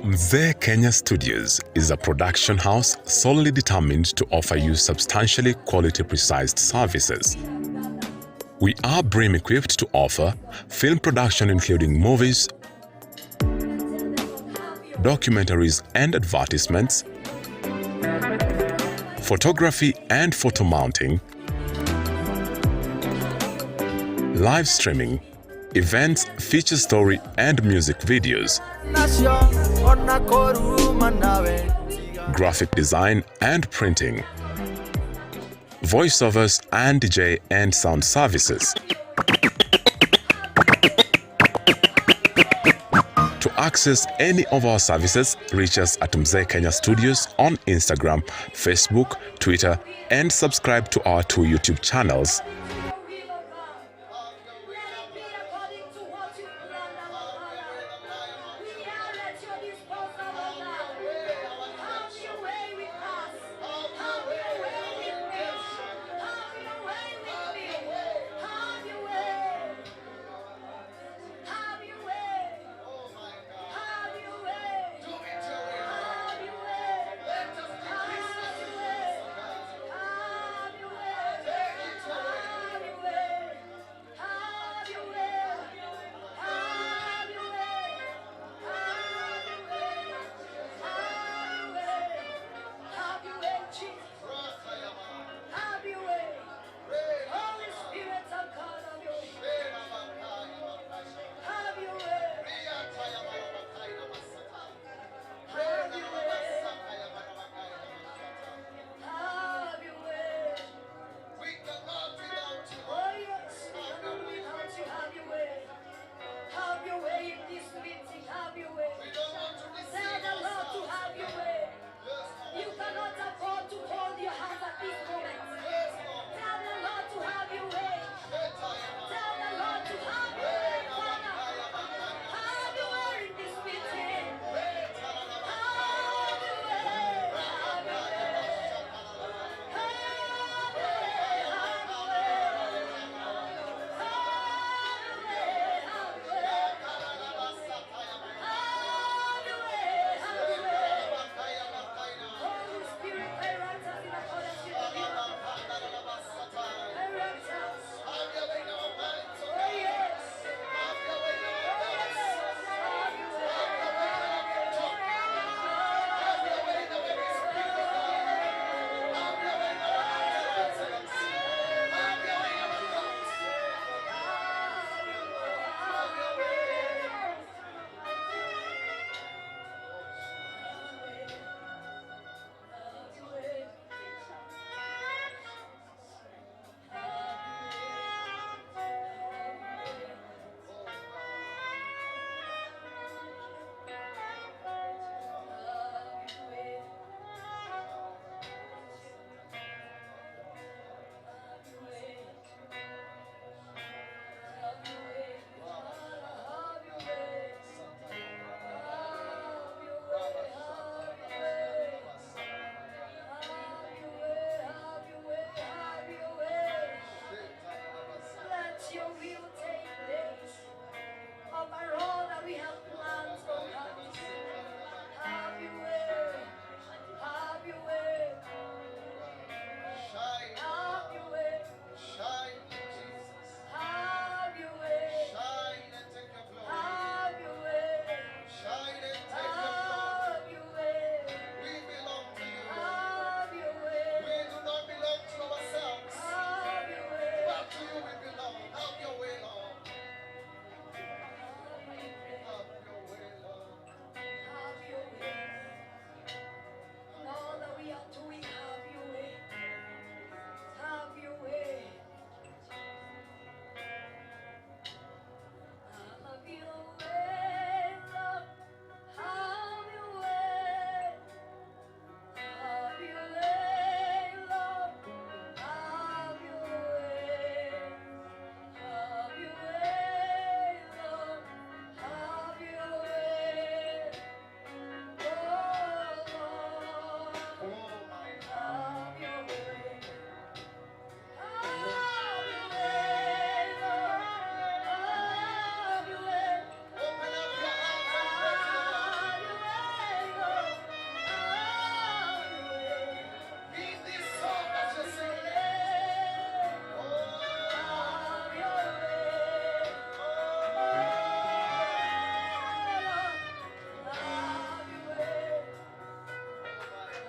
Mzee Kenya Studios is a production house solely determined to offer you substantially quality precise services. We are brim equipped to offer film production including movies, documentaries and advertisements, photography and photo mounting, live streaming, events, feature story and music videos, graphic design and printing, voiceovers and DJ and sound services. To access any of our services, reach us at Mzee Kenya Studios on Instagram, Facebook, Twitter, and subscribe to our two YouTube channels.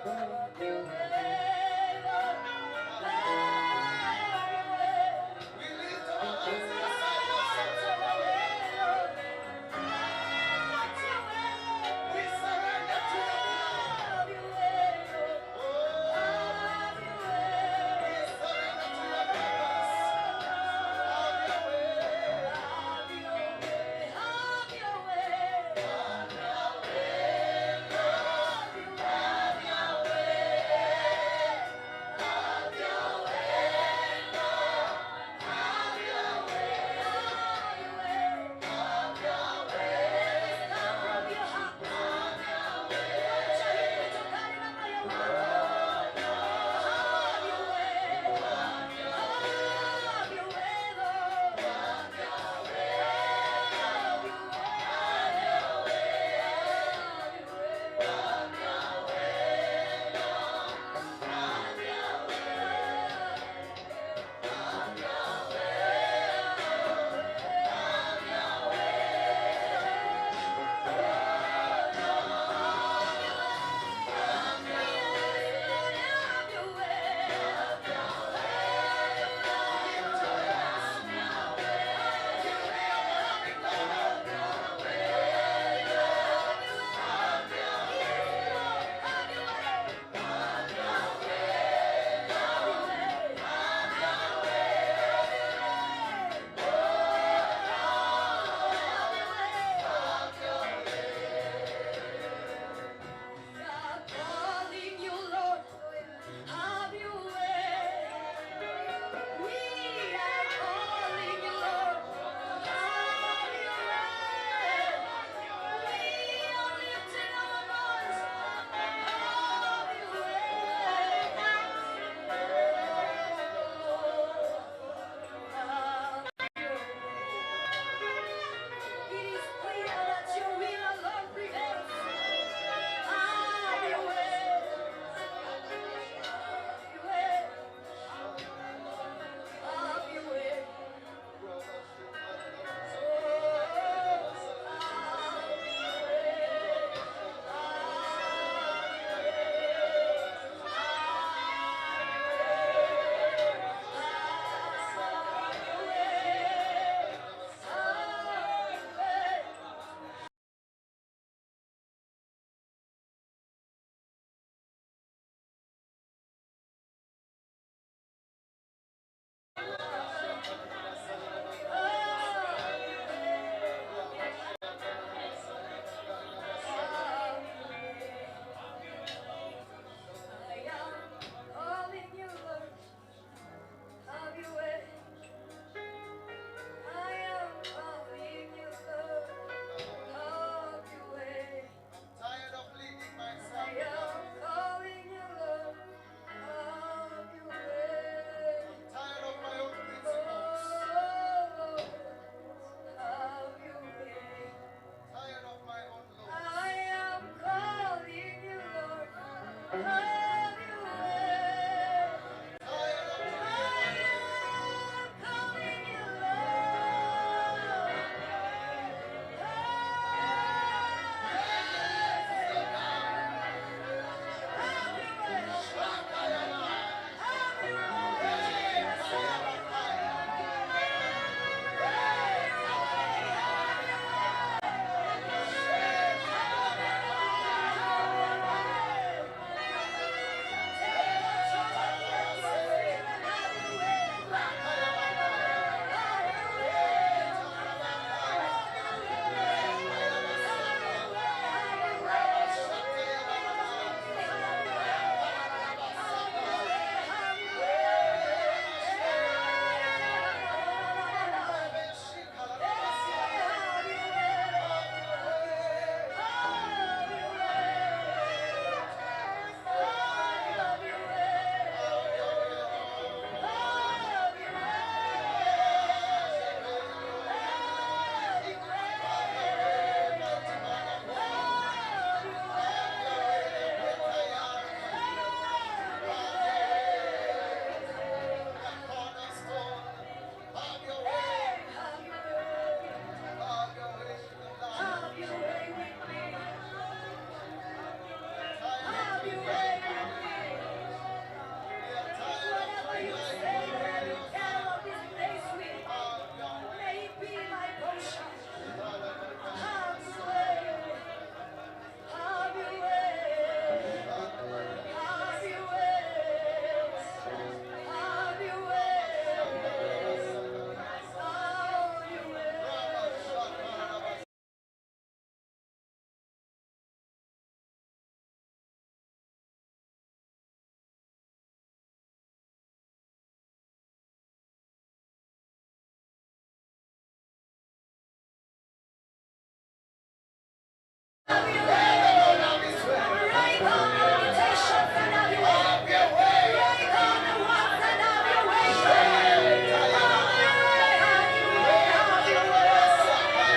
We lift our hands in the silence. We surrender to your plan. Oh, we surrender to your purpose. Have your way. Have your way. Let the Lord have his way. Break all the limitations and have your way. Have your way. Break all the walls and have your way. Have your way, have your way, have your way.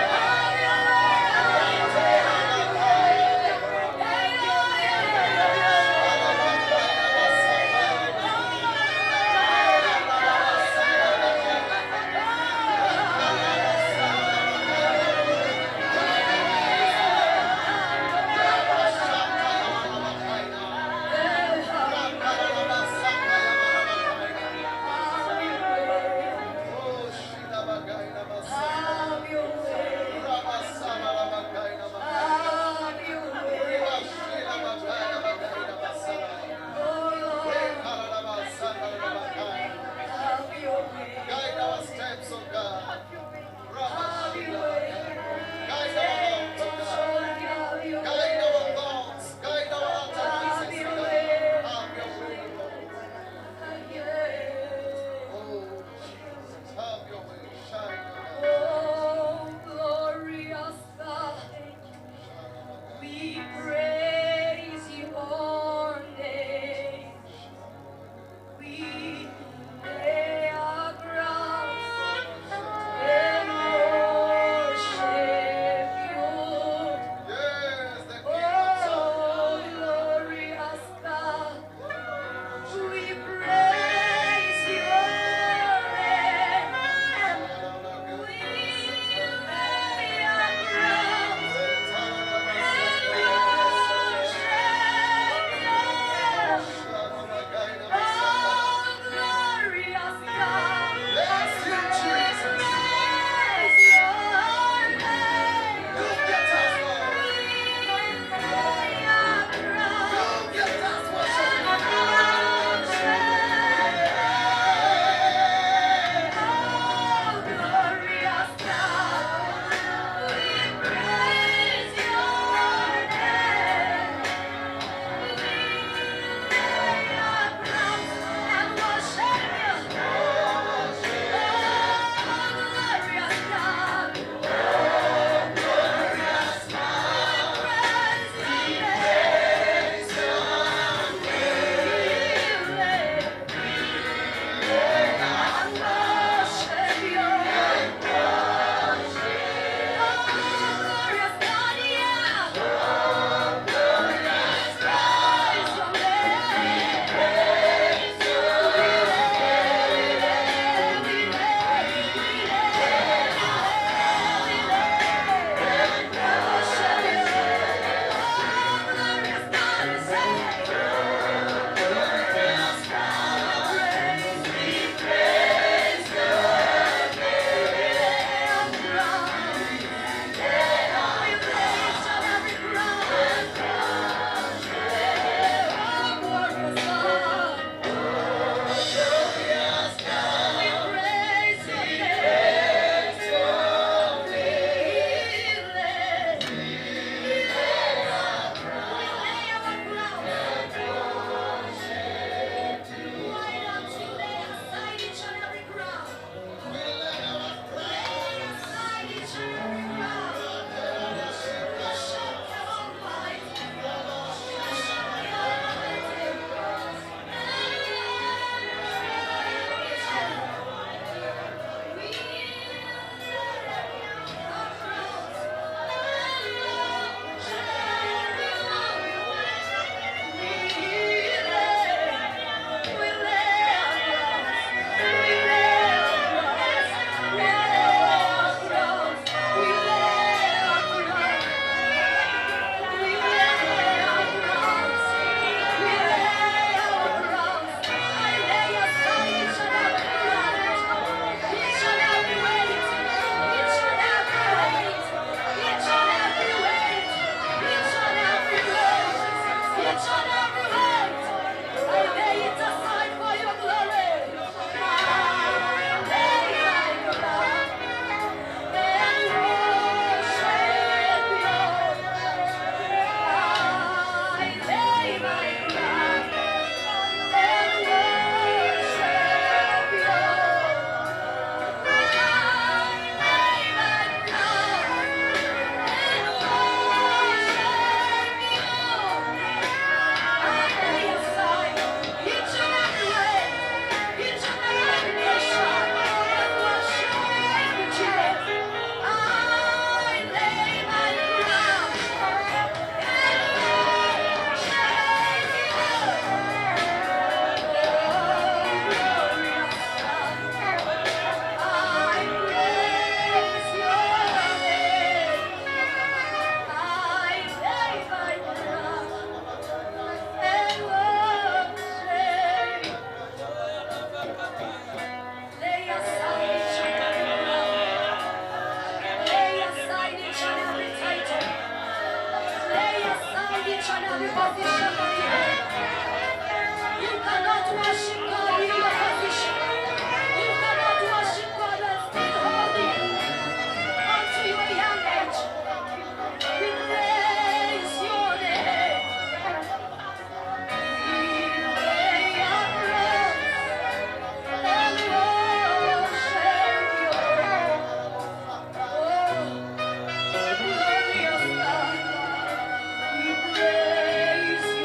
Have your way, have your way, have your way. Hey, oh, yeah, yeah, yeah. position on the earth. You cannot worship God in your position. You cannot worship God and still holding onto your young age. We praise your name. We lay our crowns and worship you. Oh, glorious God, we praise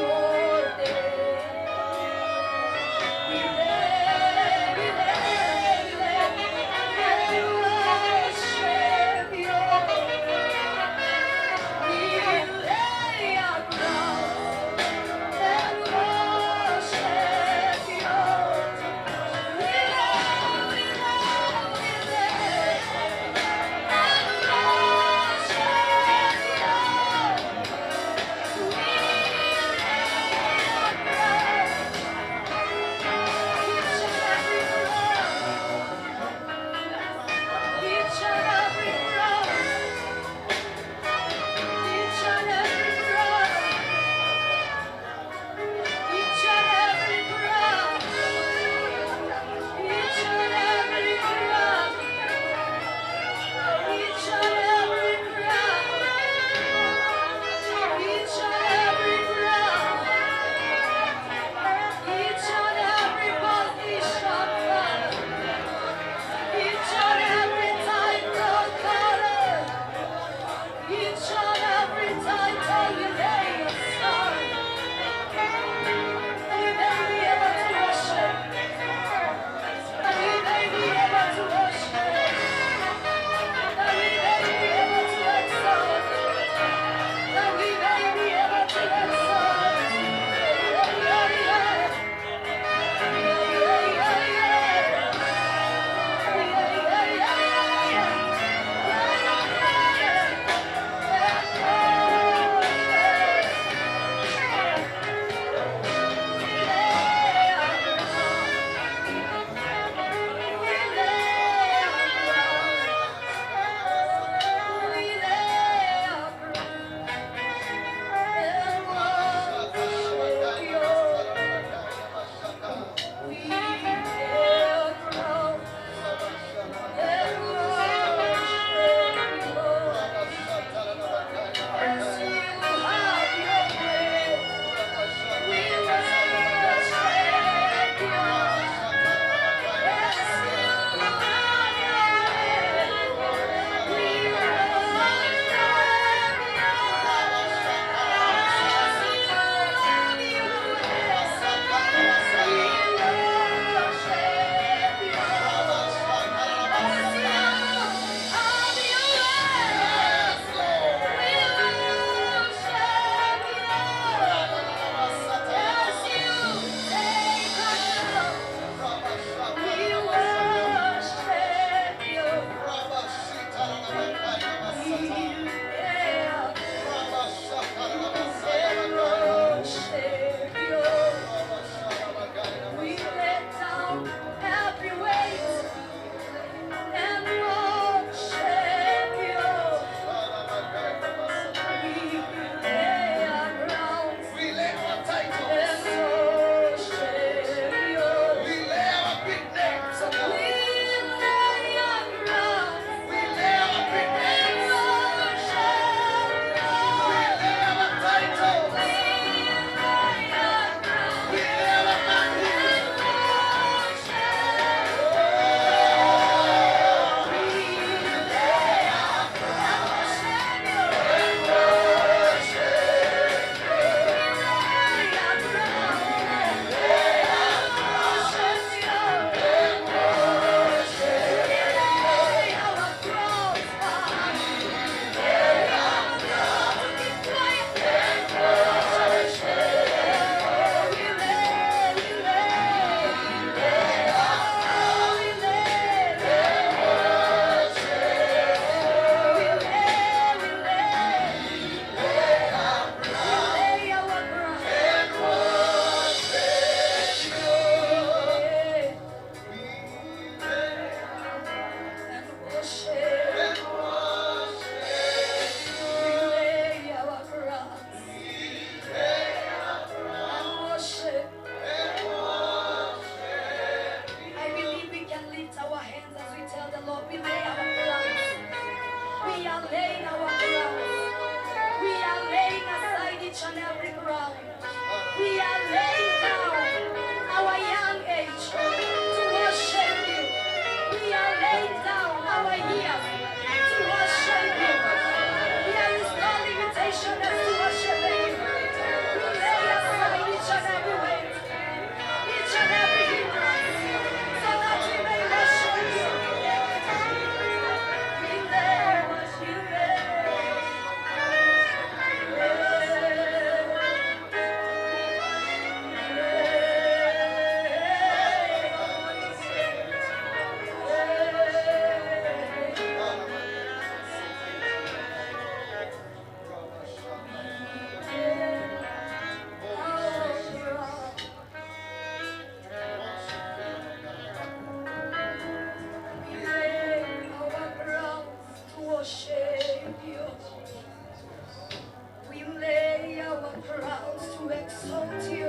Exalt you.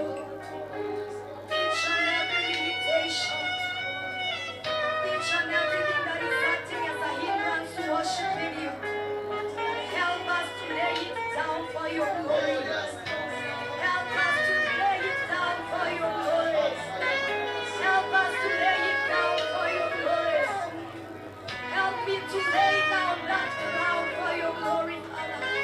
Each and every limitation, each and everything that is acting as a hindrance to worshiping you, help us to lay it down for your glory. Help us to lay it down for your glory. Help us to lay it down for your glory. Help me to lay down that crown for your glory, Father.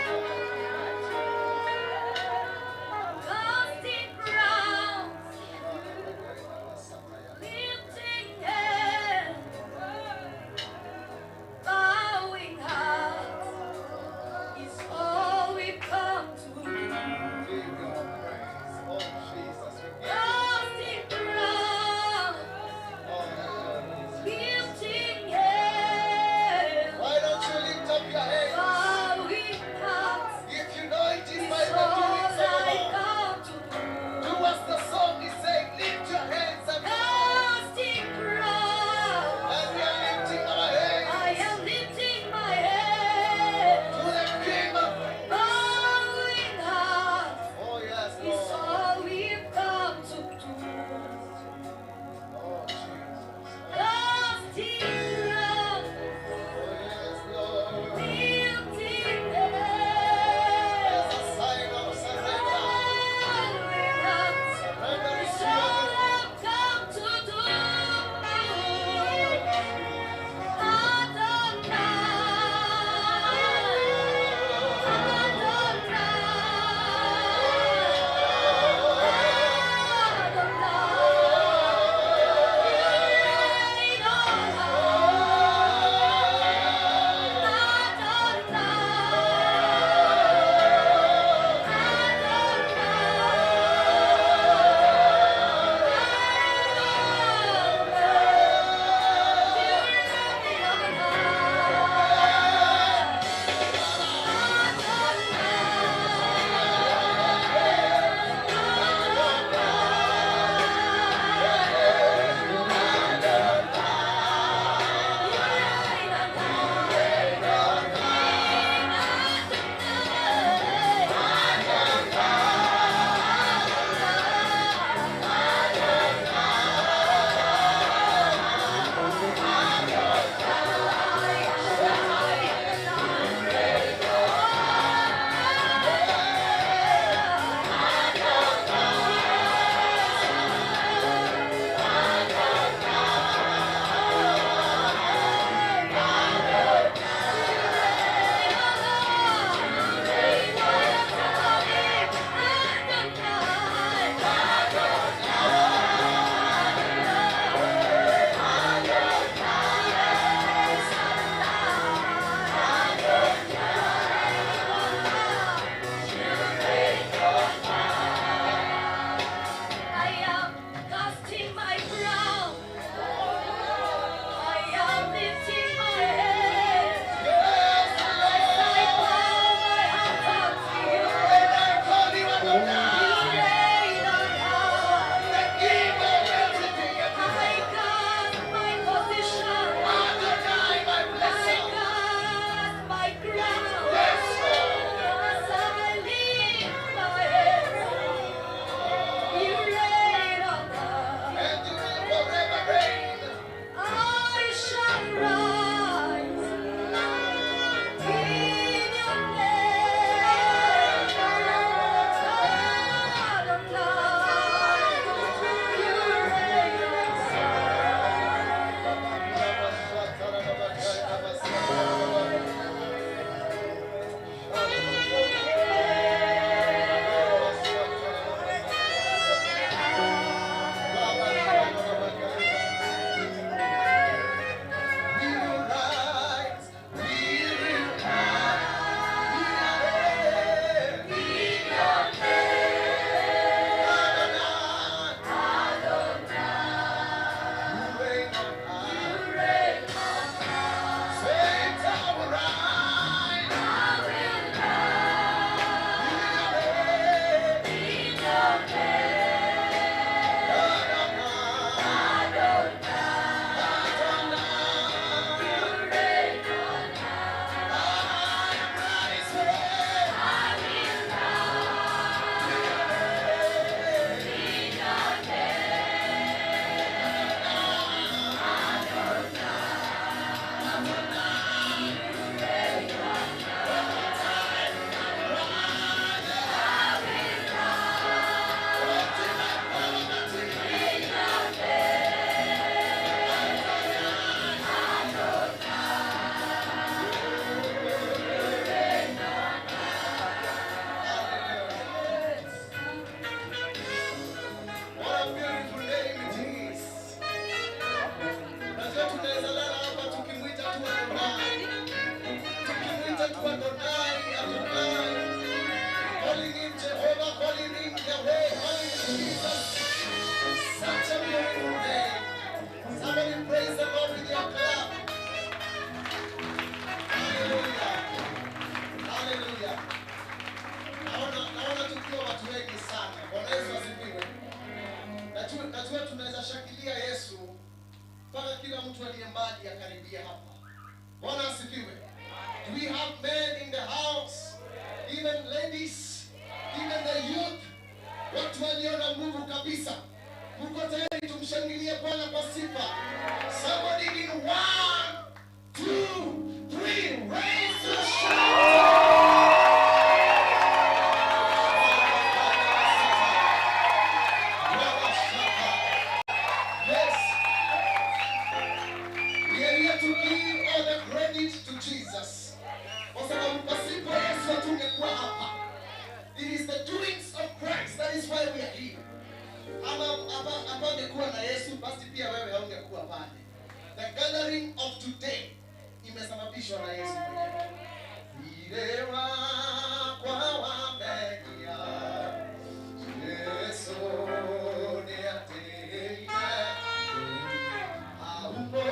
mpaka kila mtu aliye mbali akaribia hapa. Bwana asifiwe. Do we have men in the house? Even ladies, even the youth, watu walio na nguvu kabisa. Mko tayari tumshangilie Bwana kwa sifa? Somebody in 1, 2, 3, raise your shout. Yes. We are here to give all the credit to Jesus. Kwa sababu pasipo Yesu hatungekuwa hapa. It is the doings of Christ. That is why we are here. Ama ama angekuwa na Yesu basi pia wewe haungekuwa pale. The gathering of today imesababishwa na Yesu mwenyewe. Irewa kwa wamekia, Yesu ni ateine, aumo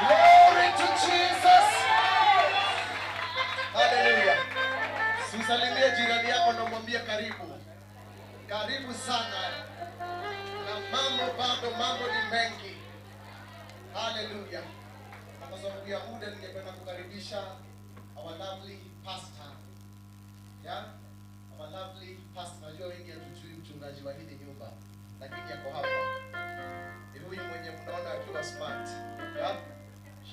Glory to Jesus. Hallelujah. Usalimie jirani yako na mwambie karibu. Karibu sana. Na mambo bado, mambo ni mengi. Hallelujah. Na kwa sababu ya muda ningependa kukaribisha our lovely pastor. Yeah? Our lovely pastor. Najua wengi hatujui mchungaji wa hili nyumba, lakini yako hapa. Ni huyu mwenye mnaona akiwa smart. Yeah?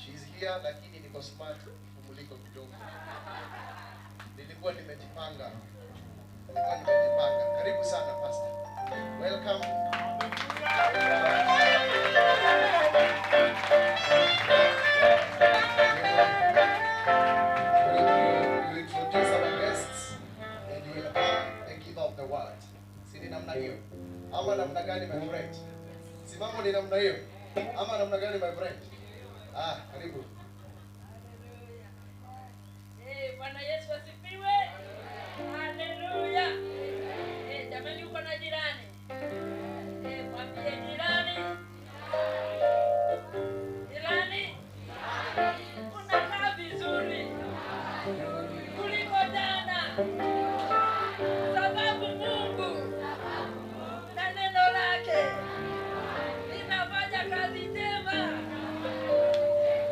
She's here lakini niko smart kumuliko kidogo. Nilikuwa nimejipanga. Nilikuwa nimejipanga. Karibu sana pastor. Welcome. You introduce our guests and you will come and give out the word. Si ni namna hiyo? Ama namna gani my friend? Si mambo ni namna hiyo? Ama namna gani my friend? Ah, karibu. Eh, Bwana Yesu asifiwe. Haleluya. Jamani uko na jirani? Mwambie jirani. Jirani. Unakaa vizuri kuliko jana. Sababu Mungu na neno lake linafanya kazi njema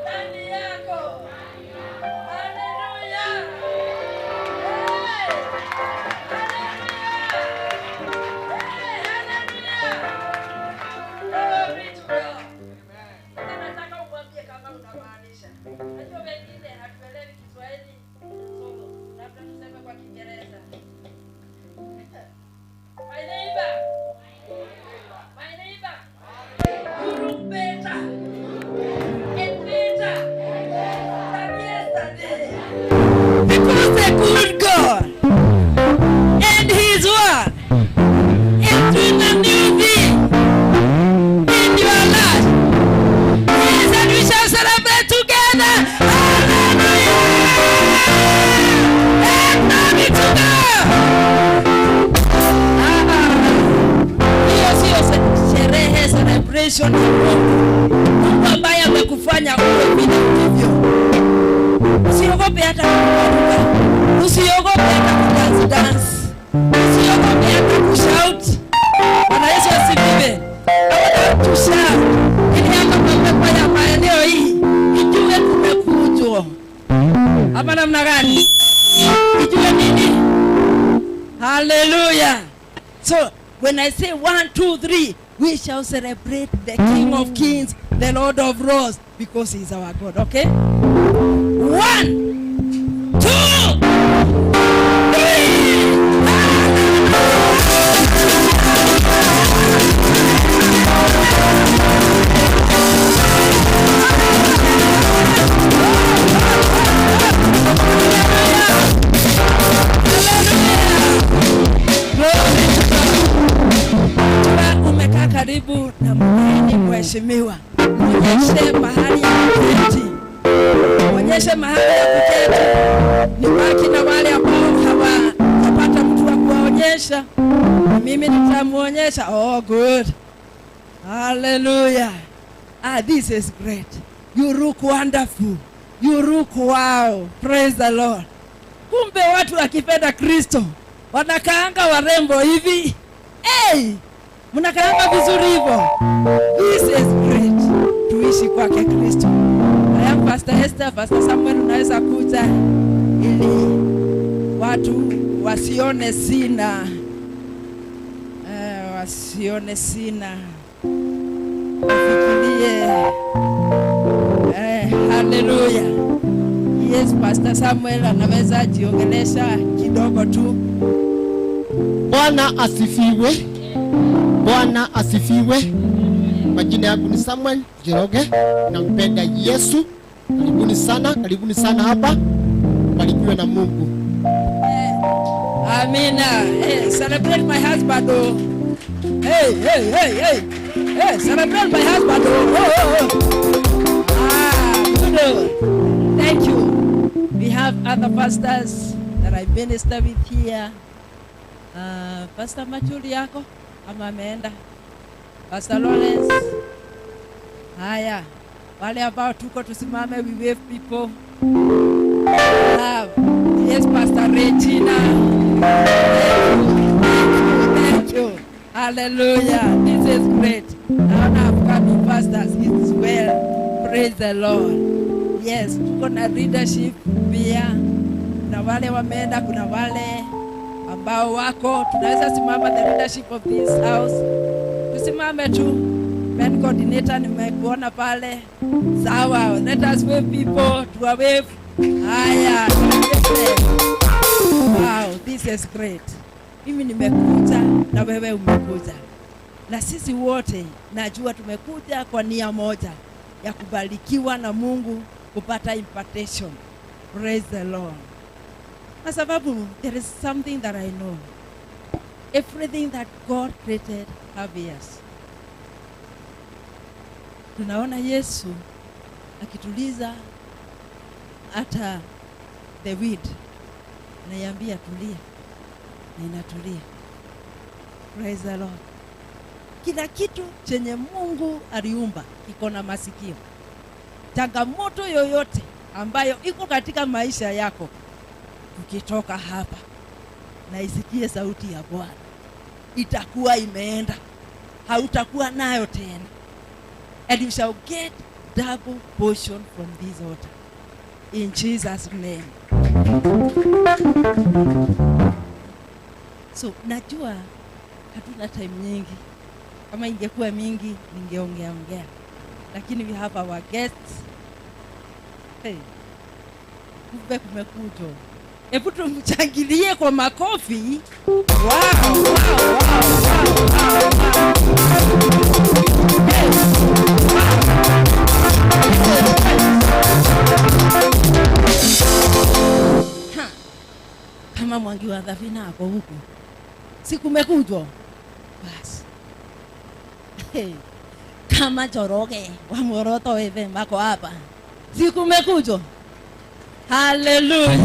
ndani yako. Haleluya. Impartation ya Mungu. Mungu ambaye amekufanya uwe vile ulivyo. Usiogope hata kuruka. Usiogope hata kudance dance. Usiogope hata kushout. Bwana Yesu asifiwe. I want to shout. Ili hata mapepo ya maeneo hii ijue tumekujwa. Ama namna gani? Ijue nini? Hallelujah. So when I say 1, 2, 3, we shall celebrate the King of Kings, the Lord of Lords, because he is our God. Okay? 1, 2, 3. Umekaa karibu na mgeni mheshimiwa, mwonyeshe mahali ya kuketi, mwonyeshe mahali ya kuketi. Nibaki na wale ambao hawajapata mtu wa kuwaonyesha, na mimi nitamuonyesha. Oh, good. Hallelujah. This is great. You look wonderful. You look wow. Praise the Lord. Kumbe watu wakipenda Kristo wanakaanga warembo hivi. Hey! Mnakaanga vizuri hivyo. This is great. Tuishi kwake Kristo. I am Pastor Esther, Pastor Samuel, unaweza kuja ili watu wasione sina. Wasione sina. Wafikirie. Hallelujah. Yes, Pastor Samuel anaweza jiongelesha kidogo tu. Bwana asifiwe. Bwana asifiwe. Majina yangu ni Samuel Njoroge. Nampenda Yesu. Karibuni sana, karibuni sana hapa. Barikiwe na Mungu. Amina. Hey, celebrate my husband oh. Hey, hey, hey, hey. Hey, celebrate my husband oh. Oh, oh, oh. Good. Thank you. We have other pastors that I minister with here. Pastor Machuli yako ama ameenda? Pastor Lawrence. Haya, wale ambao tuko tusimame, we wave people. Love. Yes, Pastor Regina. Thank you, thank you, thank you. Hallelujah. This is great. Naona upcoming pastors is well. Praise the Lord. Yes, tuko na leadership pia. Na wale wameenda, kuna wale ambao wako. Tunaweza simama, the leadership of this house. Tusimame tu. Men coordinator nimekuona pale. Sawa, let us wave people to a wave. Haya. Wow, this is great. Mimi nimekuja na wewe umekuja. Na sisi wote najua tumekuja kwa nia moja ya kubarikiwa na Mungu, kupata impartation. Praise the Lord. Kwa sababu there is something that I know. Everything that God created have ears. Tunaona Yesu akituliza hata the wind. Anaiambia tulia, na inatulia. Praise the Lord. Kila kitu chenye Mungu aliumba kiko na masikio. Changamoto yoyote ambayo iko katika maisha yako, ukitoka hapa na isikie sauti ya Bwana, itakuwa imeenda, hautakuwa nayo tena. And you shall get double portion from this altar. In Jesus' name. So, najua hatuna time nyingi. Kama ingekuwa mingi, ningeongea ongea. Lakini we have our guests. Hey. Kumbe kumekuja. Hebu tumchangilie kwa makofi. Wow, wow, wow, wow, wow, wow. Hey. Wow. Ha. Kama Mwangi wa Dhavina ako huku. Si kumekujwa? Basi. Hey. Kama Njoroge wa Muoroto FM ako hapa. Si kumekujwa? Hallelujah.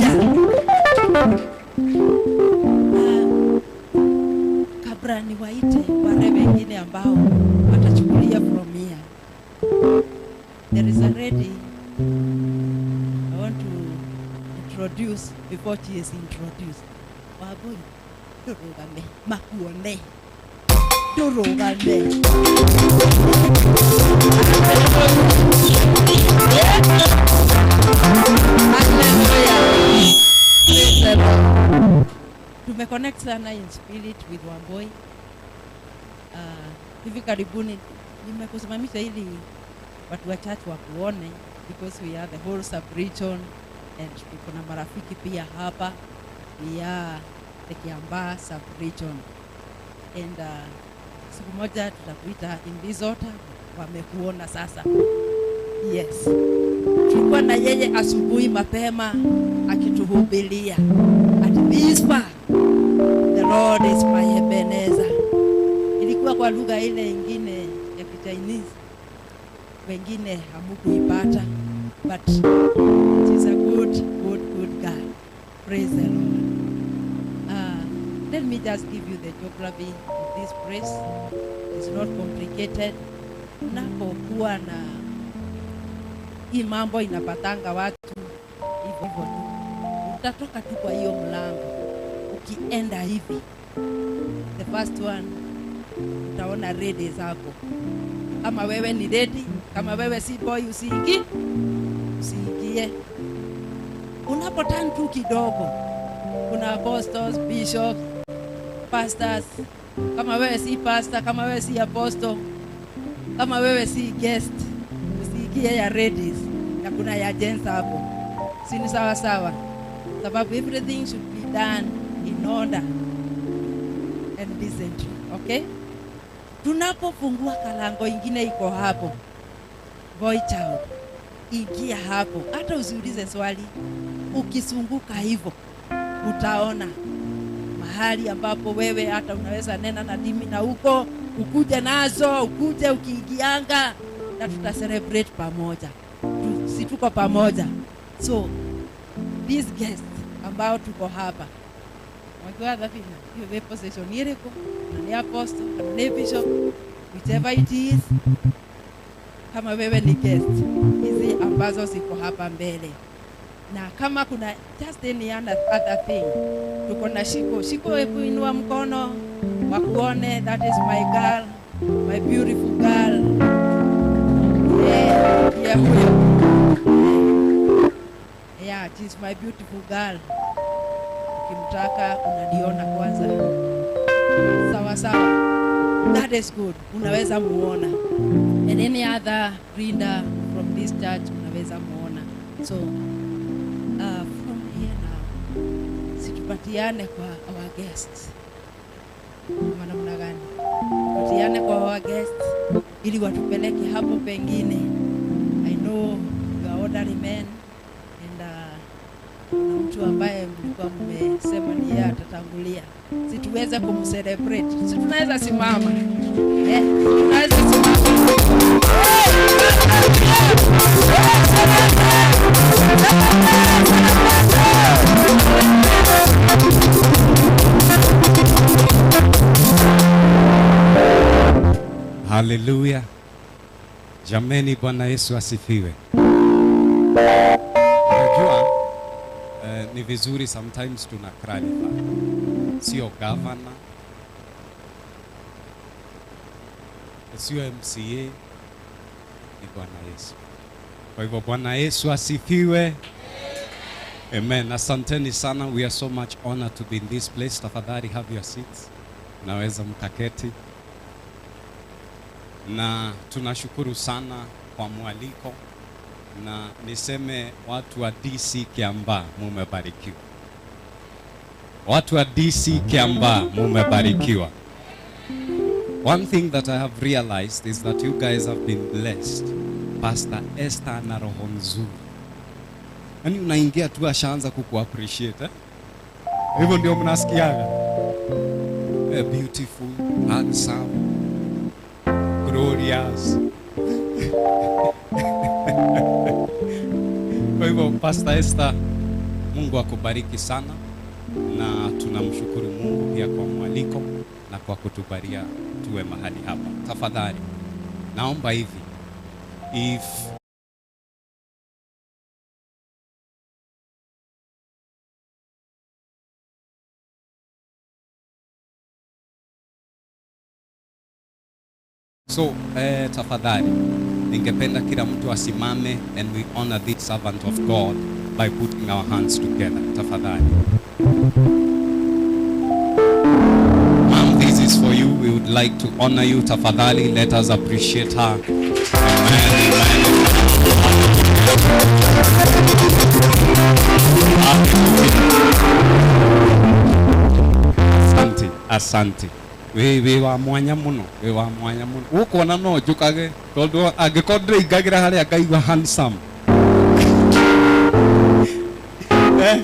Kabla niwaite wale wengine ambao watachukulia from here. There is a lady I want to introduce before she is introduced. Wambui, ndũrũgame makuone, ndũrũgame. Hallelujah. Praise the Lord. Tumeconnect sana in spirit with Wambui. Hivi karibuni nimekusimamisha ili watu wachache wakuone because we are the whole sub-region and tuko na marafiki pia hapa. We are the Kiambaa sub-region and siku moja tutakuita in this altar, wamekuona sasa. Yes, tulikuwa na yeye asubuhi mapema akituhubiria at this far the Lord is my Ebenezer. Ilikuwa kwa lugha ile ingine ya Kichinese, wengine hamukuipata, but it is a good, good, good God. Praise the Lord. Let me just give you the geography of this place. It's not complicated. Unapokuwa na hii mambo inapatanga watu hivyo hivyo tu, utatoka tu kwa hiyo mlango ukienda hivi, the first one utaona ladies hapo. Kama wewe ni lady, kama wewe si boy, usiingie, usiingie. Unapoturn tu kidogo, kuna apostles, bishops, pastors. Kama wewe si pastor, kama wewe si apostle, kama wewe si guest, usiingie ya ladies, na kuna ya gents hapo, si ni sawa sawa? Sababu everything should be done in order and decently, okay? Tunapofungua kalango ingine iko hapo, boy child, ingia hapo, hata usiulize swali. Ukizunguka hivyo utaona mahali ambapo wewe hata unaweza nena na dimi na huko ukuje nazo, ukuje ukiingianga na tuta celebrate pamoja. Si tuko pamoja? So these guests ambao tuko hapa wakiwa thabina hiyo we position iriku na ni apostle kana ni bishop, whichever it is, kama wewe ni guest, hizi ambazo ziko hapa mbele, na kama kuna just any other thing, tuko na Shiko. Shiko, hebu inua mkono wakuone. That is my girl, my beautiful girl. Yeah, huyo. Yeah, she's my beautiful girl. Ukimtaka unaniona kwanza. Sawa sawa. That is good. Unaweza muona. And any other leader from this church unaweza muona. So from here now, situpatiane kwa our guests. Ama namna gani? Tupatiane kwa our guests ili watupeleke hapo pengine. I know you are orderly men and kuna mtu ambaye mlikuwa mmesema ni yeye atatangulia. Si tuweze kumcelebrate. Si tunaweza simama. Eh, tunaweza simama. Haleluya. Jameni, Bwana Yesu asifiwe. Unajua ni vizuri sometimes tuna clarify. Sio governor, sio MCA, ni Bwana Yesu. Kwa hivyo Bwana Yesu asifiwe. Amen. Asanteni sana. We are so much honored to be in this place. Tafadhali have your seats. Naweza mkaketi. Na tunashukuru sana kwa mwaliko, na niseme watu wa DC Kiambaa mumebarikiwa. Watu wa DC Kiambaa mumebarikiwa. One thing that I have realized is that you guys have been blessed. Pastor Esther ana roho nzuri. Yaani unaingia tu ashaanza kukuappreciate, eh? Hivyo ndio mnasikiaga. Beautiful, handsome, glorious. Kwa hivyo Pastor Esther, Mungu akubariki sana, na tunamshukuru Mungu pia kwa mwaliko na kwa kutubaria tuwe mahali hapa. Tafadhali naomba hivi, if So tafadhali ningependa kila mtu asimame and we honor this servant of God by putting our hands together. Tafadhali. Ma'am, this is for you. We would like to honor you. Tafadhali, let us appreciate her. Amen, amen. Asante, asante. Wĩ wa mwanya mũno, wĩ wa mwanya mũno. Ũkuona no njũkage tondũ angĩkorwo ndĩraingagĩra harĩa ngaigua handsome. Eh?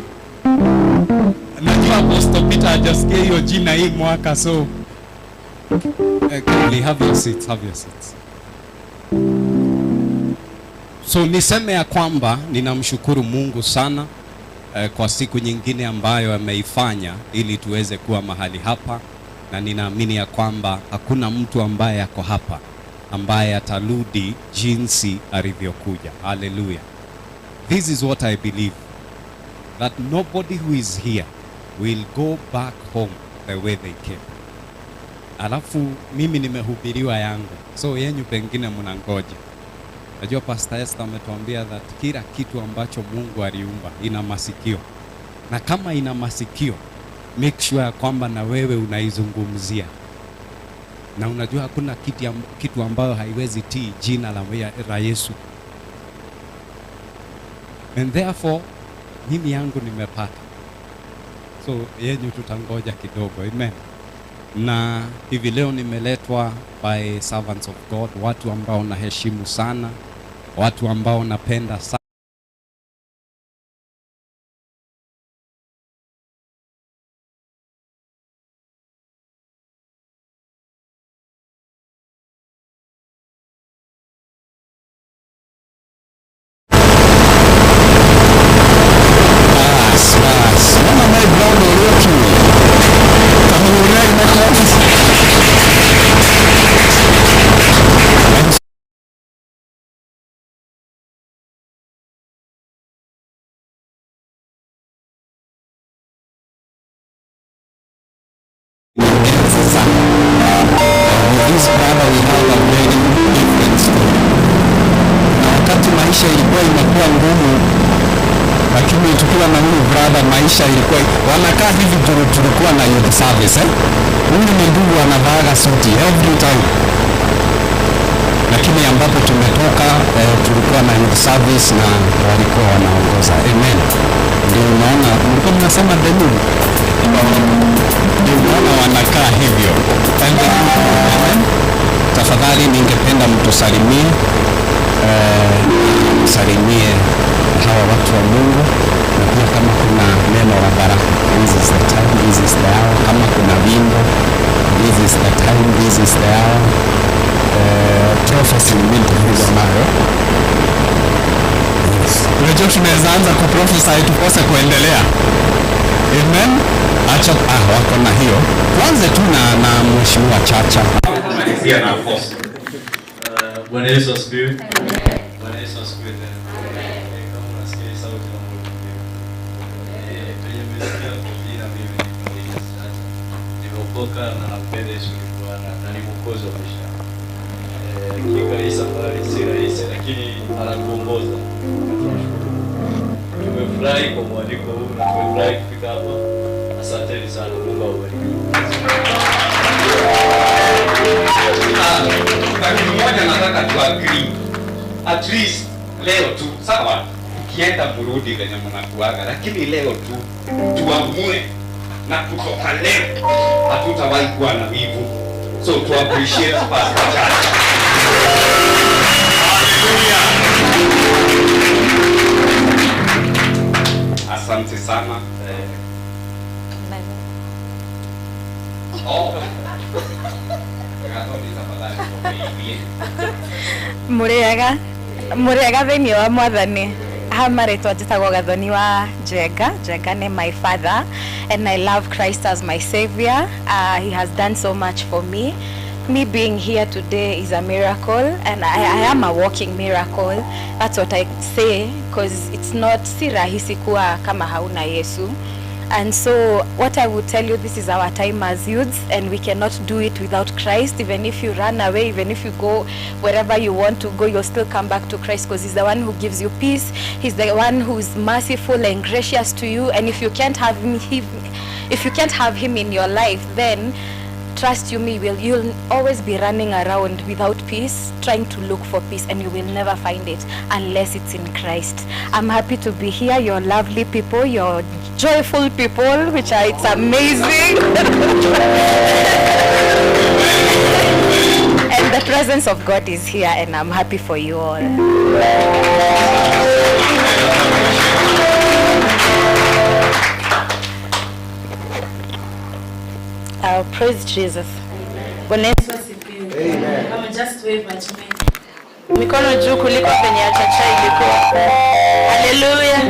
Najua Apostle Peter hajasikia hiyo jina hii mwaka, so kindly have your seats, have your seats. So niseme ya kwamba ninamshukuru Mungu sana kwa siku nyingine ambayo ameifanya ili tuweze kuwa mahali hapa, na ninaamini ya kwamba hakuna mtu ambaye ako hapa ambaye atarudi jinsi alivyokuja. Hallelujah. This is what I believe, that nobody who is here will go back home the way they came. Alafu mimi nimehubiriwa yangu, so yenyu pengine mnangoja. Najua Pastor Esther ametuambia that kila kitu ambacho Mungu aliumba ina masikio, na kama ina masikio, make sure ya kwamba na wewe unaizungumzia. Na unajua hakuna kitu ambayo haiwezi tii jina la Yesu. And therefore mimi yangu nimepata, so yenyu tutangoja kidogo. Amen. Na hivi leo nimeletwa by servants of God, watu ambao naheshimu sana, watu ambao napenda sana. Bas, bas. Mama naye Brown Orioki. Kamuria makofi. Sana. With this brother we have a very different story. Na wakati maisha ilikuwa imekuwa ngumu, lakini tukiwa na huyu brother maisha ilikuwa wanakaa hivi, tulikuwa na youth service, eh? Huyu ni ndugu anavaaga suti every time, lakini ambapo tumetoka, tulikuwa na youth service na walikuwa wanaongoza. Amen. Ndio unaona mlikuwa mnasema the new, ndio unaona wanakaa hivyo. And amen. Tafadhali ningependa mtusalimie, msalimie hawa watu wa Mungu, na pia kama kuna neno la baraka, this is the time, this is the hour. Kama kuna wimbo, this is the time, this is the hour. Prophecy ni mimi nitakuja nayo. Yes. Unajua tunaweza anza kuprophesy tukose kuendelea. Amen. Acha wako na hiyo. Tuanze tu na Mheshimiwa Chacha. Malizia na Apostle. Bwana Yesu asifiwe. Bwana Yesu asifiwe tena. Kama unasikia hii sauti na Mungu ndiyo. Penye mmesikia kwa jina, mimi ni Elias Chacha. Nimeokoka na nampenda Yesu ni Bwana na ni Mwokozi wa maisha yangu. Hakika hii safari si rahisi, lakini anatuongoza na tunashukuru. Tumefurahi kwa mwaliko huu na tumefurahi kufika hapa. Asanteni sana. Mungu awabariki. Kitu moja nataka tu agree. At least leo tu, sawa? Ukienda mrudi venye mnakuaga, lakini leo tu tuamue na kutoka leo hatutawahi kuwa na wivu. So to appreciate Pastor Chacha. Hallelujah. Asante sana. Oh. Gathoni, tafadhali tuambie. Mũrĩega, mũrĩega thĩinĩ wa Mwathani. Ha marĩtwa njĩtagwo Gathoni wa Njenga. Njenga nĩ my father and I love Christ as my savior. He has done so much for me. Me being here today is a miracle and I am a walking miracle. That's what I say, because it's not, si rahisi kuwa kama hauna Yesu. And so what I would tell you, this is our time as youths, and we cannot do it without Christ. Even if you run away, even if you go wherever you want to go, you'll still come back to Christ, because he's the one who gives you peace. He's the one who's merciful and gracious to you. And if you can't have him, if you can't have him in your life, then trust you me, you'll always be running around without peace, trying to look for peace, and you will never find it unless it's in Christ. I'm happy to be here. You're lovely people, you're joyful people, which are, it's amazing. And the presence of God is here, and I'm happy for you all. Praise Jesus. Bwana Yesu asifiwe. Kama just wave at me. Mikono juu kuliko penye ya chacha ilikuwa. Hallelujah.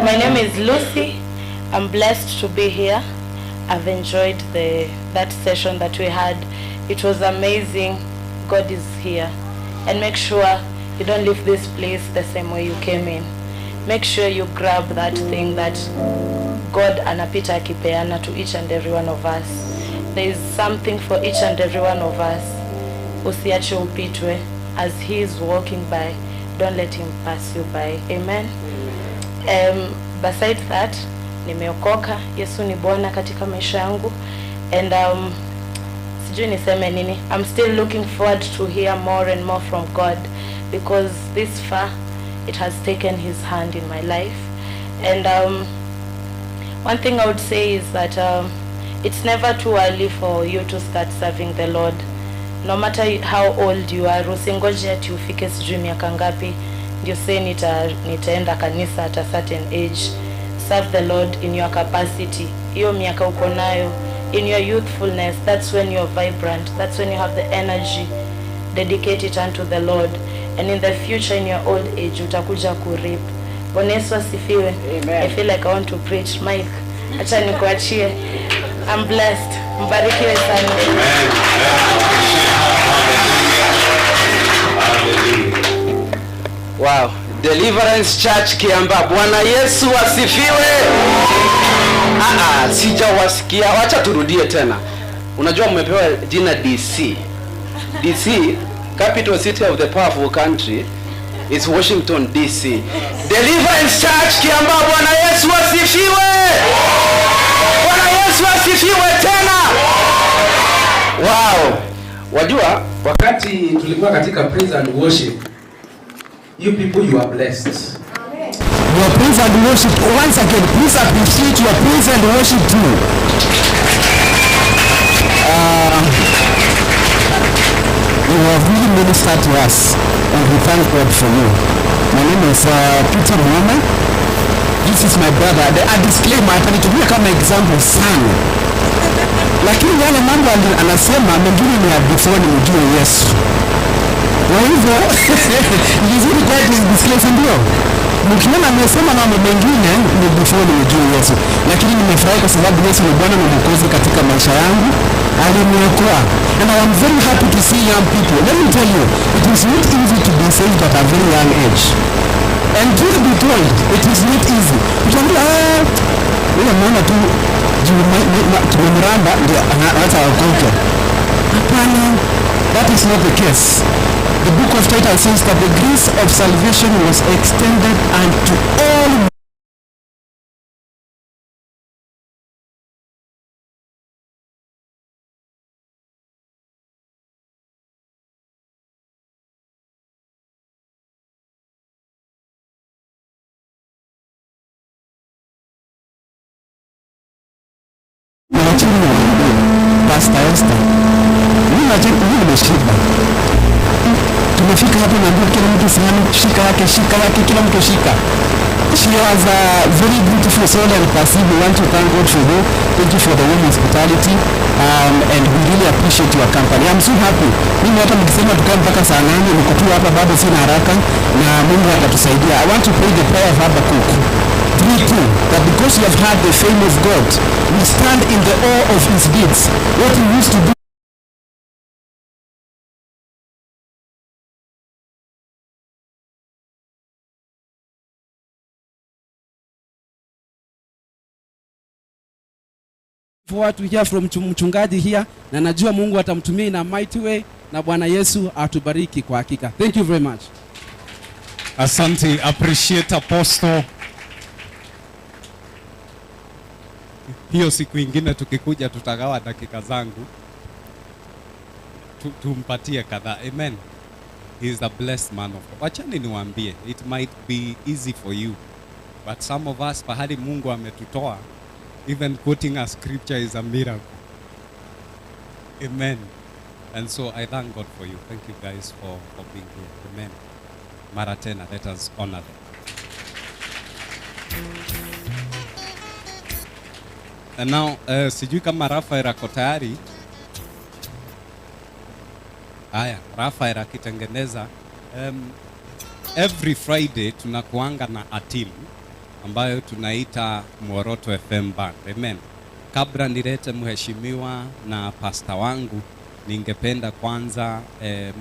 My name is Lucy. I'm blessed to be here. I've enjoyed that session that we had. It was amazing. God is here. And make sure you don't leave this place the same way you came in. Make sure you grab that thing that God anapita akipeana to each and every one of us. There is something for each and every one of us. Usiache upitwe. As he is walking by, don't let him pass you by. Amen. Besides that, nimeokoka. Yesu ni Bwana katika maisha yangu. And sijui niseme nini. I'm still looking forward to hear more and more from God, because this far it has taken his hand in my life. And one thing I would say is that it's never too early for you to start serving the Lord. No matter how old you are, usingoje ati ufike sijui miaka ngapi ndio say nitaenda kanisa at a certain age. Serve the Lord in your capacity. Hiyo miaka uko nayo, in your youthfulness, that's when you're vibrant, that's when you have the energy. Dedicate it unto the Lord. And in the future, in your old age, utakuja kureap. Bwana Yesu asifiwe. I feel like I want to preach. Mike, acha nikuachie. I'm blessed. Mbarikiwe sana. Wow. Deliverance Church Kiambaa. Bwana Yesu asifiwe. Sijawasikia. Wacha turudie tena. Unajua mmepewa jina DC. DC, capital city of the powerful country, is Washington DC. Deliverance Church Kiambaa. Bwana Yesu asifiwe. Bwana Yesu asifiwe tena. Wow. Wajua wakati tulikuwa katika praise and worship, you people, you are blessed. Your praise and worship, once again, please appreciate your praise and worship too. You have really ministered to us, and we thank God for you. My name is Peter Mwema. This is my brother. A disclaimer, atanitumia kama example sana. Lakini yale mambo anasema mengine ni ya before nimjue Yesu. Kwa hivyo ni vizuri kwa disclaimer, ndio. Mkiona amesema mambo mengine ni before nimjue Yesu. Lakini nimefurahi kwa sababu Yesu ni Bwana na Mwokozi katika maisha yangu. Aliniokoa. And I am very happy to see young people. Let me tell you, it is not easy to be saved at a very young age. And truth be told, it is not easy. Utaambia, yule mwana tu tumemramba ndio anaacha aokoke. Hapana, that is not the case. The book of Titus says that the grace of salvation was extended unto all. Pastor Esther, mimi nimeshiba. Tumefika hapa na kila mtu sahani, shika yake, kila mtu shika. She has a very beautiful soul and person. We want to thank God for you. Thank you for the warm hospitality, and we really appreciate your company. I'm so happy. Mimi hata mkisema tukae mpaka saa 8, niko tu hapa bado sina haraka na Mungu atatusaidia. I want to pray the prayer of Habakkuk 3:2, that because you have heard the fame of God, we stand in the awe of his deeds. What he used to do Forward to hear from mchungaji here, na najua Mungu atamtumia in a mighty way, na Bwana Yesu atubariki kwa hakika. Thank you very much. Asante, appreciate Apostle. Hiyo siku ingine tukikuja tutagawa dakika zangu. Tumpatie kadhaa. Amen. He is a blessed man of God. Wachani niwaambie, it might be easy for you, but some of us, pahali Mungu ametutoa, even quoting a scripture is a miracle. Amen. And so I thank God for you. Thank you guys for being here. Amen. Mara tena, let us honor them. And now, sijui kama Raphael ako tayari. Haya, Raphael akitengeneza. Every Friday tunakuanga na a team ambayo tunaita Muoroto FM Band. Amen. Kabla nilete mheshimiwa na pasta wangu, ningependa kwanza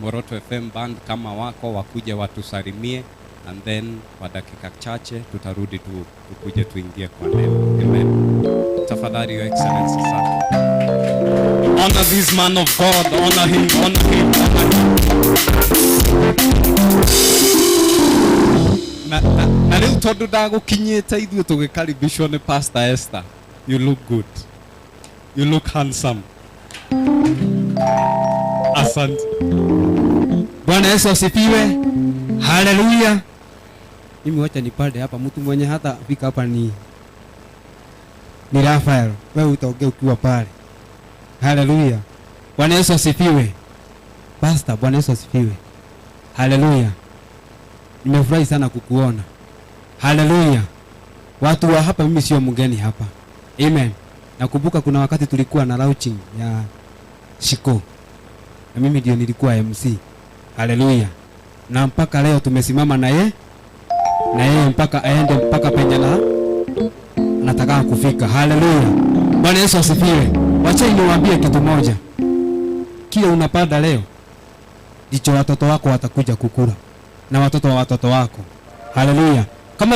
Muoroto FM Band kama wako wakuje watusalimie, and then kwa dakika chache tutarudi tukuje tuingie kwa neno. Amen. Tafadhali Your Excellency, sir. Honor this man of God, honor him, honor him, honor him. Na rĩu tondũ ndagũkinyĩte ithuĩ tũgĩkaribishwo nĩ Pastor Esther. You look good. You look handsome. Asante. Bwana Yesu asifiwe. Haleluya. Mimi wacha nipande hapa, mtu mwenye hata fika hapa ni Raphael. Wewe utaongea ukiwa pale. Haleluya. Bwana Yesu asifiwe. Pastor, Bwana Yesu asifiwe. Haleluya. Nimefurahi sana kukuona. Haleluya. Watu wa hapa, mimi sio mgeni hapa. Amen. Nakumbuka kuna wakati tulikuwa na launching ya Shiko. Na mimi ndio nilikuwa MC. Haleluya. Na mpaka leo tumesimama na yeye. Na yeye mpaka aende mpaka penye na anataka kufika. Haleluya. Bwana Yesu asifiwe. Wacha niwaambie kitu moja. Kile unapanda leo ndicho watoto wako watakuja kukula, na watoto wa watoto wako. Haleluya. Kama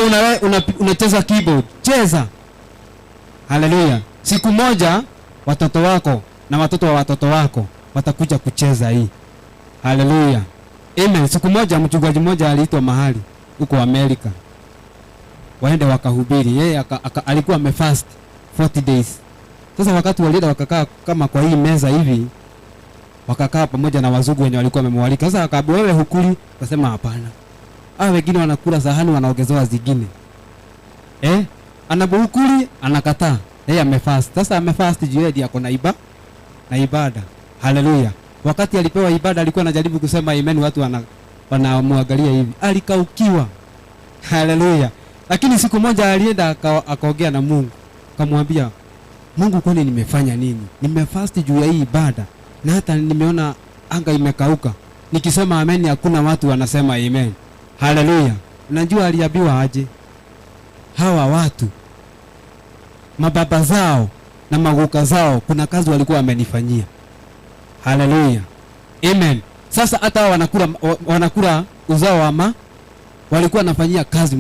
unacheza keyboard, cheza. Haleluya. Siku moja watoto wako na watoto wa watoto wako watakuja kucheza hii. Haleluya. Amen. Siku moja mchungaji mmoja aliitwa mahali huko Amerika, waende wakahubiri. Yeye alikuwa amefast 40 days. Sasa wakati walienda wakakaa kama kwa hii meza hivi, wakakaa pamoja na wazungu wenye walikuwa wamemwalika. Sasa akaambiwa, wewe hukuli? Akasema hapana. Hao wengine wanakula sahani wanaongezewa zingine. Anapohukuli anakataa. Yeye amefast. Sasa amefast juu yeye ako na ibada. Haleluya. Wakati alipewa ibada alikuwa anajaribu kusema amen, watu wanamwangalia hivi. Alikaukiwa. Haleluya. Lakini siku moja alienda akaongea na Mungu. Akamwambia, Mungu, kwani nimefanya nini? Nimefast juu ya hii ibada na hata nimeona anga imekauka. Nikisema amen hakuna watu wanasema amen. Haleluya. Unajua aliambiwa aje? Hawa watu mababa zao na maguka zao kuna kazi walikuwa wamenifanyia. Haleluya. Amen. Sasa hata wanakula uzao wa walikuwa wanafanyia kazi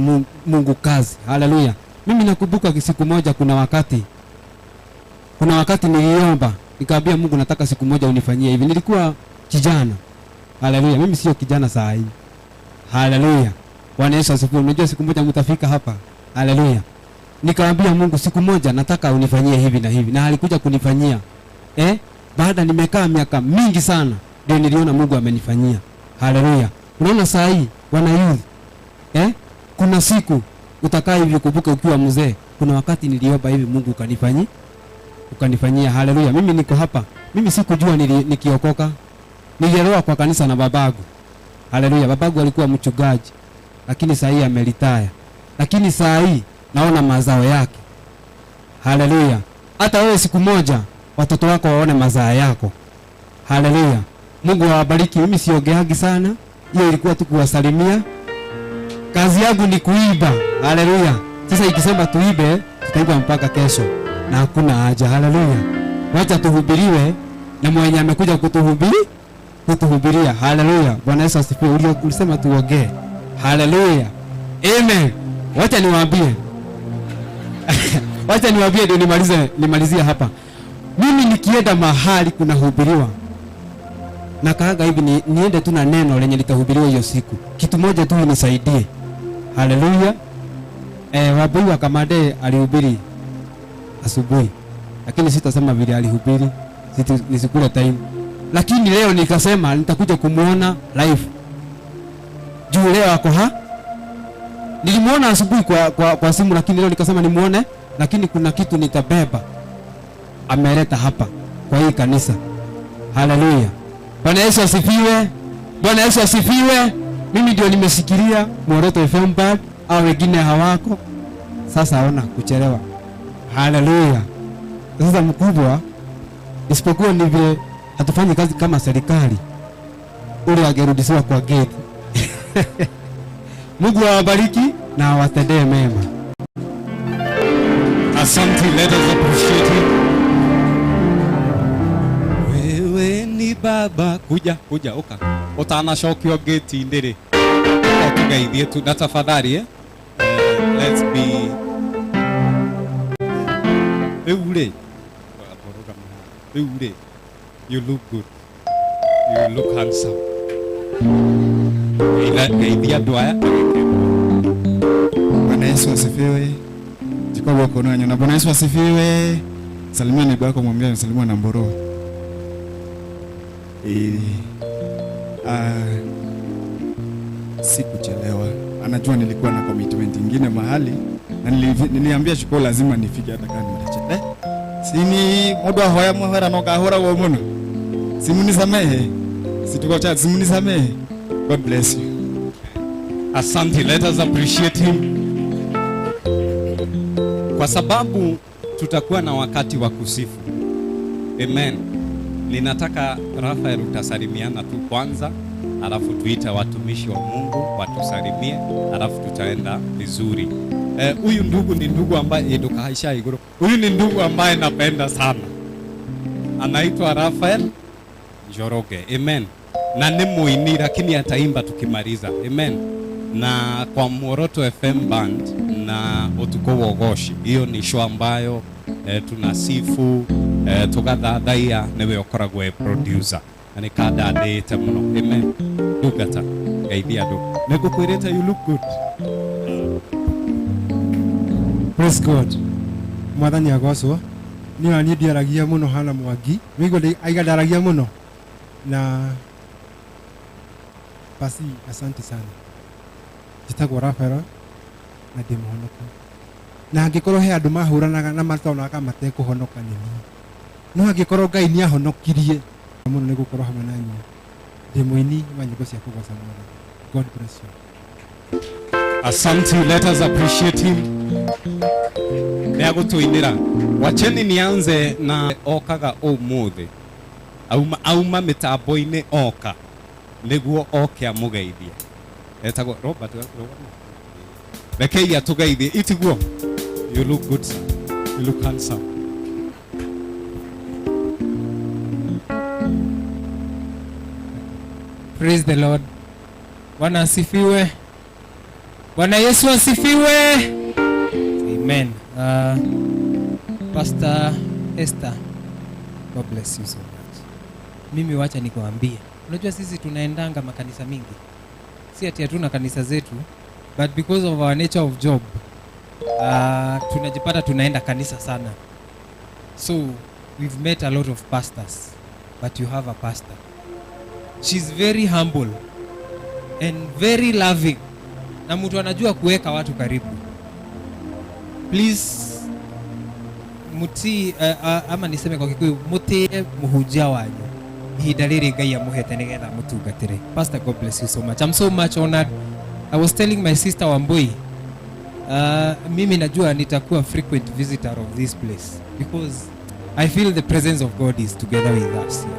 Mungu kazi. Haleluya. Mimi nakumbuka siku moja kuna wakati niliomba, nikamwambia Mungu nataka siku moja unifanyie hivi. Nilikuwa kijana. Haleluya. Mimi sio kijana saa hii. Haleluya. Bwana Yesu asifiwe. Unajua siku moja mtafika hapa. Haleluya. Nikamwambia Mungu siku moja nataka unifanyie hivi na hivi, na alikuja kunifanyia. Baada nimekaa miaka mingi sana ndio niliona Mungu amenifanyia. Haleluya. Unaona saa hii wana youth. Kuna siku utakaa hivi ukumbuke ukiwa mzee, kuna wakati niliomba hivi Mungu ukanifanyia. Haleluya. Mimi niko hapa. Mimi sikujua nikiokoka. Nilielewa kwa kanisa na babangu. Haleluya. Babangu alikuwa mchungaji, lakini saa hii amelitaya. Lakini saa hii naona mazao yake. Haleluya. Hata wewe siku moja watoto wako waone mazao yako. Haleluya. Mungu awabariki. Mimi siongeagi sana. Hiyo ilikuwa tu kuwasalimia. Kazi yangu ni kuiba. Haleluya. Sasa ikisema tuibe, tutaiba mpaka kesho. Na hakuna haja. Haleluya. Wacha tuhubiriwe na mwenye amekuja kutuhubiria. Haleluya. Bwana Yesu asifiwe. Ulisema tuongee. Haleluya. Amen. Wacha niwaambie. Wacha niwaambie ndio nimalizie hapa. Mimi nikienda mahali kunahubiriwa na kaaga hivi niende tu na neno lenye litahubiriwa hiyo siku, kitu moja tu inisaidie. Haleluya. Wabui wa Kamande alihubiri asubuhi, lakini sitasema vile alihubiri, nisikule time. Lakini leo nikasema nitakuja kumuona live. Juu leo ako ha? Nilimuona asubuhi kwa simu, lakini leo nikasema nimuone, lakini kuna kitu nitabeba ameleta hapa kwa hii kanisa. Haleluya. Bwana Yesu asifiwe. Bwana Yesu asifiwe. Mimi ndio nimesikilia Muoroto FM Band, au wengine hawako. Sasa ona kuchelewa. Haleluya. Sasa mkubwa, isipokuwa ni vile hatufanyi kazi kama serikali, ule angerudishiwa kwa gate. Mungu awabariki na awatendee mema. Asante, let us appreciate him. Wewe ni baba. Kuja, kuja, uka. Utanacokio gate-inĩ rĩ. Ũka ũtũgeithie tu na tafadhali, eh? Let's be rĩu rĩ. Rĩu rĩ. You look good. You look handsome. Geithia andũ aya. Bwana Yesu asifiwe. Chukua wako na nyona. Bwana Yesu asifiwe. Salimia neighbor yako, mwambie amesalimiwa na Mboro. Sikuchelewa. Anajua nilikuwa na commitment ingine mahali na niliambia Shukuru lazima nifike hata kama nitachelewa. Sini mundu ahoya muhera no kahura wo muno. Simunisamehe. Situko cha simunisamehe. God bless you. Asante, let us appreciate him. Kwa sababu tutakuwa na wakati wa kusifu. Amen. Ninataka Raphael utasalimiana tu kwanza, alafu tuite watumishi wa Mungu watusalimie, alafu tutaenda vizuri. Huyu ndugu ni ndugu ambaye ndukahaisha iguru. Huyu ni ndugu ambaye napenda sana. Anaitwa Raphael Njoroge. Amen. Na ni muini lakini ataimba tukimaliza. Amen. Na kwa Muoroto FM Band na Utuko wa Ugoci. Hiyo ni show ambayo tunasifu, tugathathaia, niwe ukoragwo e producer. Na nĩ kandandĩte mũno. Amen. Ndungata, geithia andũ. Nĩngũkwĩrĩte you look good. Praise God. Mwathani agocwo. Niĩ ona niĩ ndiaragia mũno hana Mwangi. Nĩguo aiga ndaragia mũno. Na basi asante sana. Njĩtagwo Raphael na ndĩ mũhonoku. Na angĩkorwo he andũ mahũranaga na matonaga matekũhonoka nĩ niĩ. No angĩkorwo Ngai nĩahonokirie mũno nĩ gũkorwo hamwe na inyuĩ. Ndĩ mũini wa nyĩmbo cia kũgoca Mwathani. God bless you. Asante, let us appreciate him. Nĩagũtũinĩra. Wacheni nianze na okaga ũmũthĩ. Auma mĩtambo-inĩ oka nĩguo oke amũgeithie. Etagwo Robert, Robert. Rekei atũgeithie. Itiguo. You look good, sir. You look handsome. Praise the Lord. Bwana asifiwe. Bwana Yesu asifiwe. Amen. Pastor Esther, God bless you so much. Mimi wacha nikuambie. Unajua sisi tunaendanga makanisa mingi. Si ati hatuna kanisa zetu, but because of our nature of job, tunajipata tunaenda kanisa sana. So we've met a lot of pastors, but you have a pastor. She's very humble and very loving. Na mtu anajua kuweka watu karibu. Please muti, ama niseme kwa Kikuyu, mutie muhunjia wanyu ihinda rĩrĩ Ngai amũhete nĩgetha mũtungatĩre. Pastor, God bless you so much. I'm so much honored. I was telling my sister Wambui, mimi najua nitakuwa frequent visitor of this place because I feel the presence of God is together with us here.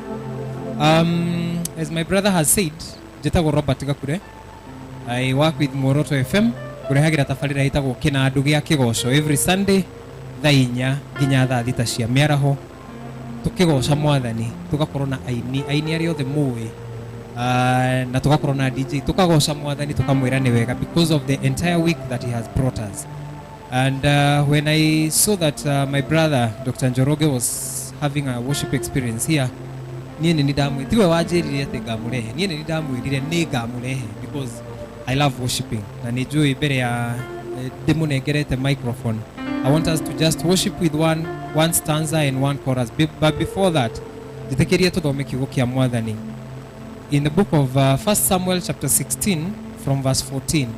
As my brother has said, njĩtagwo Robert Gakure. I work with Muoroto FM. Ngũrehagĩra tabarĩra ĩtagwo Kĩnandũ gĩa Kĩgoco every Sunday thaa inya nginya thaa thita cia mĩaraho, tũkĩgoca Mwathani, tũgakorwo na aini, aini arĩa othe mũĩ, na tũgakorwo na DJ, tũkagoca Mwathani, tũkamwĩra nĩ wega because of the entire week that he has brought us. And when I saw that my brother Dr. Njoroge was having a worship experience here. Niĩ nĩ ndamwĩ tiwe wanjĩrire atĩ ngamũrehe, niĩ nĩ ndamwĩrire nĩ ngamũrehe because I love worshiping na nĩ njũĩ mbere ya ndĩmũnengerete microphone. I want us to just worship with one stanza and one chorus. But before that, njĩtĩkĩrie tũthome kiugo kĩa Mwathani in the book of 1 Samuel chapter 16 from verse 14.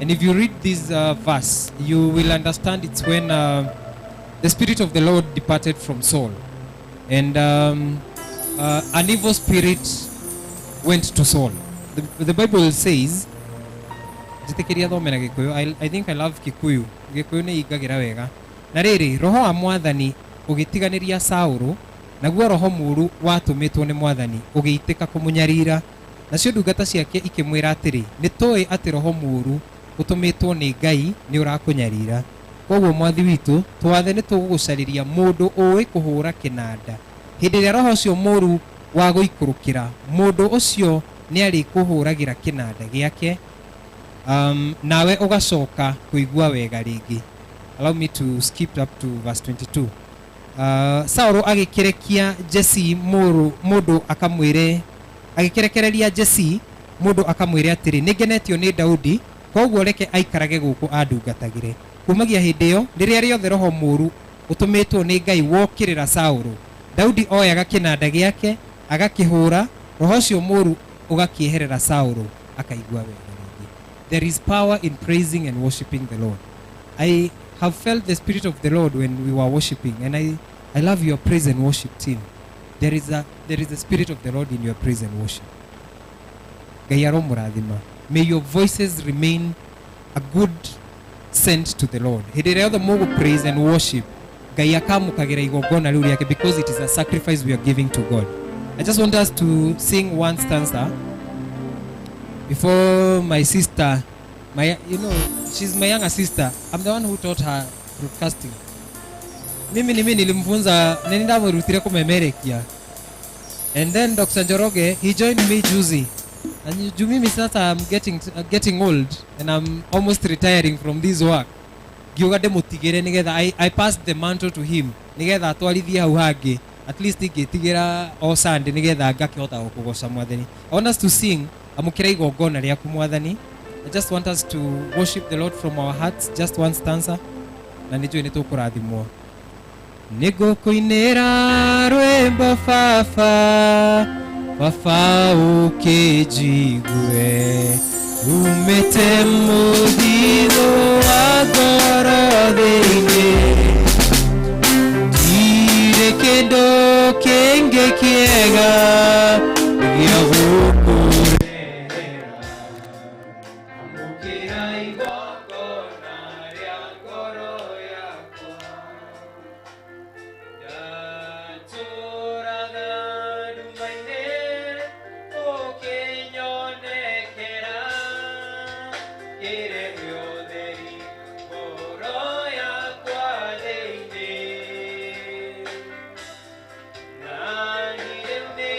And if you read this verse, you will understand it's when the Spirit of the Lord departed from Saul. And an evil spirit went to Saul. The Bible says, njĩtĩkĩria thome na Gĩkũyũ. I think I love Kikuyu. Gĩkũyũ nĩ ingagĩra wega. Na rĩrĩ, roho wa Mwathani ũgĩtiganĩria Saũlũ, naguo roho mũũru watũmĩtwo nĩ Mwathani ũgĩitĩka kũmũnyarira. Nacio ndungata ciake ikĩmwĩra atĩrĩ, nĩ tũĩ atĩ roho mũũru ũtũmĩtwo nĩ Ngai nĩ ũrakũnyarira. Koguo mwathi witũ, twathe nĩ tũgũgũcarĩria mũndũ ũĩ kũhũra kĩnanda. Hĩndĩ ĩrĩa roho ũcio mũũru wa gũikũrũkĩra, mũndũ ũcio nĩ arĩkũhũragĩra kĩnanda gĩake, nawe ũgacoka kũigua wega rĩngĩ. Allow me to skip up to verse 22. Saũlũ agĩkĩrekia Jesse mũndũ akamwĩre, agĩkĩrekereria Jesse mũndũ akamwĩre atĩrĩ, nĩngenetio nĩ Daudi, koguo reke aikarage gũkũ andungatagĩre. Kumagia hĩndĩ ĩyo, rĩrĩa rĩothe roho mũũru ũtũmĩtwo nĩ Ngai wokĩrĩra Saũlũ, Daudi oyaga kĩnanda gĩake agakĩhũra, roho ũcio mũũru ũgakĩeherera Saũlũ akaigua wega rĩngĩ. There is power in praising and worshiping the Lord. I have felt the Spirit of the Lord when we were worshiping, and I love your praise and worship team. There is the Spirit of the Lord in your praise and worship. Ngai aromũrathima. May your voices remain a good scent to the Lord. Hĩndĩ ĩrĩa yothe mũgũ praise and worship, Ngai akamũkagĩra igongona rĩu rĩake because it is a sacrifice we are giving to God. I just want us to sing one stanza before my sister, my you know, she's my younger sister. I'm the one who taught her broadcasting. Mimi ni mimi nilimfunza, nĩ ndamũrutire kũmemerekia. And then Dr. Njoroge, he joined me juzi. And juu mimi sasa I'm getting old and I'm almost retiring from this work. Ngiuga ndĩmũtigĩre nĩgetha I passed the mantle to him nĩgetha atwarithie hau hangĩ, at least ingĩtigĩra o Sunday nĩgetha ngakĩhota kũgoca Mwathani. I want us to sing amũkĩra igongona rĩaku Mwathani. I just want us to worship the Lord from our hearts, just one stanza, na nĩ njũĩ nĩ tũkũrathimwo. Nĩngũkũinĩra rwĩmbo baba, baba ũkĩnjigue, umĩte mũthithũ wa ngoro thĩinĩ, ndirĩ kĩndũ kĩngĩ kĩega gĩa gũkũrehera, amũkĩra igongona rĩa ngoro yakwa. Ndatũraga nduma-inĩ ũkĩnyonekera, kĩrehe ũtheri ngoro yakwa thĩinĩ, na niĩ rĩu nĩ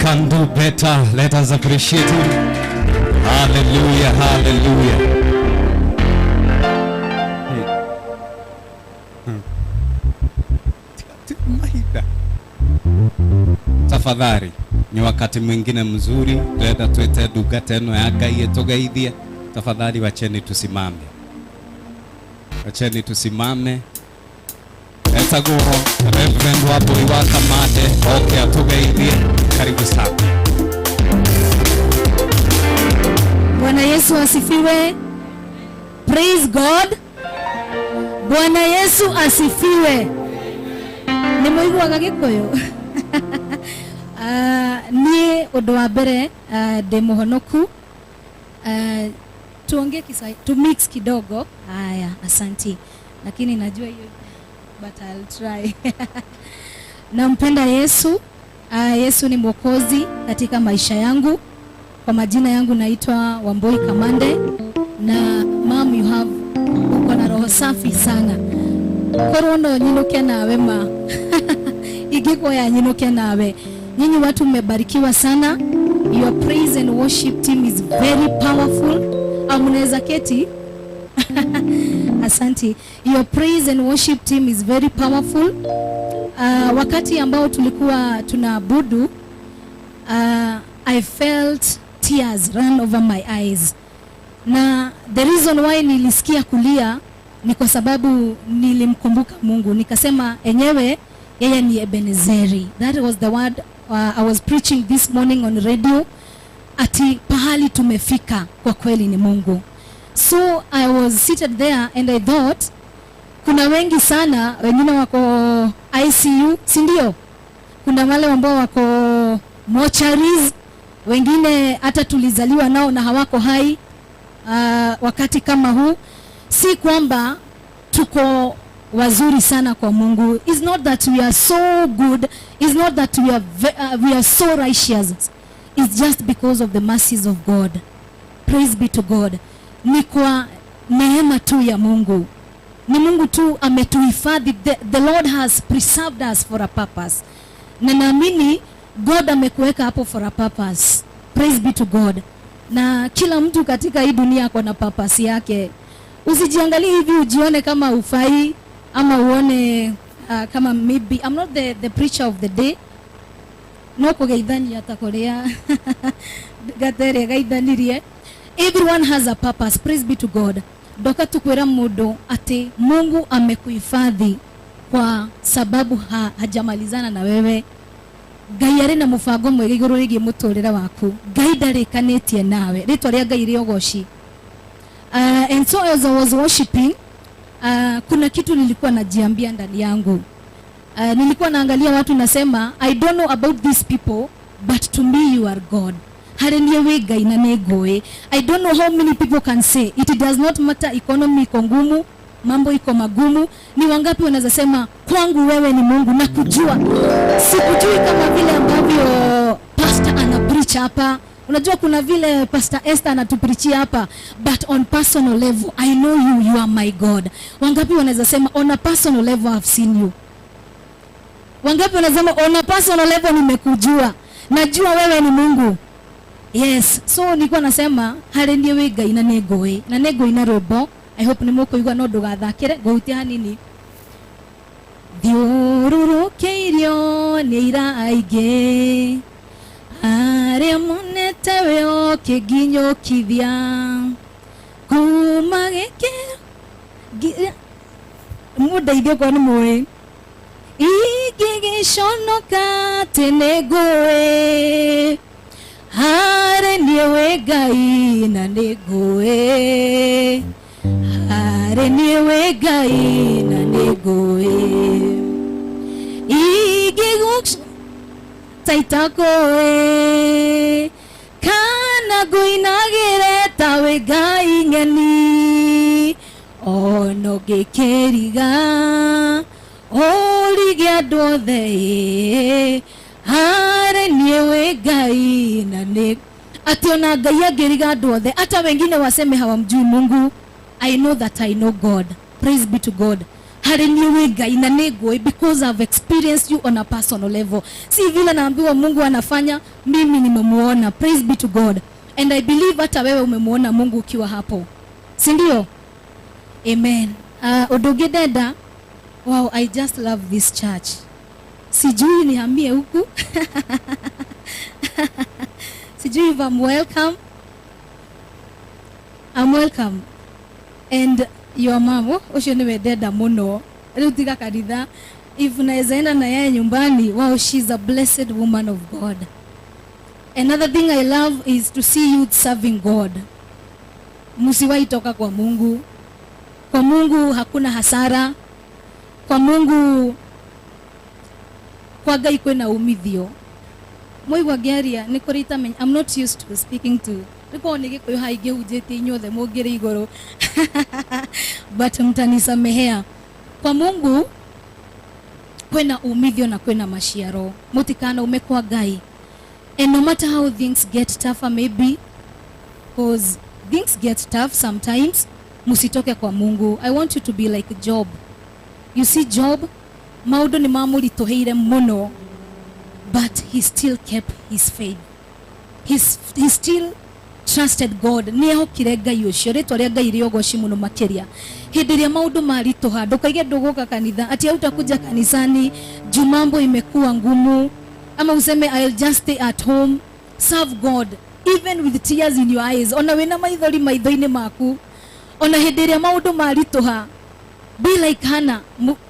can do better. Let us appreciate him. Hallelujah, hallelujah. Mahinda. Tafadhali, ni wakati mwingine mzuri twenda twite ndungata ĩno ya Ngai ĩtũgeithie. Tafadhali wacheni tusimame, wacheni tusimame. Etagwo Reverend Wambui wa Kamande oke atũgeithie. Karibu sana. Bwana Yesu asifiwe. Praise God. Bwana Yesu asifiwe. Nĩ mũiguaga Gĩkũyũ? Niĩ ũndũ wa mbere ndĩ mũhonoku. Tuongee Kiswahili, tu mix kidogo. Haya, asanti. Lakini najua hiyo, but I'll try. Nampenda Yesu. Yesu ni Mwokozi katika maisha yangu. Kwa majina yangu naitwa Wambui Kamande, na mom, you have, uko na roho safi sana. Korwo no nyinuke nawe ma. Ingĩkuoya nyinuke nawe. Nyinyi watu mmebarikiwa sana. Your praise and worship team is very powerful. Au mnaweza keti? Asante. Your praise and worship team is very powerful. Wakati ambao tulikuwa tunaabudu, I felt tears run over my eyes. Na the reason why nilisikia kulia ni kwa sababu nilimkumbuka Mungu. Nikasema enyewe yeye ni Ebenezeri. That was the word I was preaching this morning on radio. Ati pahali tumefika kwa kweli ni Mungu. So I was seated there and I thought kuna wengi sana, wengine wako ICU, si ndio? Kuna wale ambao wako mortuaries, wengine hata tulizaliwa nao na hawako hai. Wakati kama huu, si kwamba tuko wazuri sana kwa Mungu. It's not that we are so good. It's not that we are so righteous. It's just because of the mercies of God. Praise be to God. Ni kwa neema tu ya Mungu. Ni Mungu tu ametuhifadhi. The Lord has preserved us for a purpose. Na naamini God amekuweka hapo for a purpose. Praise be to God. Na kila mtu katika hii dunia ako na purpose yake. Usijiangalie hivi ujione kama ufai ama uone kama maybe I'm not the preacher of the day. No kugeithania ta kuria gatere gaithanirie. Everyone has a purpose. Praise be to God. Ndoka tukwira mundu ati Mungu amekuhifadhi kwa sababu hajamalizana na wewe. Ngai arĩ na mũbango mwega igũrũ rĩgiĩ mũtũrĩre waku. Ngai ndarĩkanĩtie nawe. Rĩtwa rĩa Ngai rĩogoci. And so as I was worshiping, kuna kitu nilikuwa najiambia ndani yangu. Nilikuwa naangalia watu nasema, I don't know about these people, but to me you are God. Harĩ niĩ wĩ Ngai na nĩ ngũĩ. I don't know how many people can say it does not matter, economy iko ngumu, mambo iko magumu. Ni wangapi wanaweza sema kwangu wewe ni Mungu na kujua. Sikujui kama vile ambavyo pastor ana preach hapa. Unajua kuna vile Pastor Esther anatupreachia hapa, but on personal level I know you, you are my God. Wangapi wanaweza sema on a personal level I've seen you? Wangapi wanasema on a personal level nimekujua, najua wewe ni Mungu? Yes. So nilikuwa nasema harĩ niĩ wĩ Ngai na nĩ ngũĩ, na nĩ ngũina rwĩmbo. I hope nĩ mũkũigua, no ndũgathakĩre, ngũhutia hanini. Thiũrũrũkĩirio nĩ ira aingĩ arĩa monete we ũkĩnginyũkithia kuma gĩkĩro mũndeithie okorwo nĩ mũĩ. Ingĩgĩconoka atĩ nĩ ngũĩ, harĩ niĩ wĩ Ngai na nĩ ngũĩ, harĩ niĩ wĩ Ngai na nĩ ngũĩ. Ingĩgũc-, ta itakũĩ, kana ngũinagĩre ta wĩ Ngai ng'eni, ona ũngĩkĩriga ũrige andũ othe ĩ, harĩ niĩ wĩ Ngai na nĩ ati ona Ngai angĩriga andũ othe, hata wengine waseme hawamjui Mungu, I know that I know God. Praise be to God. Harĩ niĩ wĩ Ngai na nĩ ngũĩ, because I've experienced you on a personal level. Si vile naambiwa Mungu anafanya, mimi nimemuona. Praise be to God. And I believe hata wewe umemuona Mungu ukiwa hapo, si ndio? Amen. Ũndũ ũngĩ ndenda, wow, I just love this church. Sijui nihamie huku. Sijui if I'm welcome. I'm welcome. And your mom, oh, ũcio nĩwe ndenda mũno. Rĩu tiga kanitha, if naweza enda na yeye nyumbani, wow, she's a blessed woman of God. Another thing I love is to see youth serving God. Msiwahi toka kwa Mungu. Kwa Mungu hakuna hasara. Kwa Mungu, kwa Ngai kwĩna umithio. Mwaigua ngĩaria nĩ kũrĩ itamenya. I'm not used to speaking to. Nĩkorwo nĩ Gĩkũyũ haha ingĩhunjĩtie inyuothe mũngĩrĩ igũrũ. But mtanisamehea. Kwa Mungu kwĩna umithio na kwĩna maciaro. Mũtikanaume kwa Ngai. And no matter how things get tougher maybe, because things get tough sometimes, musitoke kwa Mungu. I want you to be like Job. You see Job, maũndũ nĩ mamũritũhĩire mũno, but he still kept his faith. He still trusted God. Nĩ ehokire Ngai ũcio. Rĩtwa rĩa Ngai rĩogoci mũno makĩria. Hĩndĩ ĩrĩa maũndũ maritũha, ndũkaige ndũgũka kanitha, ati hautakuja kanisani juu mambo imekuwa ngumu, ama useme I'll just stay at home. Serve God even with tears in your eyes. Ona wĩna maithori maitho-inĩ maku, ona hĩndĩ ĩrĩa maũndũ maritũha, be like Hannah.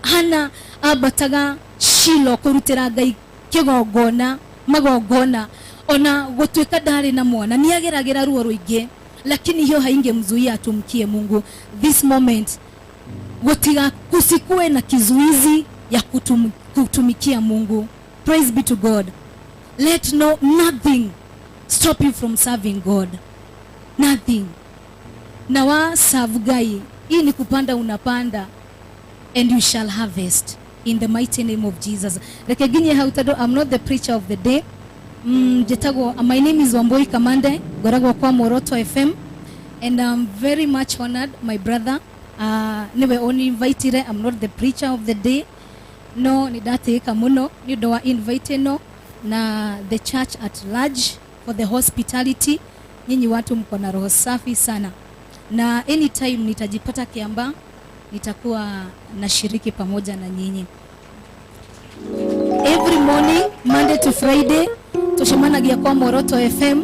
Hannah ambataga Shilo kũrutĩra Ngai kĩgongona, magongona, ona gũtuĩka ndarĩ na mwana, nĩ ageragĩra ruo rũingĩ, lakini hiyo haingemzuia atumkie Mungu. This moment gutiga kusikue na kizuizi ya kutumikia Mungu. Praise be to God. Let no nothing stop you from serving God. Nothing. Na wa serve Ngai, hii ni kupanda, unapanda, and you shall harvest in the mighty name of Jesus. Reke nginye hau tondũ I'm not the preacher of the day. Njĩtagwo, my name is Wambui Kamande, ngoragwo kwa Moroto FM, and I'm very much honored, my brother. Niwe uninvitire. I'm not the preacher of the day. No, nĩ ndatĩĩka mũno nĩ ũndũ wa invite ĩno na the church at large for the hospitality. Nyinyi watu mko na roho safi sana, na anytime nitajipata Kiambaa nitakuwa nashiriki pamoja na nyinyi. Every morning, Monday to Friday, tucemanagia kwa Moroto FM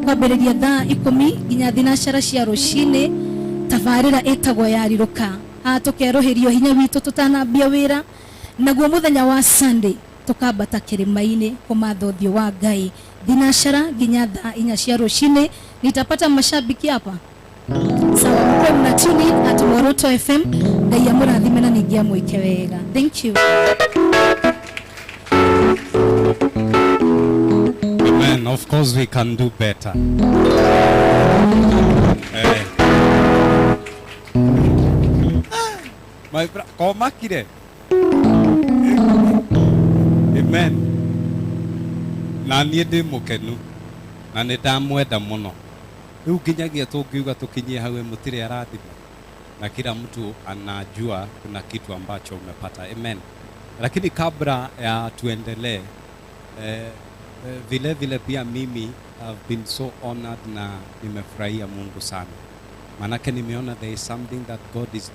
kwambĩrĩria thaa 10 nginya thinacara cia rũcinĩ. Tabarĩra ĩtagwo ya rirũka, haha tũkerũhĩrio hinya witũ tũtanambia wĩra. Naguo mũthenya wa Sunday tũkambata kĩrĩma-inĩ kũmatha ũthiũ wa Ngai thinacara nginya thaa 4 cia rũcinĩ. Nitapata mashabiki hapa, sawa? Mkuwe mna tune in at Moroto FM. Ngai amũrathime na ningĩ amwĩke wega. Thank you. Amen. Of course we can do better. Eh. My komakire. Amen. Na niĩ ndĩ mũkenu na nĩ ndamwenda mũno. Rĩu nginyagia tũngiuga tũkinyie hau mũtirĩ arathimo, na kila mtu anajua kuna kitu ambacho umepata. Amen. Lakini kabla ya tuendelee, vile vile pia mimi I've been so honored na nimefurahia Mungu sana. Manake nimeona there is something that God is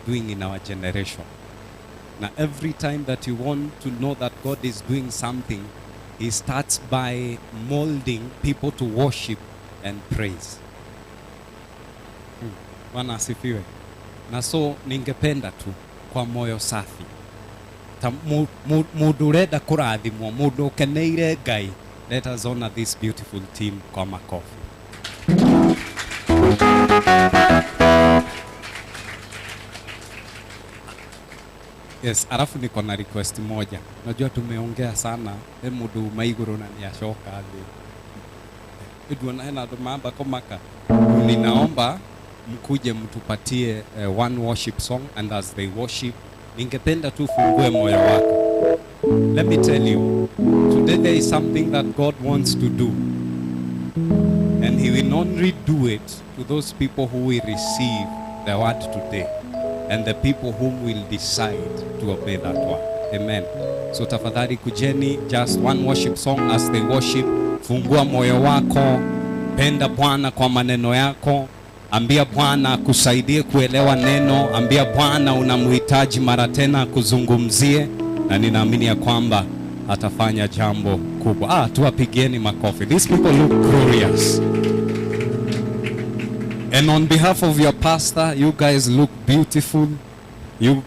doing in our generation. Na every time that you want to know that God is doing something, he starts by molding people to worship and praise. Bwana asifiwe. Na so ningependa tu kwa moyo safi, ta mundu urenda kurathimwo, mundu ukeneire Ngai, let us honor this beautiful team kwa makofi. Yes, alafu niko na request moja. Najua tumeongea sana, he mundu uma iguru na niacoka thi. Nduona hena andu mamba kumaka. Ninaomba mkuje mtupatie one worship song, and as they worship, ningependa tu fungue moyo wako. Let me tell you, today there is something that God wants to do. And he will only do it to those people who will receive the word today. and the people whom will decide to obey that word. Amen. So tafadhali kujeni, just one worship song as they worship. Fungua moyo wako, penda Bwana kwa maneno yako, ambia Bwana akusaidie kuelewa neno, ambia Bwana unamhitaji mara tena akuzungumzie, na ninaamini ya kwamba atafanya jambo kubwa. Ah, tuwapigieni makofi. These people look glorious. And on behalf of your pastor, you guys look beautiful. You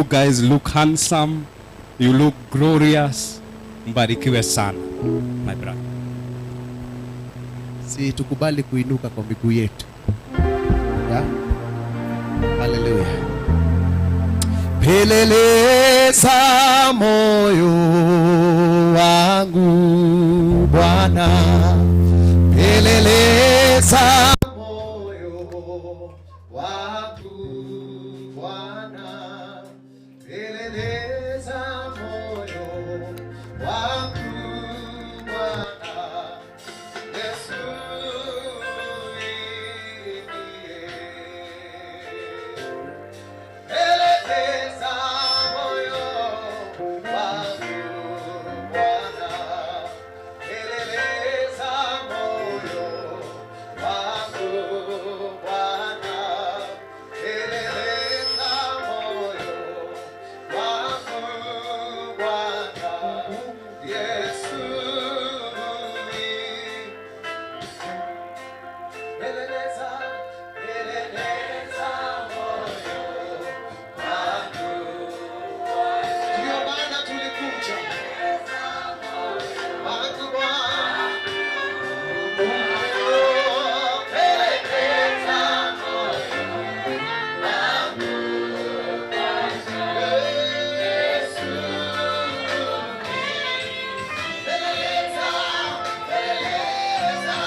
guys look handsome. You look glorious. Mbarikiwe sana, my brother. Si tukubali kuinuka kwa miguu yetu. Yeah? Hallelujah. Peleleza moyo wangu Bwana, peleleza moyo wangu Bwana, peleleza moyo wangu Bwana, Yesu ndiye. Peleleza moyo wangu Bwana, peleleza moyo wangu Bwana, peleleza moyo wangu Bwana, Yesu peleleza, peleleza moyo wangu. Ndio maana tulikuja wangu Bwana, peleleza moyo wangu Yesu, peleleza, peleleza,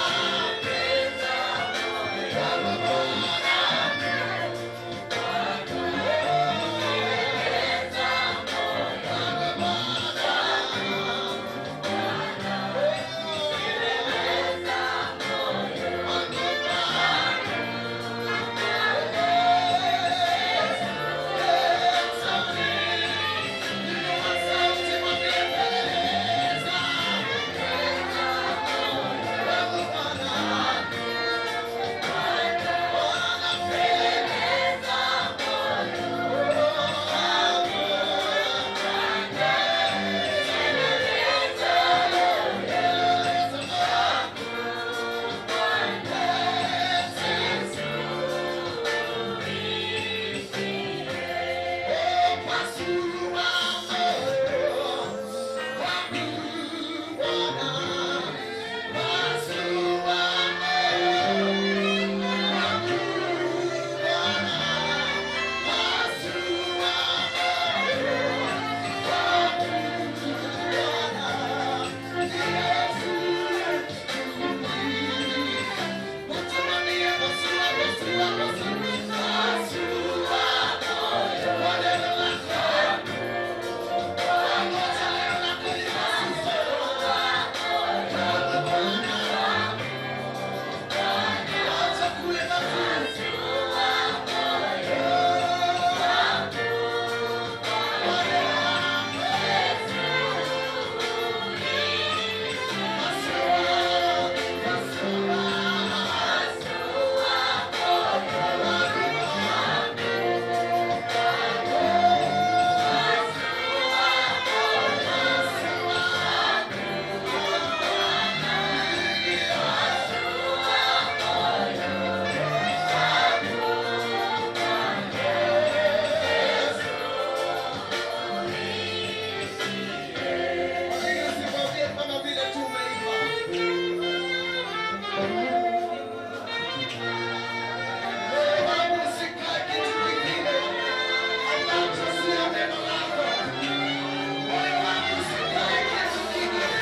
wangu Bwana. Usimwambie kama vile tu umeiva. Moyo wangu usikae kitu kingine ambacho sio neno lako. Moyo wangu usikae kitu kingine.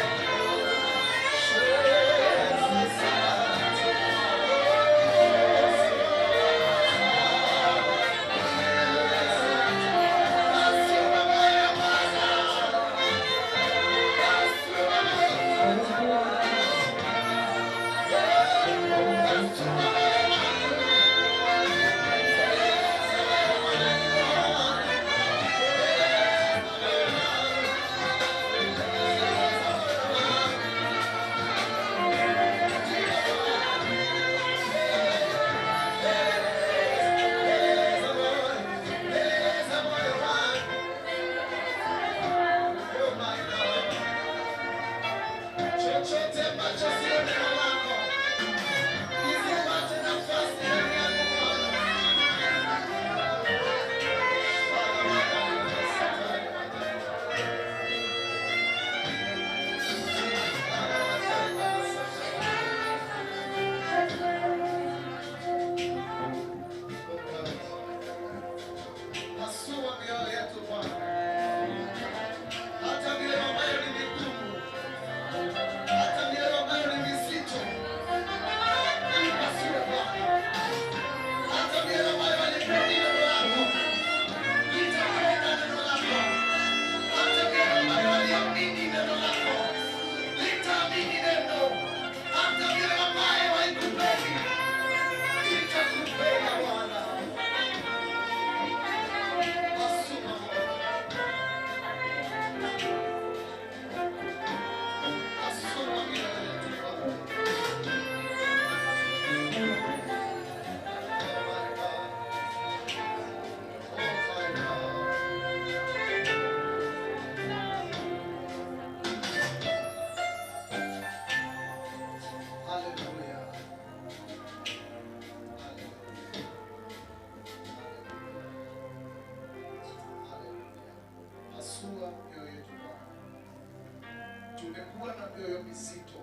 Tumekuwa na mioyo mizito,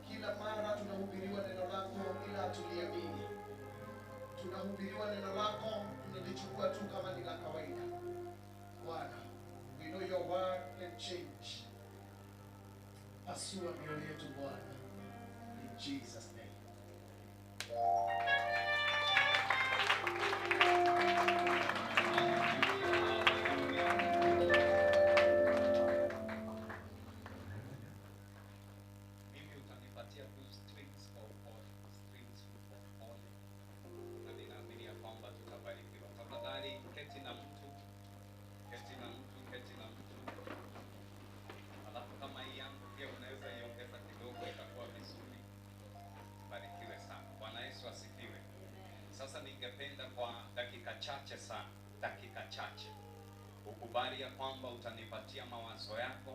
kila mara tunahubiriwa neno lako ila hatuliamini. Tunahubiriwa neno lako tunalichukua tu kama ni la kawaida. Bwana, we know your word can change. Pasua mioyo yetu Bwana, in Jesus name. Mimi utanipatia tu strings kwa upole, strings kwa upole, na ninaamini ya kwamba tutabarikiwa. Tafadhali keti na mtu, keti na mtu, keti na mtu. Alafu kama hii yangu pia unaweza iongeza kidogo, itakuwa vizuri. Barikiwe sana. Bwana Yesu asifiwe. Sasa ningependa kwa dakika chache sana, dakika chache, ukubali ya kwamba utanipatia mawazo yako,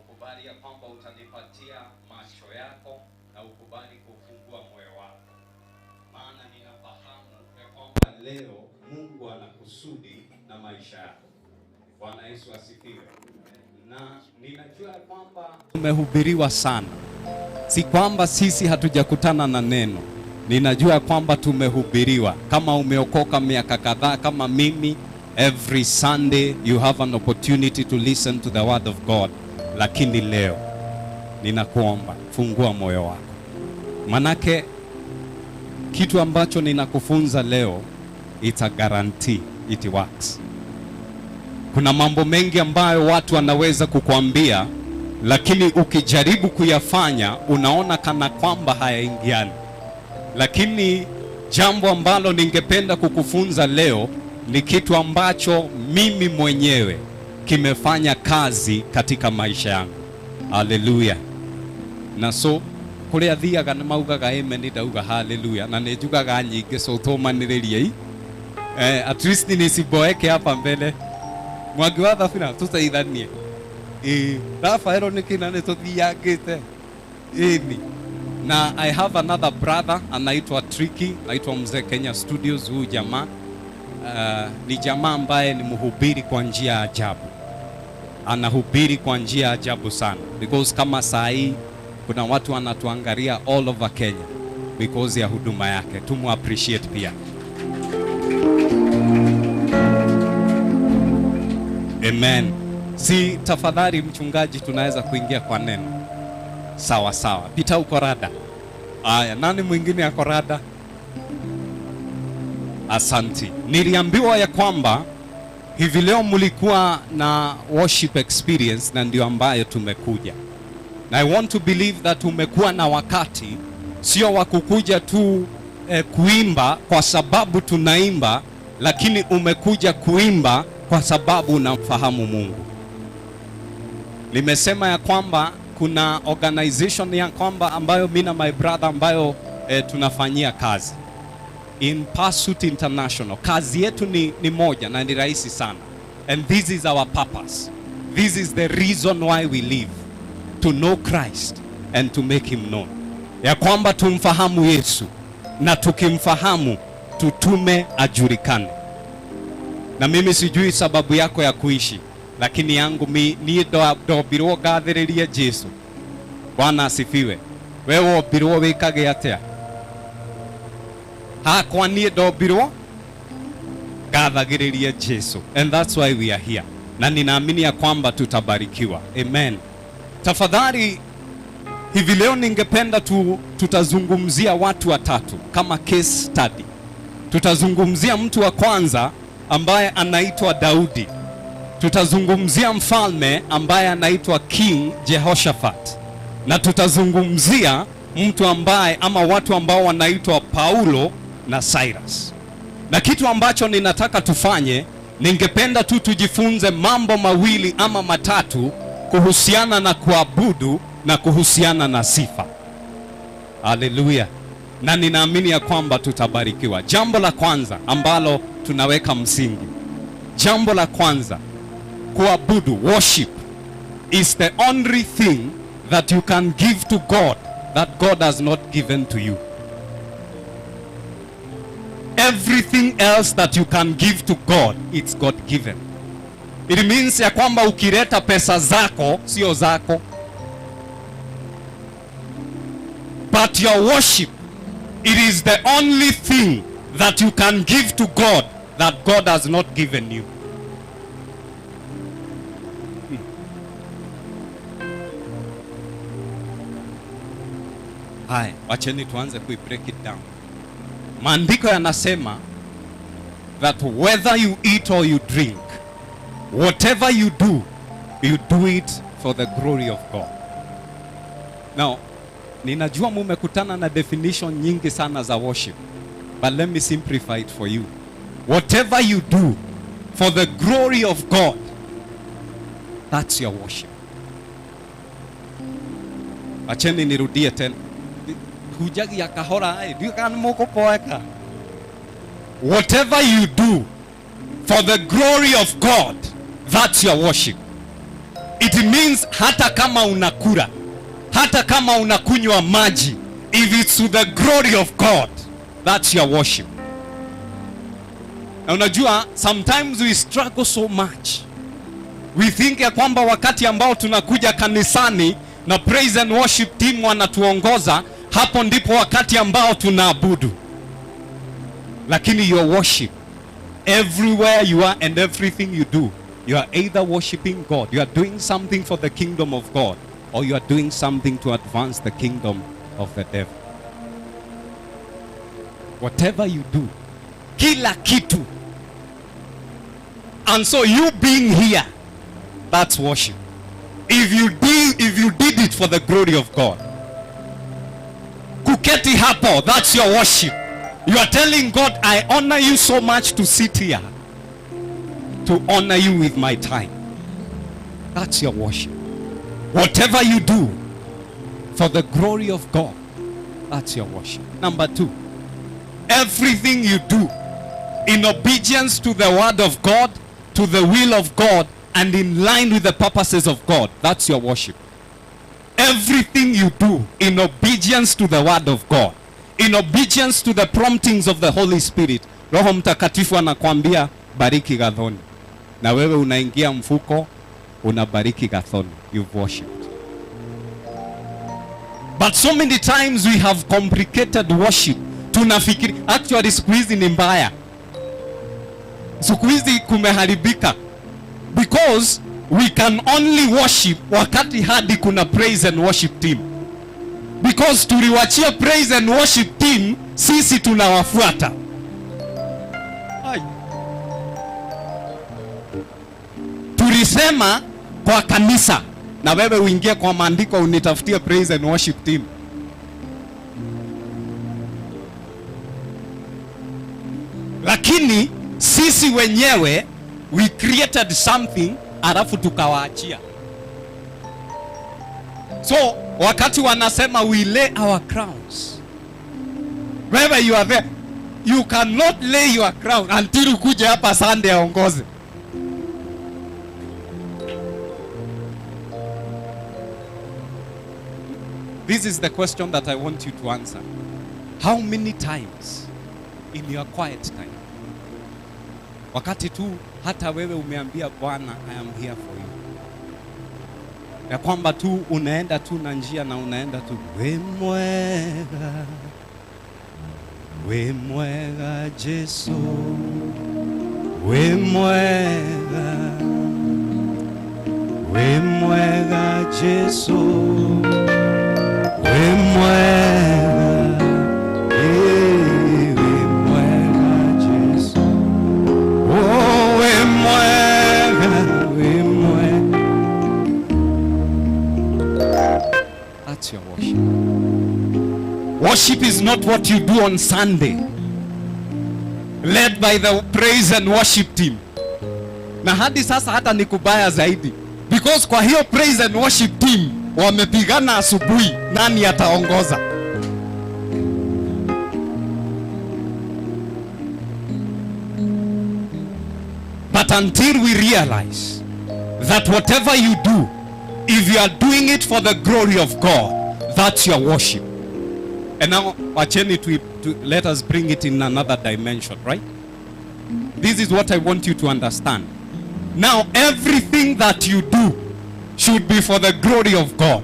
ukubali ya kwamba utanipatia macho yako, na ukubali kufungua moyo wako, maana ninafahamu ya kwamba leo Mungu ana kusudi na maisha yako. Bwana Yesu asifiwe. Na ninajua ya kwamba tumehubiriwa sana, si kwamba sisi hatujakutana na neno. Ninajua kwamba tumehubiriwa. Kama umeokoka miaka kadhaa kama mimi, every Sunday you have an opportunity to listen to the word of God. Lakini leo ninakuomba fungua moyo wako, manake kitu ambacho ninakufunza leo, it's a guarantee it works. Kuna mambo mengi ambayo watu wanaweza kukuambia, lakini ukijaribu kuyafanya unaona kana kwamba hayaingiani. Lakini jambo ambalo ningependa kukufunza leo ni kitu ambacho mimi mwenyewe kimefanya kazi katika maisha yangu. Haleluya. Na so kuria thiaga nĩ maugaga amen, ndauga haleluya, na nĩ njugaga nyingĩ, so tũmanĩrĩriei. At least nisiboeke hapa mbele. Mwangi wa thabina tũteithanie. Rafaelo nĩ kĩna nĩ tũthiangĩte. Ĩni. Na I have another brother anaitwa Tricky, anaitwa Mzee Kenya Studios. Huyu jamaa ni jamaa ambaye ni mhubiri kwa njia ya ajabu. Anahubiri kwa njia ya ajabu sana, because kama saa hii kuna watu wanatuangalia all over Kenya because ya huduma yake. Tumu appreciate pia. Amen. Si tafadhali mchungaji, tunaweza kuingia kwa neno. Sawa sawa. Pita uko rada. Aya, nani mwingine ako rada? Asanti. Niliambiwa ya kwamba hivi leo mlikuwa na worship experience na ndio ambayo tumekuja. Na I want to believe that umekuwa na wakati sio wa kukuja tu kuimba kwa sababu tunaimba, lakini umekuja kuimba kwa sababu unamfahamu Mungu. Nimesema ya kwamba kuna organization ya kwamba ambayo mimi na my brother ambayo tunafanyia kazi, In Pursuit International. Kazi yetu ni moja na ni rahisi sana. And this is our purpose. This is the reason why we live. To know Christ and to make him known. Ya kwamba tumfahamu Yesu, na tukimfahamu tutume ajulikane. Na mimi sijui sababu yako ya kuishi, lakini yangu ni ndombirwo ngathĩrĩrie Jesu. Bwana asifiwe. Wewe wombirwo wĩkage atĩa? Hakwa niĩ ndombirwo ngathagĩrĩrie Jesu. And that's why we are here. Na ninaamini ya kwamba tutabarikiwa. Amen. Tafadhali hivi leo ningependa tutazungumzia watu watatu kama case study. Tutazungumzia mtu wa kwanza ambaye anaitwa Daudi. Tutazungumzia mfalme ambaye anaitwa King Jehoshaphat. Na tutazungumzia mtu ambaye ama watu ambao wanaitwa Paulo na Cyrus. Na kitu ambacho ninataka tufanye, ningependa tu tujifunze mambo mawili ama matatu kuhusiana na kuabudu na kuhusiana na sifa. Haleluya. Na ninaamini ya kwamba tutabarikiwa. Jambo la kwanza ambalo tunaweka msingi, jambo la kwanza, kuabudu, worship is the only thing that you can give to God that God has not given to you. Everything else that you can give to God, it's God given. It means ya kwamba ukileta pesa zako, sio zako. But your worship, it is the only thing that you can give to God that God has not given you. Haya, wacheni tuanze kui break it down. Maandiko yanasema that whether you eat or you drink, whatever you do, you do it for the glory of God. Now, ninajua mumekutana na definition nyingi sana za worship, but let me simplify it for you. Whatever you do for the glory of God, that's your worship. Acheni nirudie tena. Hujagia kahora ai, ndiũ kana mũkũpoeka. Whatever you do for the glory of God, that's your worship. It means hata kama unakula, hata kama unakunywa maji, if it's to the glory of God, that's your worship. Na unajua sometimes we struggle so much. We think ya kwamba wakati ambao tunakuja kanisani na praise and worship team wanatuongoza, hapo ndipo wakati ambao tunaabudu. Lakini your worship, everywhere you are and everything you do, you are either worshiping God, you are doing something for the kingdom of God, or you are doing something to advance the kingdom of the devil. Whatever you do, kila kitu. And so you being here, that's worship. If you did it for the glory of God. Kuketi hapo, that's your worship. You are telling God, I honor you so much to sit here, to honor you with my time. That's your worship. Whatever you do for the glory of God, that's your worship. Number two, everything you do in obedience to the word of God, to the will of God, and in line with the purposes of God, that's your worship. Everything you do in obedience to the word of God, in obedience to the promptings of the Holy Spirit. Roho Mtakatifu anakuambia bariki Gathoni, na wewe unaingia mfuko unabariki Gathoni. You've worshipped. But so many times we have complicated worship. Tunafikiri actually siku hizi ni mbaya, siku hizi kumeharibika, because we can only worship wakati hadi kuna praise and worship team. Because tuliwachia praise and worship team, sisi tunawafuata. Ai. Tulisema kwa kanisa, na wewe uingie kwa maandiko unitafutie praise and worship team. Lakini sisi wenyewe we created something alafu tukawaachia. So wakati wanasema we lay our crowns, wewe you are there, you cannot lay your crown until ukuje hapa Sunday aongoze. This is the question that I want you to answer. How many times in your quiet time, wakati tu hata wewe umeambia Bwana I am here for you, ya kwamba tu unaenda tu na njia na unaenda tu, we mwega Jesu, we mwega Jesu, we mwega, we mwega Jesu, oh we mwega, we mwega. That's your worship. Worship is not what you do on Sunday, led by the praise and worship team. Na hadi sasa hata ni kubaya zaidi, because kwa hiyo praise and worship team wamepigana asubuhi, nani ataongoza? But until we realize that whatever you do, if you are doing it for the glory of God, that's your worship. And now, wacheni to let us bring it in another dimension, right? This is what I want you to understand. Now, everything that you do should be for the glory of God.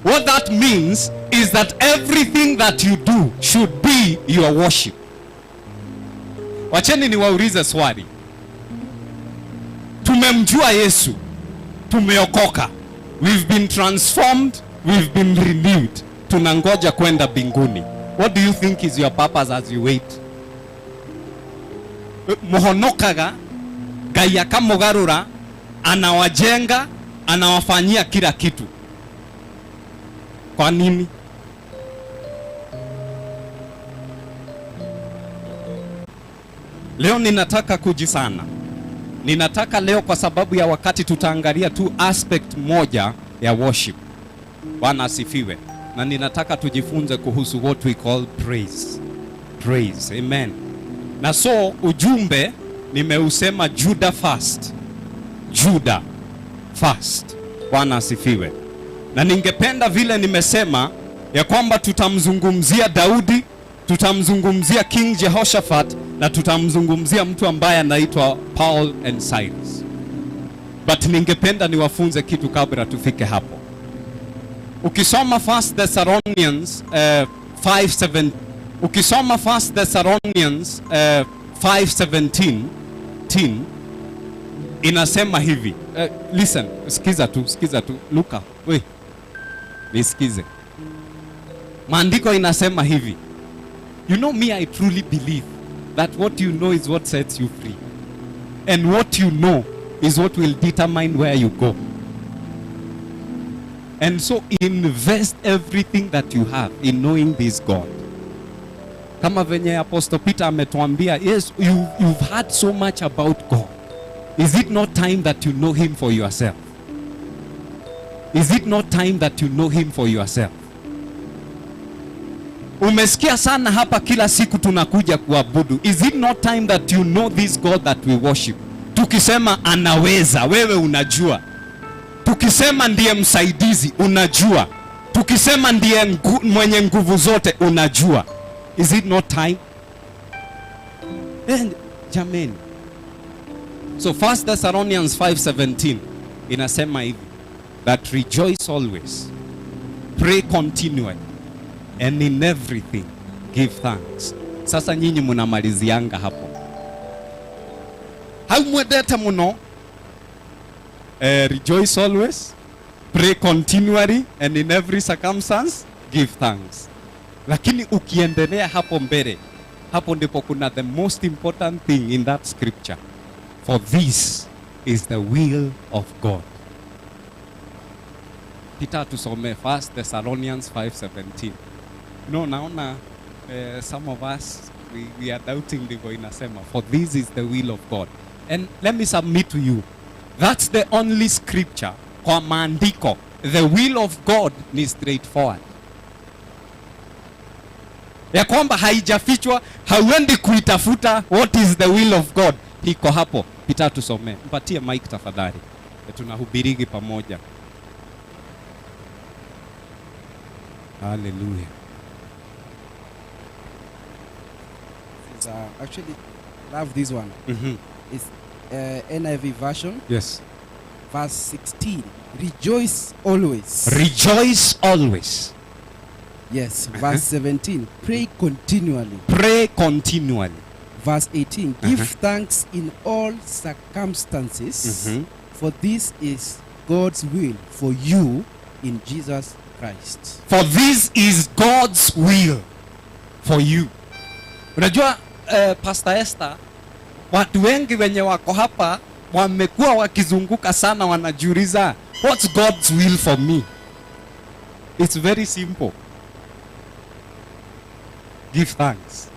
What that means is that everything that you do should be your worship. Wacheni niwaulize swali. Tumemjua Yesu, tumeokoka, we've been transformed, we've been renewed, tunangoja kwenda mbinguni. What do you think is your purpose as you wait? Muhonokaga, Ngai akamugarura, anawajenga, anawafanyia kila kitu. Kwa nini? Leo ninataka kujisana. Ninataka leo kwa sababu ya wakati tutaangalia tu aspect moja ya worship. Bwana asifiwe. Na ninataka tujifunze kuhusu what we call praise. Praise. Amen. Na so ujumbe nimeusema Judah first. Judah first. Bwana asifiwe. Na ningependa vile nimesema ya kwamba tutamzungumzia Daudi, tutamzungumzia King Jehoshaphat na tutamzungumzia mtu ambaye anaitwa Paul and Silas. But ningependa niwafunze kitu kabla tufike hapo. Ukisoma 1 Thessalonians 5:7, ukisoma 1 Thessalonians 5:17 inasema hivi. Listen, sikiza tu Luka, we nisikize. Maandiko inasema hivi. You know me, I truly believe that what you know is what sets you free. And what you know is what will determine where you go. And so invest everything that you have in knowing this God. Kama venye Apostle Peter ametuambia, yes, you've heard so much about God. Is it not time that you know him for yourself? Is it not time that you know him for yourself? Umesikia sana hapa kila siku tunakuja kuabudu. Is it not time that you know this God that we worship? Tukisema anaweza, wewe unajua. Tukisema ndiye msaidizi, unajua. Tukisema ndiye mwenye nguvu zote, unajua. Is it not time? And jameni. So 1 Thessalonians 5:17 inasema hivi, that rejoice always, pray continually, and in everything give thanks. Sasa nyinyi mnamalizianga hapo. Haumwendete muno. Rejoice always, pray continually, and in every circumstance give thanks. Lakini ukiendelea hapo mbele, hapo ndipo kuna the most important thing in that scripture. For this is the will of God. Peter tusome 1 Thessalonians 5:17. No, naona some of us, we are doubting ndivyo inasema. For this is the will of God. And let me submit to you, that's the only scripture kwa maandiko. The will of God ni straightforward. Ya kwamba haijafichwa, hauendi kuitafuta. What is the will of God? Iko hapo. Peter tusome. Mpatie mic tafadhali. Tunahubirigi pamoja. Hallelujah. It's, actually love this one. Mm-hmm. It's NIV version. Yes. Verse 16. Rejoice always. Rejoice always. Yes. Verse 17. Pray continually. Pray continually. Verse 18. Give thanks in all circumstances, for this is God's will for you in Jesus Christ. For this is God's will for you. Unajua Pastor Esther, watu wengi wenye wako hapa wamekuwa wakizunguka sana, wanajiuliza what's God's will for me? It's very simple. Give thanks.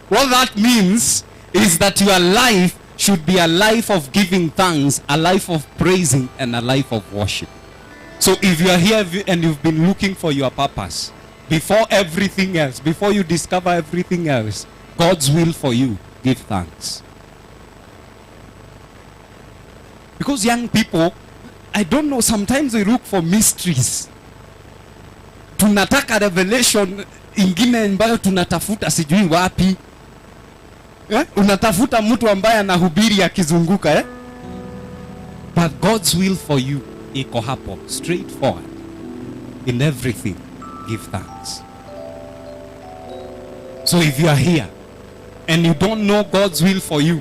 What that means is that your life should be a life of giving thanks, a life of praising, and a life of worship. So if you are here and you've been looking for your purpose, before everything else, before you discover everything else, God's will for you, give thanks. Because young people, I don't know, sometimes we look for mysteries. Tunataka revelation ingine ambayo tunatafuta sijui wapi. Unatafuta mtu ambaye anahubiri akizunguka, eh? But God's will for you iko hapo, straightforward. In everything give thanks. So if you are here and you don't know God's will for you,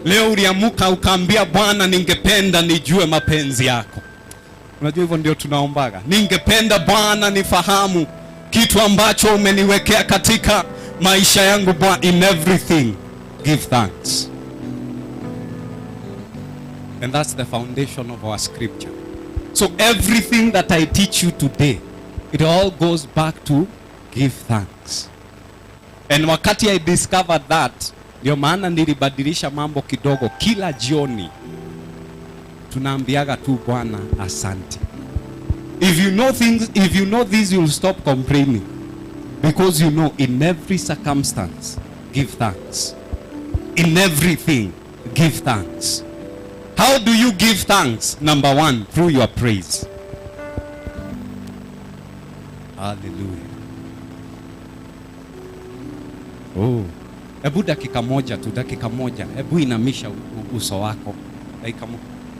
leo uliamuka ukaambia Bwana, ningependa nijue mapenzi yako. Unajua hivyo ndio tunaombaga, ningependa Bwana nifahamu kitu ambacho umeniwekea katika maisha yangu Bwana. In everything give thanks. And that's the foundation of our scripture. So everything that I teach you today, it all goes back to give thanks. And wakati I discovered that, ndio maana nilibadilisha mambo kidogo. Kila jioni tunaambiaga tu Bwana asante. If you know things, if you know this, you'll stop complaining. Because you know in every circumstance, give thanks. In everything, give thanks. How do you give thanks? Number one, through your praise. Hallelujah. Oh. Ebu dakika moja tu, dakika moja. Ebu inamisha uso wako.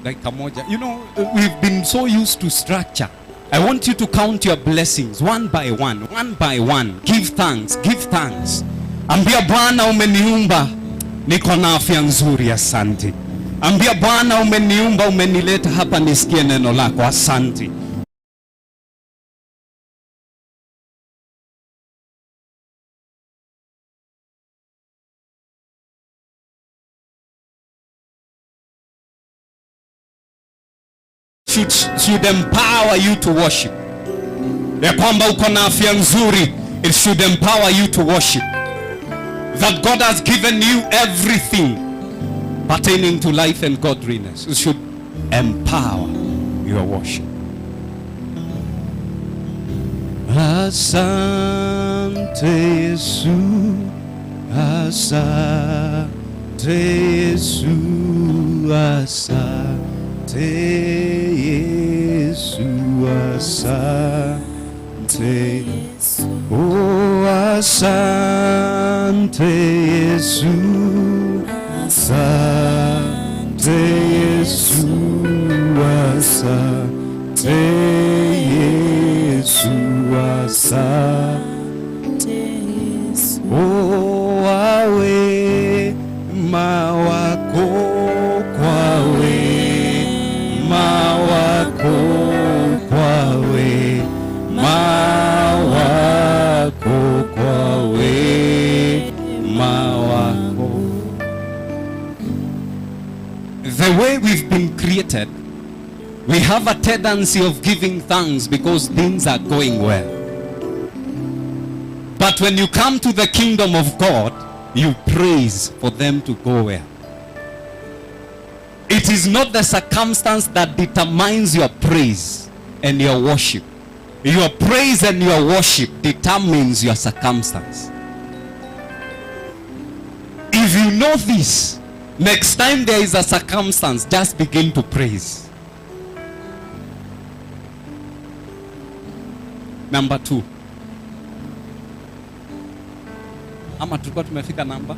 Dakika moja. You know, we've been so used to structure. I want you to count your blessings one by one, one by one. Give thanks, give thanks. Ambia Bwana umeniumba, niko na afya nzuri, asante. Ambia Bwana umeniumba, umenileta hapa nisikie neno lako, asante. Should empower you to worship. Ya kwamba uko na afya nzuri, it should empower you to worship. That God has given you everything pertaining to life and godliness. It should empower your worship. Asante Yesu, asante Yesu, asante Yesu, asante. Oh, asante Yesu, asante Yesu, asante Yesu, asante Yesu. Oh, wawe mawako kwawe, mawako kwawe, mawako kwawe, mawako. The way we've been created, we have a tendency of giving thanks because things are going well. But when you come to the kingdom of God, you praise for them to go well. It is not the circumstance that determines your praise and your worship. Your praise and your worship determines your circumstance. If you know this, next time there is a circumstance, just begin to praise. Number two. Ama tulikuwa tumefika namba?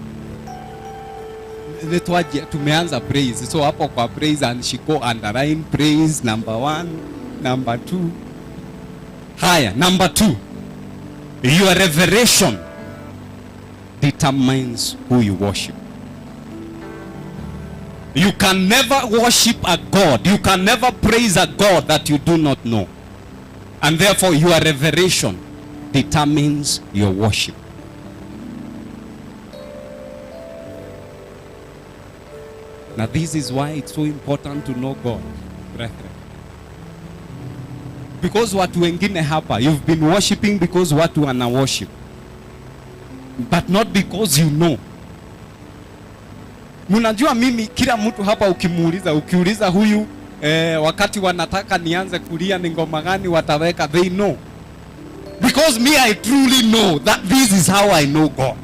Nitwaje, tumeanza praise. So hapo kwa praise and shiko underline praise number 1, number 2. Haya, number 2. Your revelation determines who you worship. You can never worship a God. You can never praise a God that you do not know. And therefore your revelation determines your worship. Now this is why it's so important to know God, brethren. Because watu wengine hapa, you've been worshiping because watu wana worship. But not because you know. Mnajua mimi kila mtu hapa ukimuuliza, ukiuliza huyu wakati wanataka nianze kulia ni ngoma gani wataweka, they know. Because me, I truly know that this is how I know God.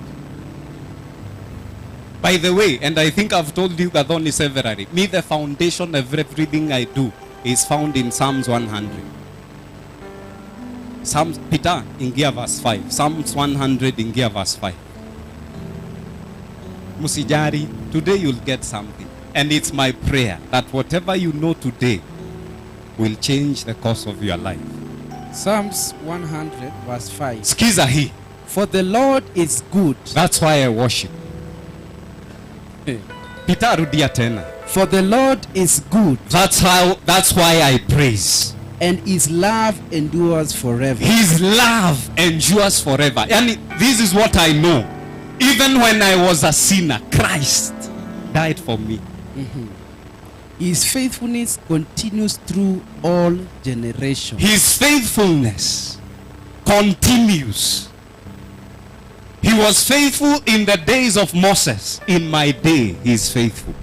By the way, and I think I've told you Gathoni severally, me the foundation of everything I do is found in Psalms 100. Psalms, Peter, ingia verse 5. Psalms 100, ingia verse 5. Musijari, today you'll get something. And it's my prayer that whatever you know today will change the course of your life. Psalms 100 verse 5. Sikiza hii. For the Lord is good. That's why I worship. Peter, rudia tena. For the Lord is good. That's why I praise. And his love endures forever. His love endures forever. Yani, this is what I know. Even when I was a sinner, Christ died for me. His faithfulness continues through all generations. His faithfulness continues. He was faithful in the days of Moses. In my day, he is faithful.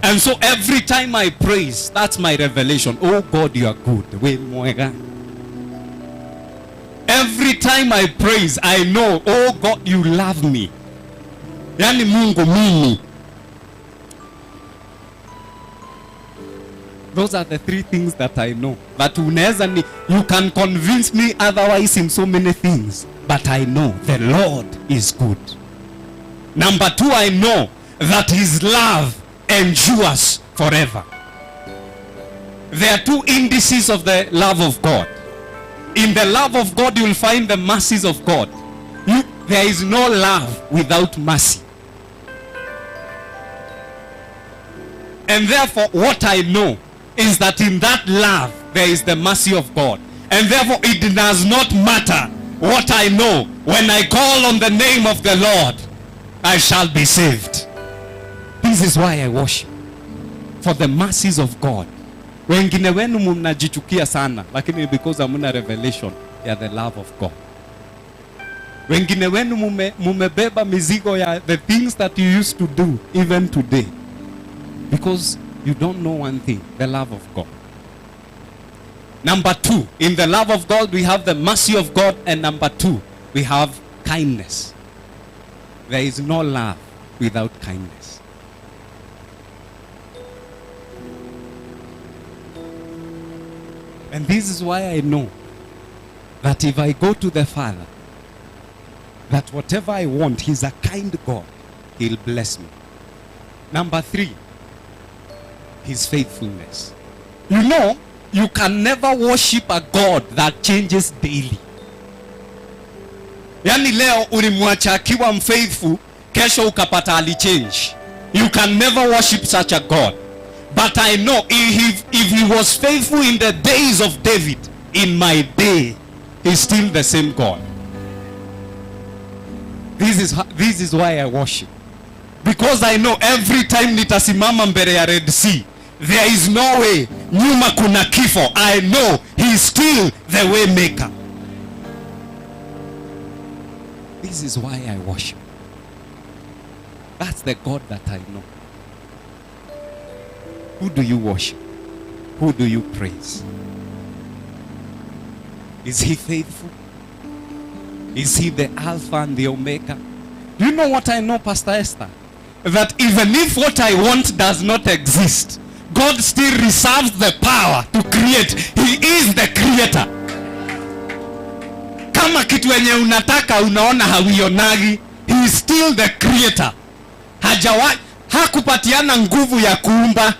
And so every time I praise, that's my revelation. Oh God, you are good. We mwega. Every time I praise, I know, oh God, you love me. Yani Mungu mimi. Those are the three things that I know. That unaweza ni, you can convince me otherwise in so many things. But I know the Lord is good. Number two, I know that his love endures forever. There are two indices of the love of God. In the love of God, you will find the mercies of God. There is no love without mercy. And therefore, what I know is that in that love, there is the mercy of God. And therefore, it does not matter what I know. When I call on the name of the Lord, I shall be saved. This is why I worship. For the mercies of God. Wengine wenu mnajichukia sana, lakini because hamna revelation ya the love of God. Wengine wenu mumebeba mizigo ya the things that you used to do even today. Because you don't know one thing, the love of God. Number two, in the love of God, we have the mercy of God. And number two, we have kindness. There is no love without kindness. And this is why I know that if I go to the Father, that whatever I want, he's a kind God. He'll bless me. Number three, his faithfulness. You know, you can never worship a God that changes daily. Yani leo ulimwacha akiwa mfaithful, kesho ukapata alichange. You can never worship such a God. But I know if he was faithful in the days of David, in my day, he's still the same God. This is why I worship. Because I know every time nitasimama mbele ya Red Sea, there is no way. Nyuma kuna kifo. I know he is still the way maker. This is why I worship. That's the God that I know. Who do you worship? Who do you praise? Is he faithful? Is he the Alpha and the Omega? Do you know what I know, Pastor Esther? That even if what I want does not exist, God still reserves the power to create. He is the creator. Kama kitu yenye unataka unaona hauionagi, he is still the creator. Hakupatiana nguvu ya kuumba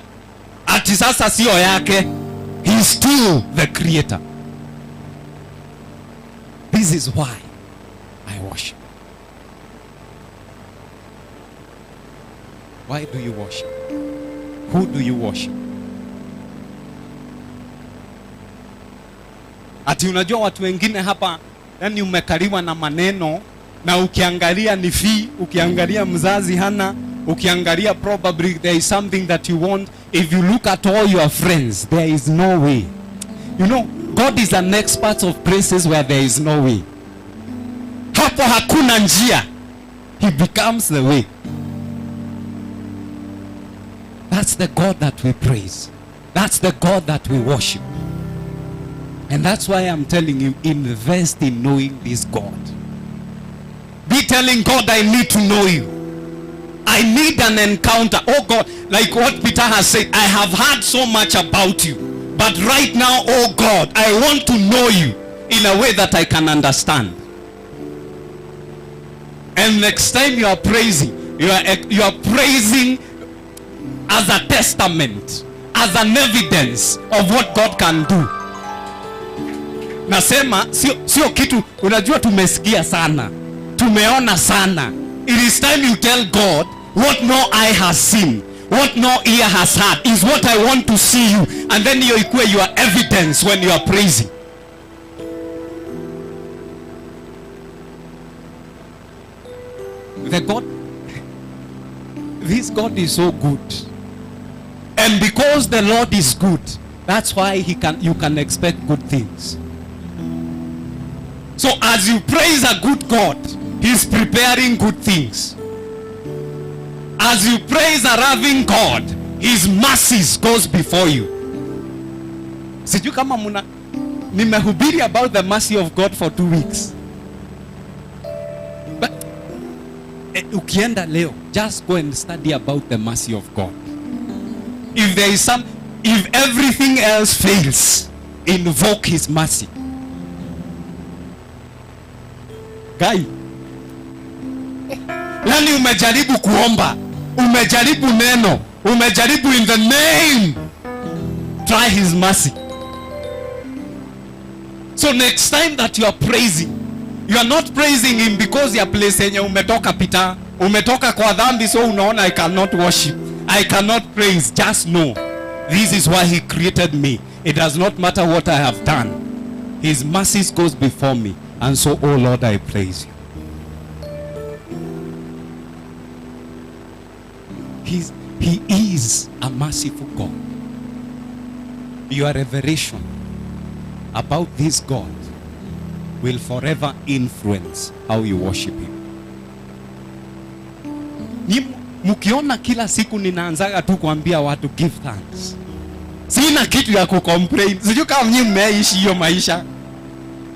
ati sasa sio yake. He is still the creator. This is why I worship. Why do you worship? Who do you worship? Ati unajua watu wengine hapa, yani umekaliwa na maneno, na ukiangalia ni fee, ukiangalia mzazi hana, ukiangalia probably there is something that you want. If you look at all your friends, there is no way. You know, God is an expert of places where there is no way. Hapo hakuna njia. He becomes the way. That's the God that we praise. That's the God that we worship. And that's why I'm telling you, invest in knowing this God. Be telling God, I need to know you. I need an encounter. Oh God, like what Peter has said, I have heard so much about you. But right now, oh God, I want to know you in a way that I can understand. And next time you are praising, you are praising as a testament, as an evidence of what God can do. Nasema sio kitu unajua, tumesikia sana, tumeona sana. It is time you tell God what no eye has seen, what no ear has heard is what I want to see you. And then you equate your evidence when you are praising. The God, this God is so good. And because the Lord is good, that's why you can expect good things. So as you praise a good God, he's preparing good things. As you praise a loving God, his mercies goes before you. Sijui kama muna, nimehubiri about the mercy of God for 2 weeks. But ukienda leo, just go and study about the mercy of God. If there is some, if everything else fails, invoke his mercy. Guy, yani umejaribu kuomba, umejaribu neno, umejaribu in the name, try his mercy. So next time that you are praising, you are not praising him because ya place yenye umetoka pita, umetoka kwa dhambi, so unaona I cannot worship, I cannot praise. Just know, this is why he created me. It does not matter what I have done. His mercies goes before me. And so, oh Lord, I praise you. He is a merciful God. Your revelation about this God will forever influence how you worship him. Mukiona kila siku ninaanzaga tu kuambia watu give thanks. Sina kitu ya kucomplain. Sijui kama nyinyi mmeishi hiyo maisha.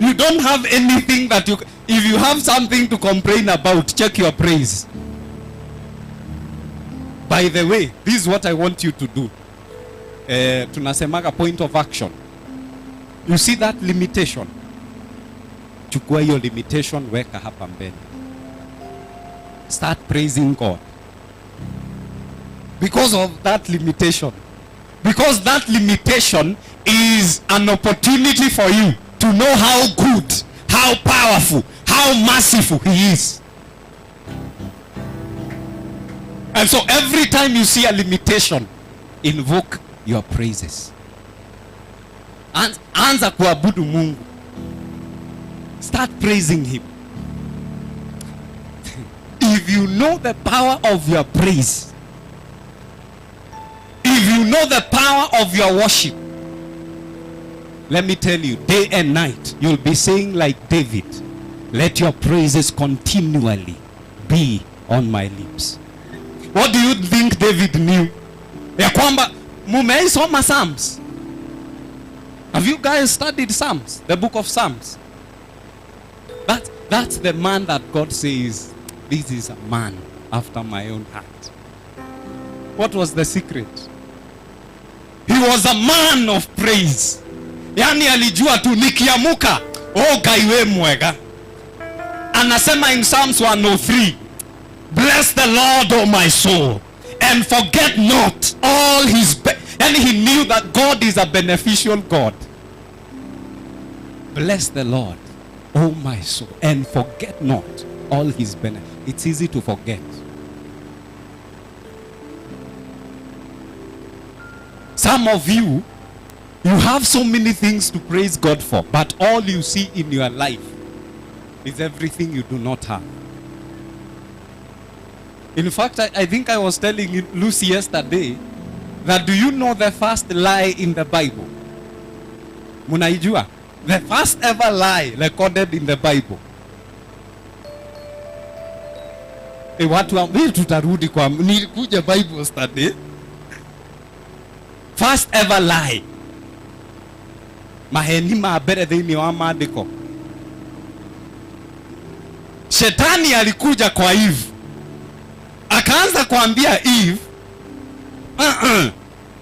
You don't have anything that you, if you have something to complain about, check your praise. By the way, this is what I want you to do. Tunasemaga point of action. You see that limitation? Chukua hiyo limitation, weka hapa mbele. Start praising God. Because of that limitation. Because that limitation is an opportunity for you to know how good, how powerful, how merciful he is. And so every time you see a limitation, invoke your praises. Anza kuabudu Mungu. Start praising him. If you know the power of your praise, if you know the power of your worship, let me tell you, day and night, you'll be saying like David, let your praises continually be on my lips. What do you think David knew? Ya kwamba, mumeisoma Psalms? Have you guys studied Psalms? The book of Psalms? That's the man that God says, this is a man after my own heart. What was the secret? He was a man of praise. Yani alijua tu nikiamuka, oh Ngai we mwega. Anasema in Psalms 103, bless the Lord, O my soul, and forget not all his and he knew that God is a beneficial God. Bless the Lord, O my soul, and forget not all his benefits. It's easy to forget. Some of you, you have so many things to praise God for, but all you see in your life is everything you do not have. In fact, I think I was telling Lucy yesterday that do you know the first lie in the Bible? Munaijua? The first ever lie recorded in the Bible. Watu wa, mimi tutarudi kwa, nilikuja Bible study. First ever lie. Maheni ma mbere thĩinĩ wa maandĩko. Shetani alikuja kwa Eve. Akaanza kuambia Eve,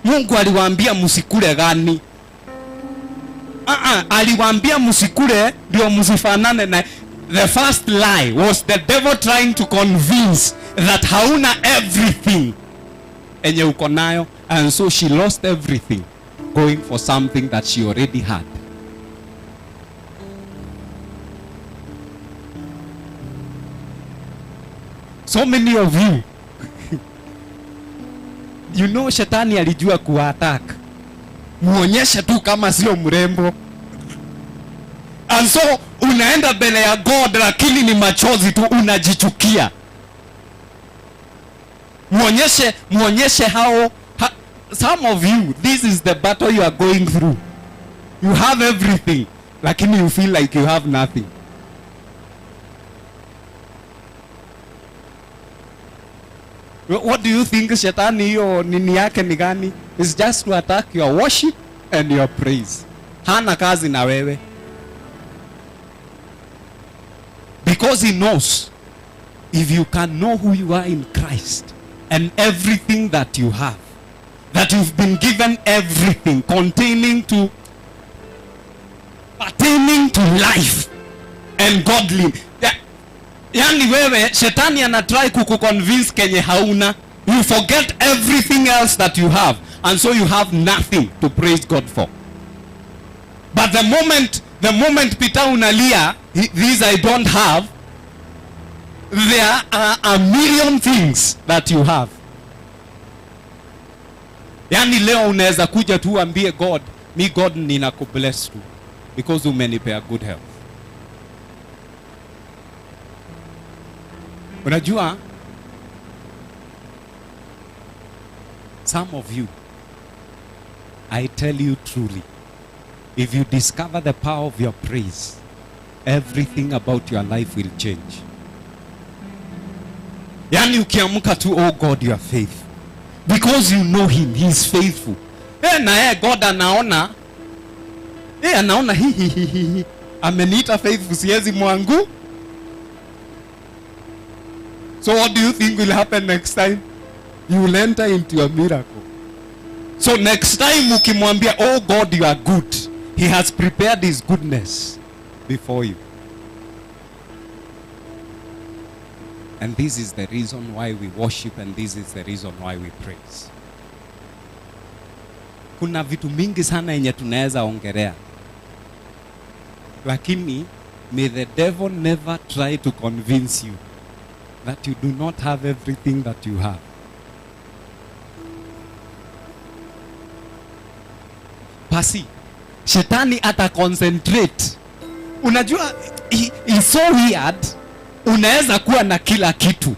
Mungu aliwaambia msikule gani? Aliwaambia msikule ndio msifanane na. The first lie was the devil trying to convince that hauna everything enye uko nayo, and so she lost everything going for something that she already had. So many of you, you know shetani alijua kuattack. Muonyeshe tu kama sio mrembo. And so unaenda mbele ya God lakini ni machozi tu, unajichukia. Muonyeshe, muonyeshe how, some of you, this is the battle you are going through. You have everything, lakini you feel like you have nothing. What do you think shetani hiyo nini yake ni gani? It's just to attack your worship and your praise. Hana kazi na wewe. Because he knows if you can know who you are in Christ and everything that you have, that you've been given everything pertaining to life and godly. Yani wewe shetani ana try kukuconvince kenye hauna. You forget everything else that you have, and so you have nothing to praise God for. But the moment Peter unalia, these I don't have, there are a million things that you have. Yani leo unaweza kuja tu uambie God, mi God ninakubless tu because umenipea good health. Unajua, some of you, I tell you truly, if you discover the power of your praise, everything about your life will change. Yani ukiamka tu, oh God, you are faithful. Because you know him, he is faithful. Na yeye God anaona, anaona hi, hi, hi, hi, hi. Ameniita faithful, siwezi mwangu. So what do you think will happen next time? You will enter into a miracle. So next time ukimwambia, oh God, you are good, he has prepared his goodness before you. And this is the reason why we worship, and this is the reason why we praise. Kuna vitu mingi sana yenye tunaweza ongelea. Lakini may the devil never try to convince you that you do not have everything that you have. Pasi, shetani ata concentrate. Unajua, it's so weird. Unaweza kuwa na kila kitu,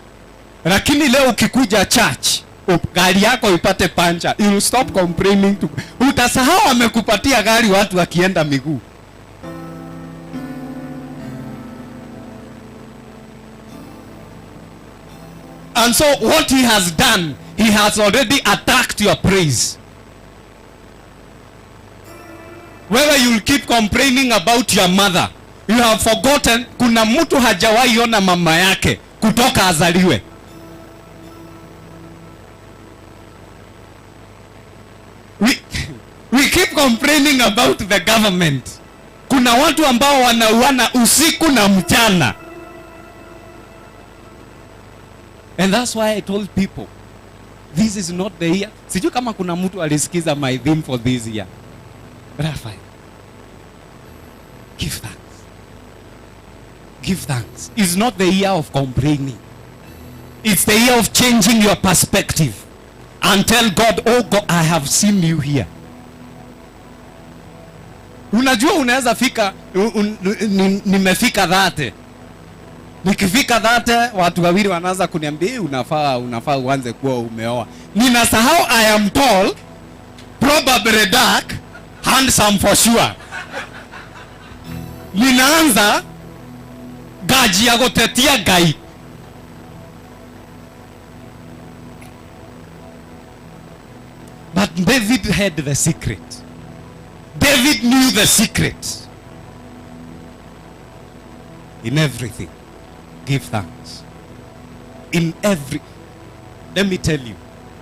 lakini leo ukikuja church, gari yako ipate pancha, you will stop complaining to. Utasahau amekupatia gari watu wakienda miguu. And so what he has done, he has already attacked your praise. Whether you'll keep complaining about your mother, you have forgotten kuna mtu hajawahi ona mama yake kutoka azaliwe. We keep complaining about the government. Kuna watu ambao wanauana usiku na mchana. And that's why I told people, this is not the year. Sijui kama kuna mtu alisikiza my theme for this year. Raphael, give thanks. Give thanks. It's not the year of complaining. It's the year of changing your perspective. And tell God, oh God, I have seen you here. Unajua unaweza fika, nimefika dhate. Nikifika dhate, watu wawili wanaanza kuniambia, unafaa uanze kuwa umeoa. Ninasahau I am tall, probably dark, handsome for sure. Ninaanza gaji ya gotetia gai. But David had the secret. David knew the secret. In everything, give thanks. In every... Let me tell you,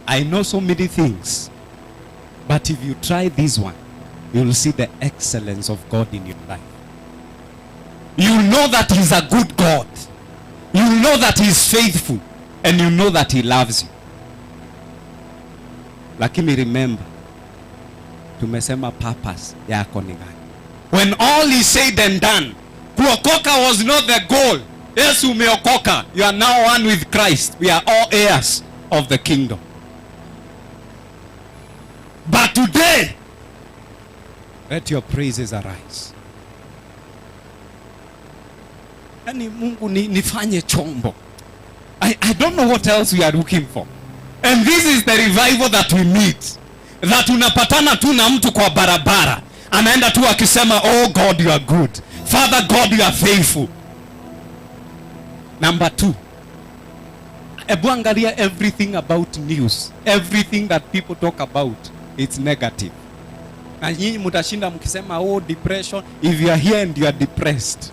I know so many things. But if you try this one, you will see the excellence of God in your life. You know that he's a good God. You know that he's faithful. And you know that he loves you. Lakini remember, tumesema purpose yako ni gani. When all is said and done, kuokoka was not the goal. Yesu umeokoka. You are now one with Christ. We are all heirs of the kingdom. But today, let your praises arise. Yaani Mungu ni, nifanye chombo. I don't know what else we are looking for. And this is the revival that we need. That unapatana tu na mtu kwa barabara. Anaenda tu akisema, oh God you are good. Father God you are faithful. Number 2. Ebu angalia everything about news. Everything that people talk about, it's negative. Na nyinyi mtashinda mkisema, oh depression. If you are here and you are depressed,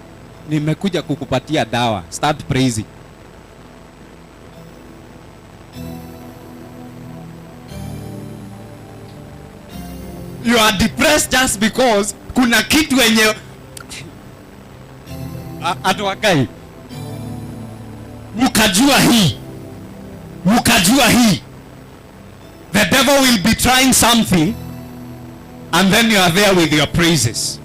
nimekuja kukupatia dawa. Start praising. You are depressed just because kuna kitu yenye atuwakai. Mukajua hii. Mukajua hii. The devil will be trying something and then you are there with your praises.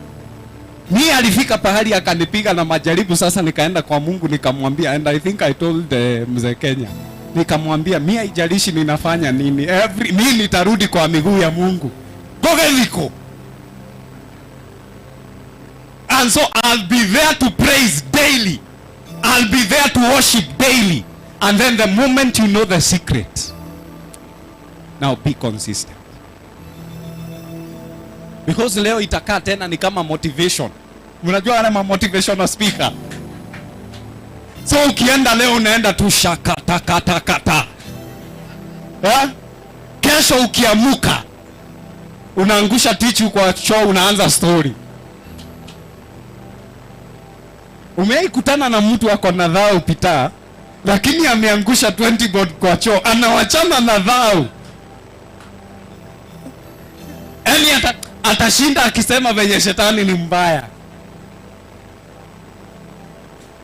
Mi alifika pahali akanipiga na majaribu, sasa nikaenda kwa Mungu nikamwambia, and I think I told Mzee Kenya. Nikamwambia mi haijalishi ninafanya nini, mi nitarudi kwa miguu ya Mungu. Gogeliko. And so I'll be there to praise daily. I'll be there to worship daily. And then the moment you know the secret, now be consistent. Because leo itakaa tena ni kama motivation. Unajua wale ma motivational speaker. So ukienda leo unaenda tu shaka taka taka ta. Kesho ukiamuka unaangusha tichu kwa choo, unaanza story. Umewahi kutana na mtu ako na dhao pita, lakini ameangusha 20 bob kwa choo, anawachana na dhao. Yaani atashinda akisema venye shetani ni mbaya.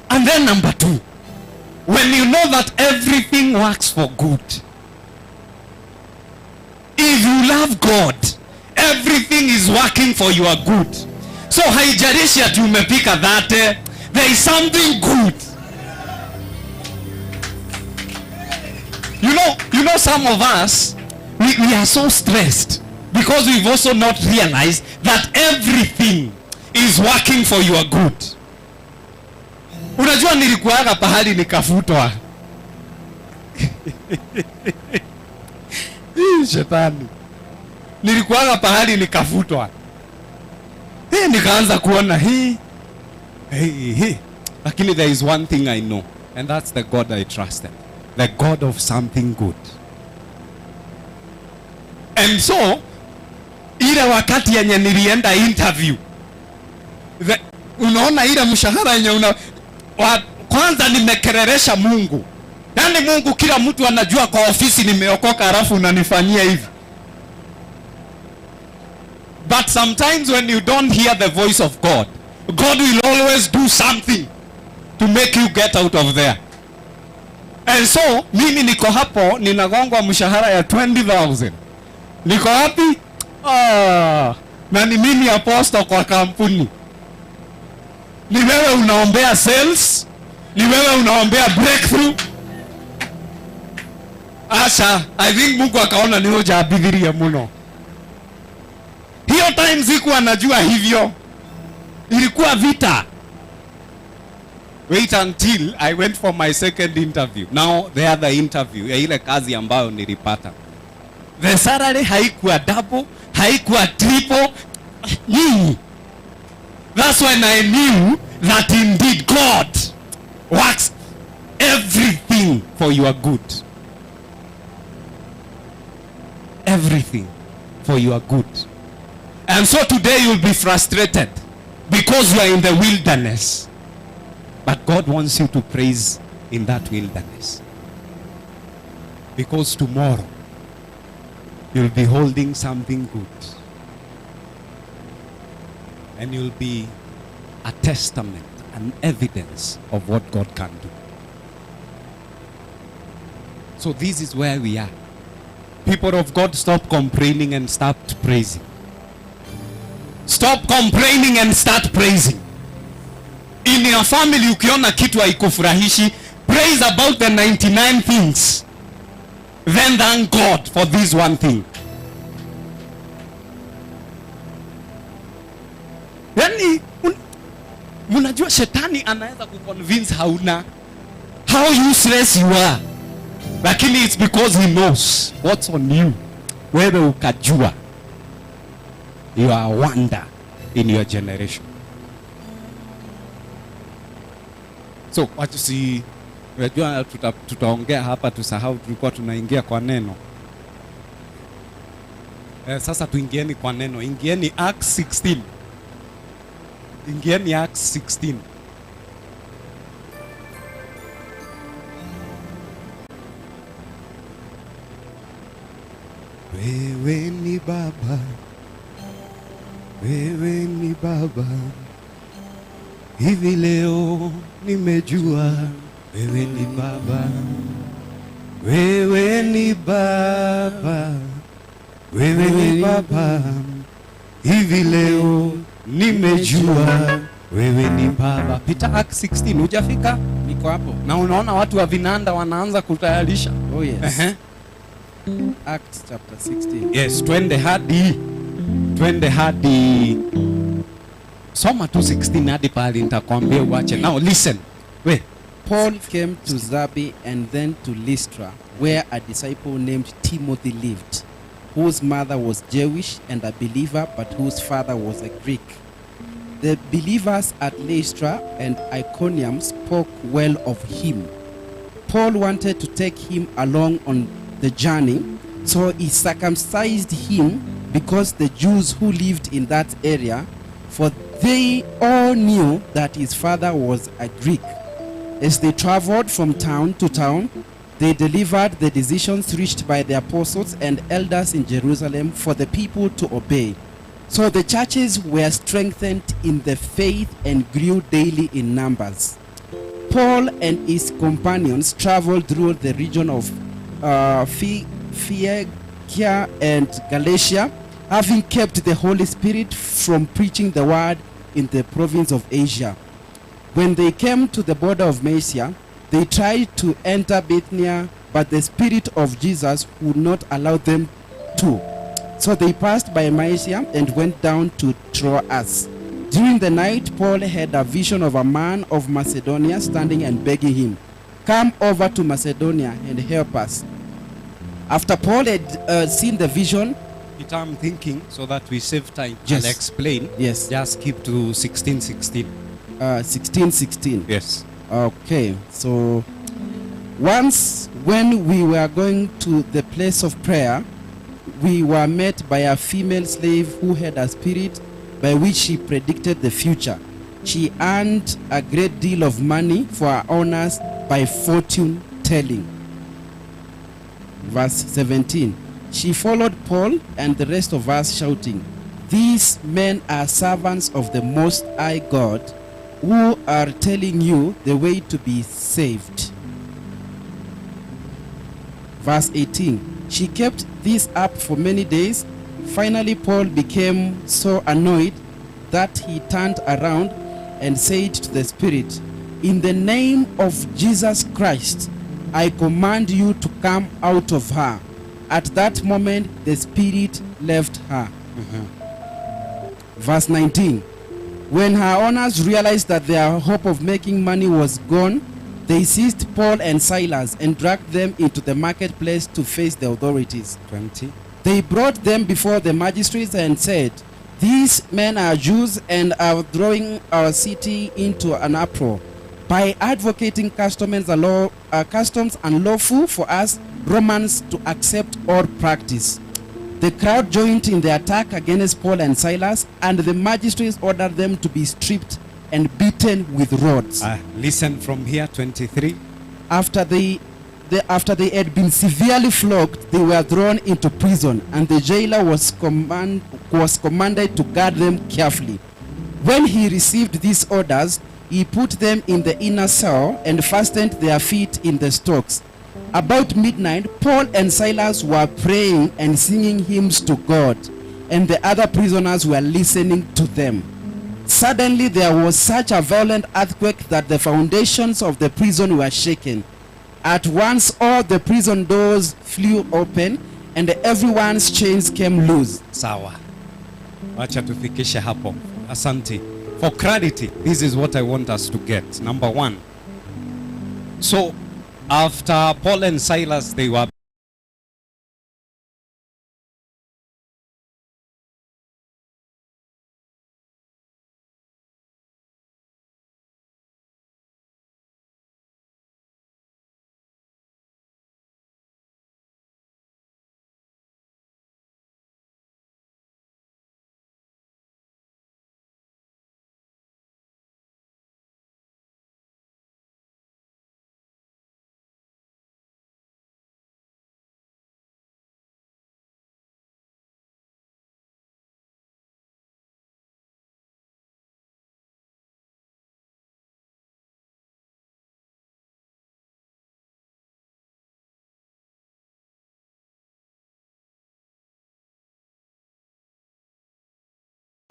And then number 2, when you know that everything works for good, if you love God, everything is working for your good. So haijalishi ati umepika dhate, there is something good. You know some of us, we are so stressed because we've also not realized that everything is working for your good. Unajua nilikuwaga pahali nikafutwa. Hii shetani. Nilikuwaga pahali nikafutwa. Hii nikaanza kuona hii. Hey, hey. Lakini there is one thing I know, and that's the God I trusted. The God of something good. And so, ile wakati yenye nilienda interview, unaona ile mshahara yenye kwanza nimekereresha Mungu. Yaani Mungu kila mtu anajua kwa ofisi nimeokoka, halafu unanifanyia hivi. But sometimes when you don't hear the voice of God, God will always do something to make you get out of there. And so, mimi niko hapo, ninagongwa mshahara ya 20,000. Niko wapi? Na ni mimi apostle kwa kampuni. Ni wewe unaombea sales, ni wewe unaombea breakthrough. Asha, I think Mungu akaona ni hoja abithirie muno. Hiyo time sikuwa najua hivyo. Ilikuwa vita. Wait until I went for my second interview. Now the other interview ya ile kazi ambayo nilipata. The salary haikuwa double, haikuwa triple. Nini? That's when I knew that indeed God works everything for your good. Everything for your good. And so today you'll be frustrated because you are in the wilderness. But God wants you to praise in that wilderness. Because tomorrow you'll be holding something good. And you'll be a testament, an evidence of what God can do. So this is where we are. People of God, stop complaining and start praising. Stop complaining and start praising. In your family ukiona kitu haikufurahishi, praise about the 99 things. Then thank God for this one thing. Yani mnajua shetani anaweza kuconvince hauna how useless you are. Lakini it's because he knows what's on you. Wewe ukajua you are a wonder in your generation. So watu si unajua tutaongea hapa tusahau tulikuwa tunaingia kwa neno. Sasa tuingieni kwa neno. Ingieni Acts 16. Ingieni Acts 16. Wewe ni Baba, wewe ni Baba, hivi leo nimejua wewe ni Baba, wewe ni Baba, wewe ni Baba, hivi leo nimejua wewe ni Baba. Peter Acts 16, hujafika? Niko hapo. Na unaona watu wa vinanda wanaanza kutayarisha. Oh yes. Acts chapter 16. Yes, twende hadi soma tu 16 hadi pale nitakwambia uache. Now listen. Wait. Paul came to Derbe and then to Lystra, where a disciple named Timothy lived, whose mother was Jewish and a believer, but whose father was a Greek. The believers at Lystra and Iconium spoke well of him. Paul wanted to take him along on the journey, so he circumcised him because the Jews who lived in that area, for they all knew that his father was a Greek. As they traveled from town to town, they delivered the decisions reached by the apostles and elders in Jerusalem for the people to obey. So the churches were strengthened in the faith and grew daily in numbers. Paul and his companions traveled through the region of Phrygia and Galatia, having kept the Holy Spirit from preaching the word in the province of Asia. When they came to the border of Mysia, they tried to enter Bithynia, but the Spirit of Jesus would not allow them to. So they passed by Mysia and went down to Troas. During the night, Paul had a vision of a man of Macedonia standing and begging him, "Come over to Macedonia and help us." After Paul had seen the vision, Peter, I'm thinking so that we save time. Yes. I'll explain. Yes. Just keep to 16:16. 16:16. Yes. Okay. So once when we were going to the place of prayer, we were met by a female slave who had a spirit by which she predicted the future. She earned a great deal of money for her owners by fortune telling. Verse 17. She followed Paul and the rest of us, shouting, "These men are servants of the Most High God, who are telling you the way to be saved." Verse 18. She kept this up for many days. Finally, Paul became so annoyed that he turned around and said to the spirit, "In the name of Jesus Christ, I command you to come out of her." At that moment, the spirit left her. Verse 19. When her owners realized that their hope of making money was gone, they seized Paul and Silas and dragged them into the marketplace to face the authorities. 20. They brought them before the magistrates and said, "These men are Jews and are throwing our city into an uproar by advocating customs unlawful for us Romans to accept or practice." The crowd joined in the attack against Paul and Silas, and the magistrates ordered them to be stripped and beaten with rods. Listen from here, 23. After they had been severely flogged, they were thrown into prison, and the jailer was commanded to guard them carefully. When he received these orders, he put them in the inner cell and fastened their feet in the stocks. About midnight, Paul and Silas were praying and singing hymns to God, and the other prisoners were listening to them. Suddenly there was such a violent earthquake that the foundations of the prison were shaken. At once all the prison doors flew open and everyone's chains came loose. Sawa. Wacha tufikishe hapo. Asante. For clarity, this is what I want us to get. Number one. So, after Paul and Silas, they were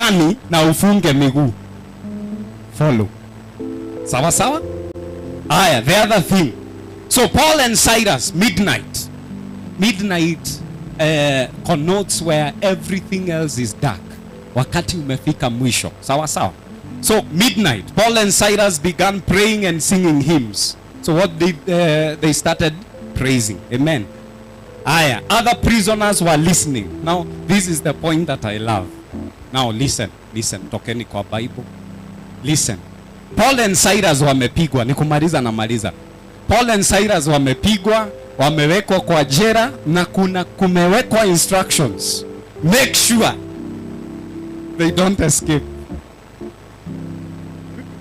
ndani na ufunge miguu. Follow. Sawa sawa? Aya, the other thing. So Paul and Silas, midnight. Midnight connotes where everything else is dark. Wakati umefika mwisho. Sawa sawa? So midnight, Paul and Silas began praying and singing hymns. So what did they started praising. Amen. Aya, other prisoners were listening. Now, this is the point that I love. Now listen, listen, tokeni kwa Bible. Listen. Paul and Silas wamepigwa, nikumaliza na maliza. Paul and Silas wamepigwa, wamewekwa kwa jera na kuna kumewekwa instructions. Make sure they don't escape.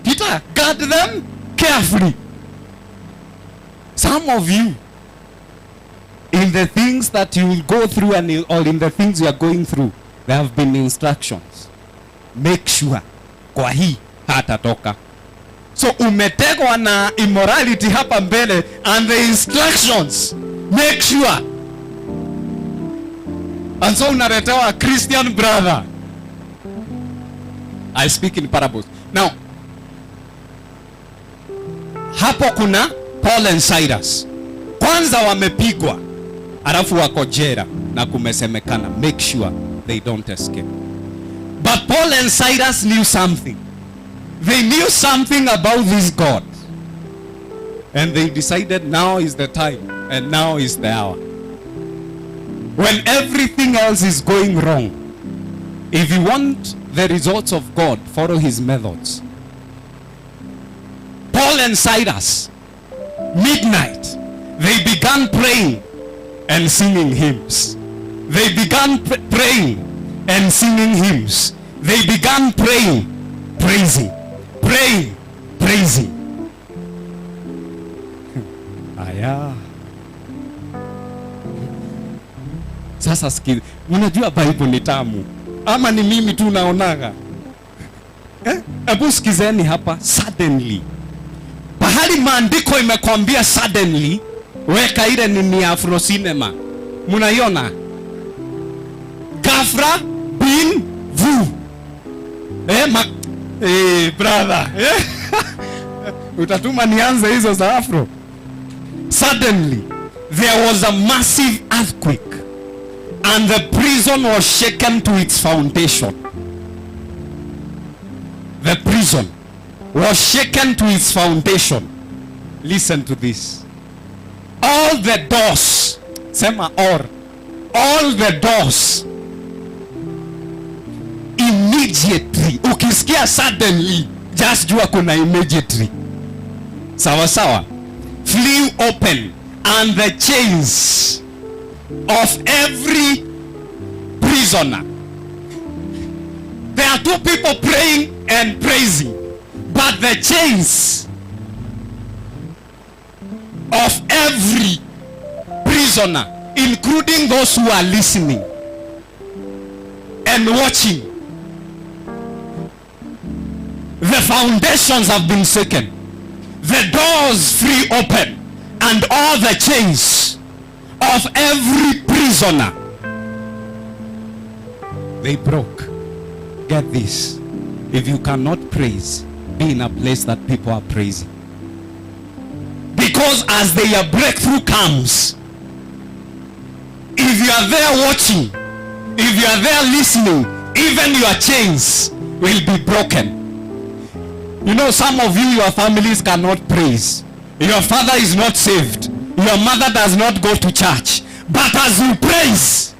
Peter, guard them carefully. Some of you, in the things that you will go through and or in the things you are going through, there have been instructions. Make sure kwa hii hatatoka. So umetegwa na immorality hapa mbele and the instructions, make sure. And so unaletewa Christian brother. I speak in parables. Now, hapo kuna Paul and Silas. Kwanza wamepigwa, alafu wako jela na kumesemekana make sure they don't escape. But Paul and Silas knew something. They knew something about this God. And they decided now is the time and now is the hour. When everything else is going wrong, if you want the results of God, follow his methods. Paul and Silas, midnight, they began praying and singing hymns. They began praying and singing hymns. They began praying, praising, praying, praising. Aya. Sasa sikiza, unajua Bible ni tamu ama ni mimi tu naonaga? Hebu sikizeni hapa. Suddenly, pahali maandiko imekwambia suddenly, weka ile nini ya Afro Cinema. Mnaiona? Gafra bin vu. Brother. Utatuma nianze hizo za Afro. Suddenly, there was a massive earthquake and the prison was shaken to its foundation. The prison was shaken to its foundation. Listen to this. All the doors, sema or, all the doors immediately. Ukisikia suddenly, just jua kuna immediately. Sawa sawa. Flew open and the chains of every prisoner. There are two people praying and praising, but the chains of every prisoner, including those who are listening and watching, the foundations have been shaken, the doors free open, and all the chains of every prisoner, they broke. Get this. If you cannot praise, be in a place that people are praising. Because as their breakthrough comes, if you are there watching, if you are there listening, even your chains will be broken. You know, some of you, your families cannot praise. Your father is not saved. Your mother does not go to church. But as you praise,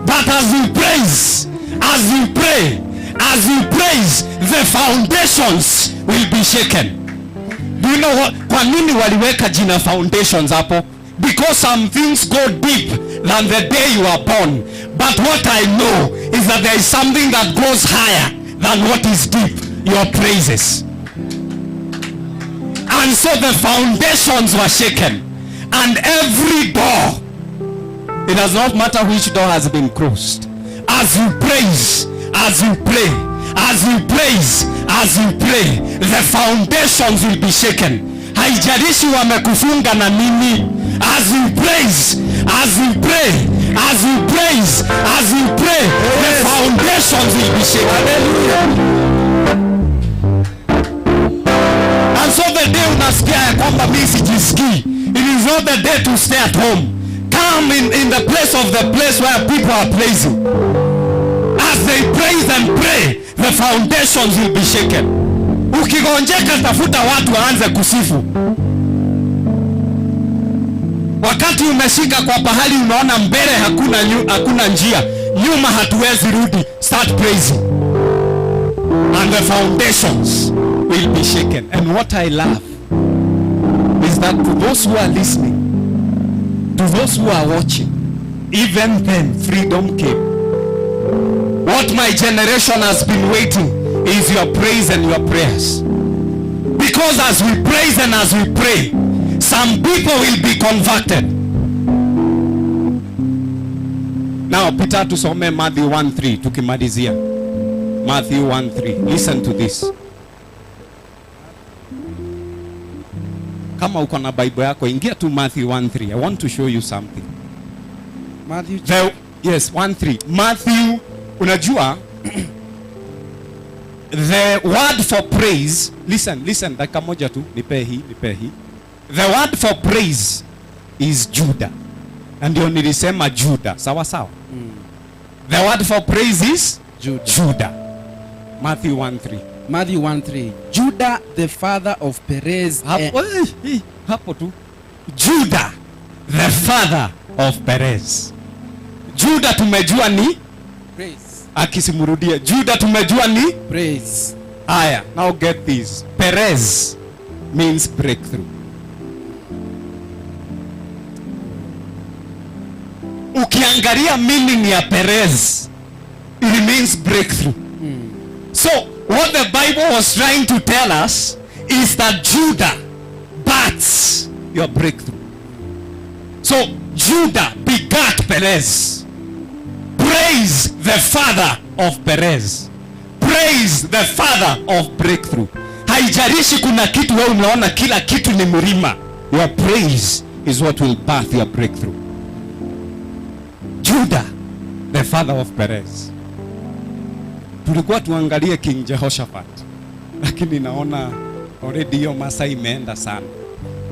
but as you praise, as you pray, as you praise, the foundations will be shaken. Do you know what? Kwa nini waliweka jina foundations hapo? Because some things go deep than the day you are born. But what I know is that there is something that goes higher than what is deep, your praises. And so the foundations were shaken. And every door, it does not matter which door has been closed. As you praise, as you pray, as you praise, as you pray, the foundations will be shaken. Haijalishi wamekufunga na nini. As you praise, as you pray, as you praise, as you pray, the foundations will be shaken. And so the day unasikia ya kwamba mimi sijisikii, it is not the day to stay at home. Come in the place of the place where people are praising. As they praise and pray, the foundations will be shaken. Ukigonjeka, tafuta watu waanze kusifu. Wakati umeshika kwa pahali unaona mbele hakuna njia, nyuma hatuwezi rudi, start praising. And the foundations will be shaken. And what I love is that to those who are listening, to those who are watching, even then freedom came. What my generation has been waiting is your praise and your prayers. Because as we praise and as we pray, some people will be converted. Now, Peter, tusome Matthew 1:3 tukimalizia. Matthew 1:3. Listen to this. Kama uko na Bible yako, ingia tu Matthew 1:3. I want to show you something. Matthew yes, 1:3. Matthew, unajua the word for praise, listen, listen, dakika moja tu, nipe hii, nipe hii. The word for praise is Judah. Na ndio nilisema Judah, sawa sawa. The word for praise is Judah. Judah. Matthew 1:3. Matthew 1:3. Judah the father of Perez. Hapo, hapo tu. Judah the father of Perez. Judah tumejua ni praise. Akisimrudie. Judah tumejua ni praise. Aya, now get this. Perez means breakthrough. Ukiangalia meaning ya Perez, it means breakthrough. So what the Bible was trying to tell us is that Judah births your breakthrough. So Judah begat Perez. Praise the father of Perez. Praise the father of breakthrough. Haijalishi kuna kitu wewe unaona kila kitu ni mlima. Your praise is what will birth your breakthrough. Judah, the father of Perez. Tulikuwa tuangalie King Jehoshaphat, lakini naona already hiyo masaa imeenda sana.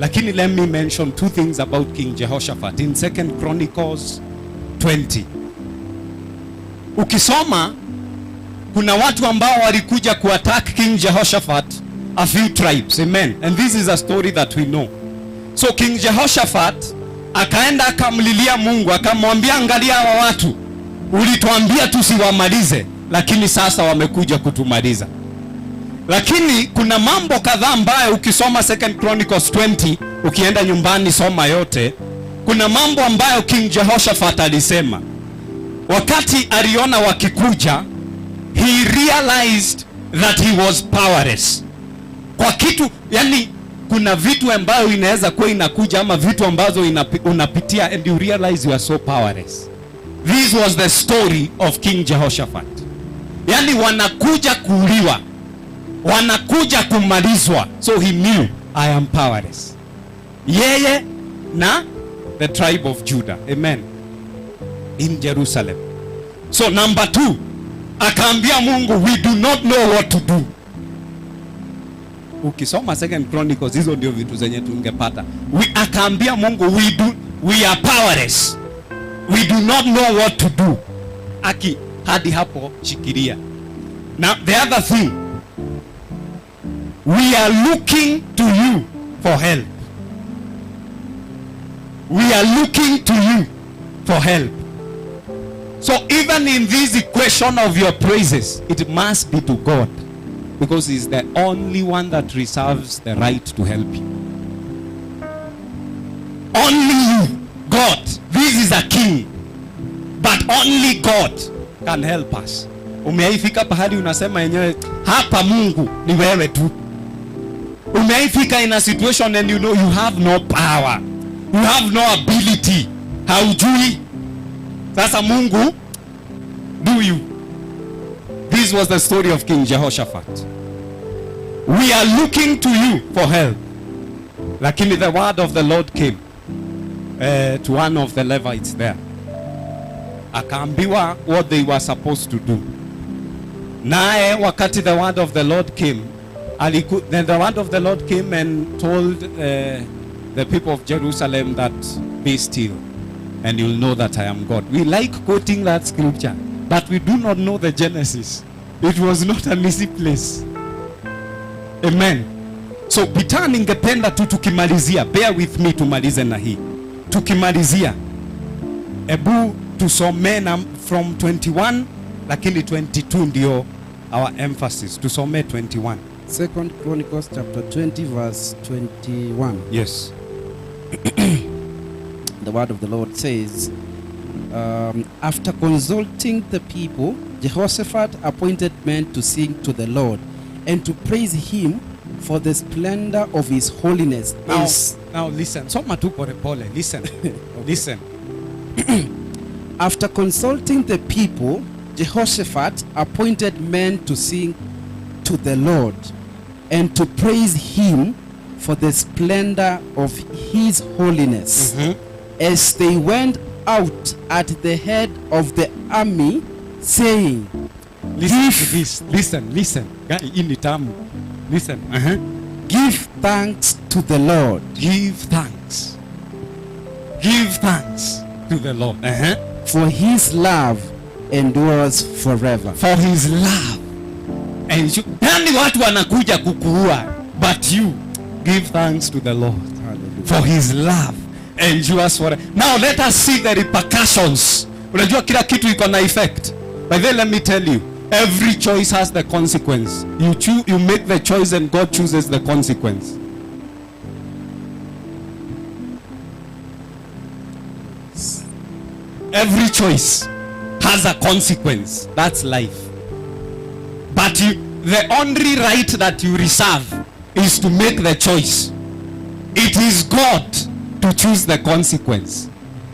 Lakini let me mention two things about King Jehoshaphat in 2 Chronicles 20. Ukisoma kuna watu ambao walikuja kuattack King Jehoshaphat, a few tribes, amen. And this is a story that we know. So King Jehoshaphat akaenda akamlilia Mungu, akamwambia angalia hawa watu, ulituambia tusiwamalize, lakini sasa wamekuja kutumaliza. Lakini kuna mambo kadhaa ambayo ukisoma 2 Chronicles 20, ukienda nyumbani soma yote, kuna mambo ambayo King Jehoshaphat alisema. Wakati aliona wakikuja, he realized that he was powerless. Kwa kitu, yani kuna vitu ambayo inaweza kuwa inakuja ama vitu ambazo unapitia and you realize you are so powerless. This was the story of King Jehoshaphat. Yani wanakuja kuuliwa, wanakuja kumalizwa. So he knew, I am powerless. Yeye na the tribe of Judah. Amen. In Jerusalem. So number 2, Akaambia Mungu, we do not know what to do. Ukisoma Second Chronicles, hizo ndio vitu zenye tungepata. Akaambia Mungu, we are powerless. We do not know what to do. Aki, hadi hapo shikilia. Now the other thing, we are looking to you for help. We are looking to you for help. So even in this equation of your praises, it must be to God, because he's the only one that reserves the right to help you. Only you, God. This is a king, but only God can help us. Umeifika pahali unasema yenyewe hapa Mungu ni wewe tu. Umeifika in a situation and you know you have no power, you have no ability, haujui. Sasa Mungu, do you? This was the story of King Jehoshaphat. We are looking to you for help. Lakini the word of the Lord came to one of the Levites there. Akaambiwa what they were supposed to do. Naye wakati the word of the Lord came, then the word of the Lord came and told the people of Jerusalem that be still and you'll know that I am God. We like quoting that scripture, but we do not know the genesis. It was not an easy place. Amen. So Peter, ningependa tu tukimalizia, bear with me tumalize na hii. Tukimalizia, ebu tusome na from 21, lakini 22 ndio our emphasis. Tusome 21. Second Chronicles chapter 20 verse 21. Yes. The word of the Lord says, after consulting the people, Jehoshaphat appointed men to sing to the Lord and to praise him for the splendor of his holiness. Now listen. Soma tu pole pole. Listen. Okay. Listen. After consulting the people, Jehoshaphat appointed men to sing to the Lord and to praise him for the splendor of his holiness. Mm-hmm. As they went out at the head of the army, saying, listen to this. Listen, listen. Listen. Uh-huh. Give thanks to the Lord. Give thanks. Give thanks to the Lord. Uh-huh. For his love endures forever. For his love. And yani watu wanakuja kukuua, but you give thanks to the Lord. Hallelujah. For his love endures forever. Now let us see the repercussions. Unajua kila kitu iko na effect. But then let me tell you, every choice has the consequence. You choose, you make the choice and God chooses the consequence. Every choice has a consequence. That's life. But the only right that you reserve is to make the choice. It is God to choose the consequence.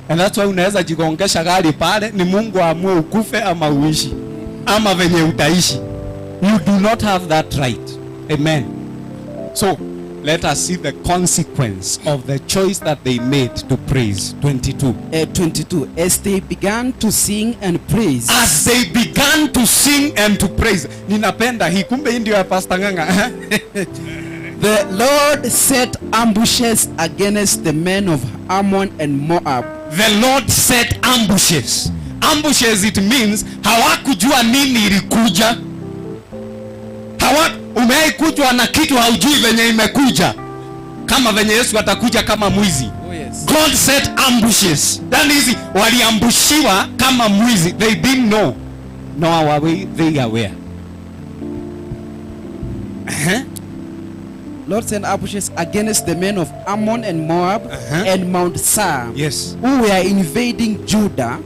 And that's why unaweza jigongesha gari pale, ni Mungu aamue ukufe ama uishi, ama venye utaishi. You do not have that right. Amen. So let us see the consequence of the choice that they made to praise. 22. 22. As they began to sing and praise. As they began to sing and to praise. Ninapenda hii, kumbe hii ndio ya Pastor Ng'ang'a. The Lord set ambushes against the men of Ammon and Moab. The Lord set ambushes. Ambushes, it means hawakujua nini ilikuja. Umeikujwa na kitu haujui venye imekuja. Kama venye Yesu atakuja kama mwizi. Oh, yes. God set ambushes. That is, waliambushiwa kama mwizi. They didn't know. Nor were they aware. Uh-huh. Lord sent ambushes against the men of Ammon and Moab and Mount Seir, yes, who were invading Judah,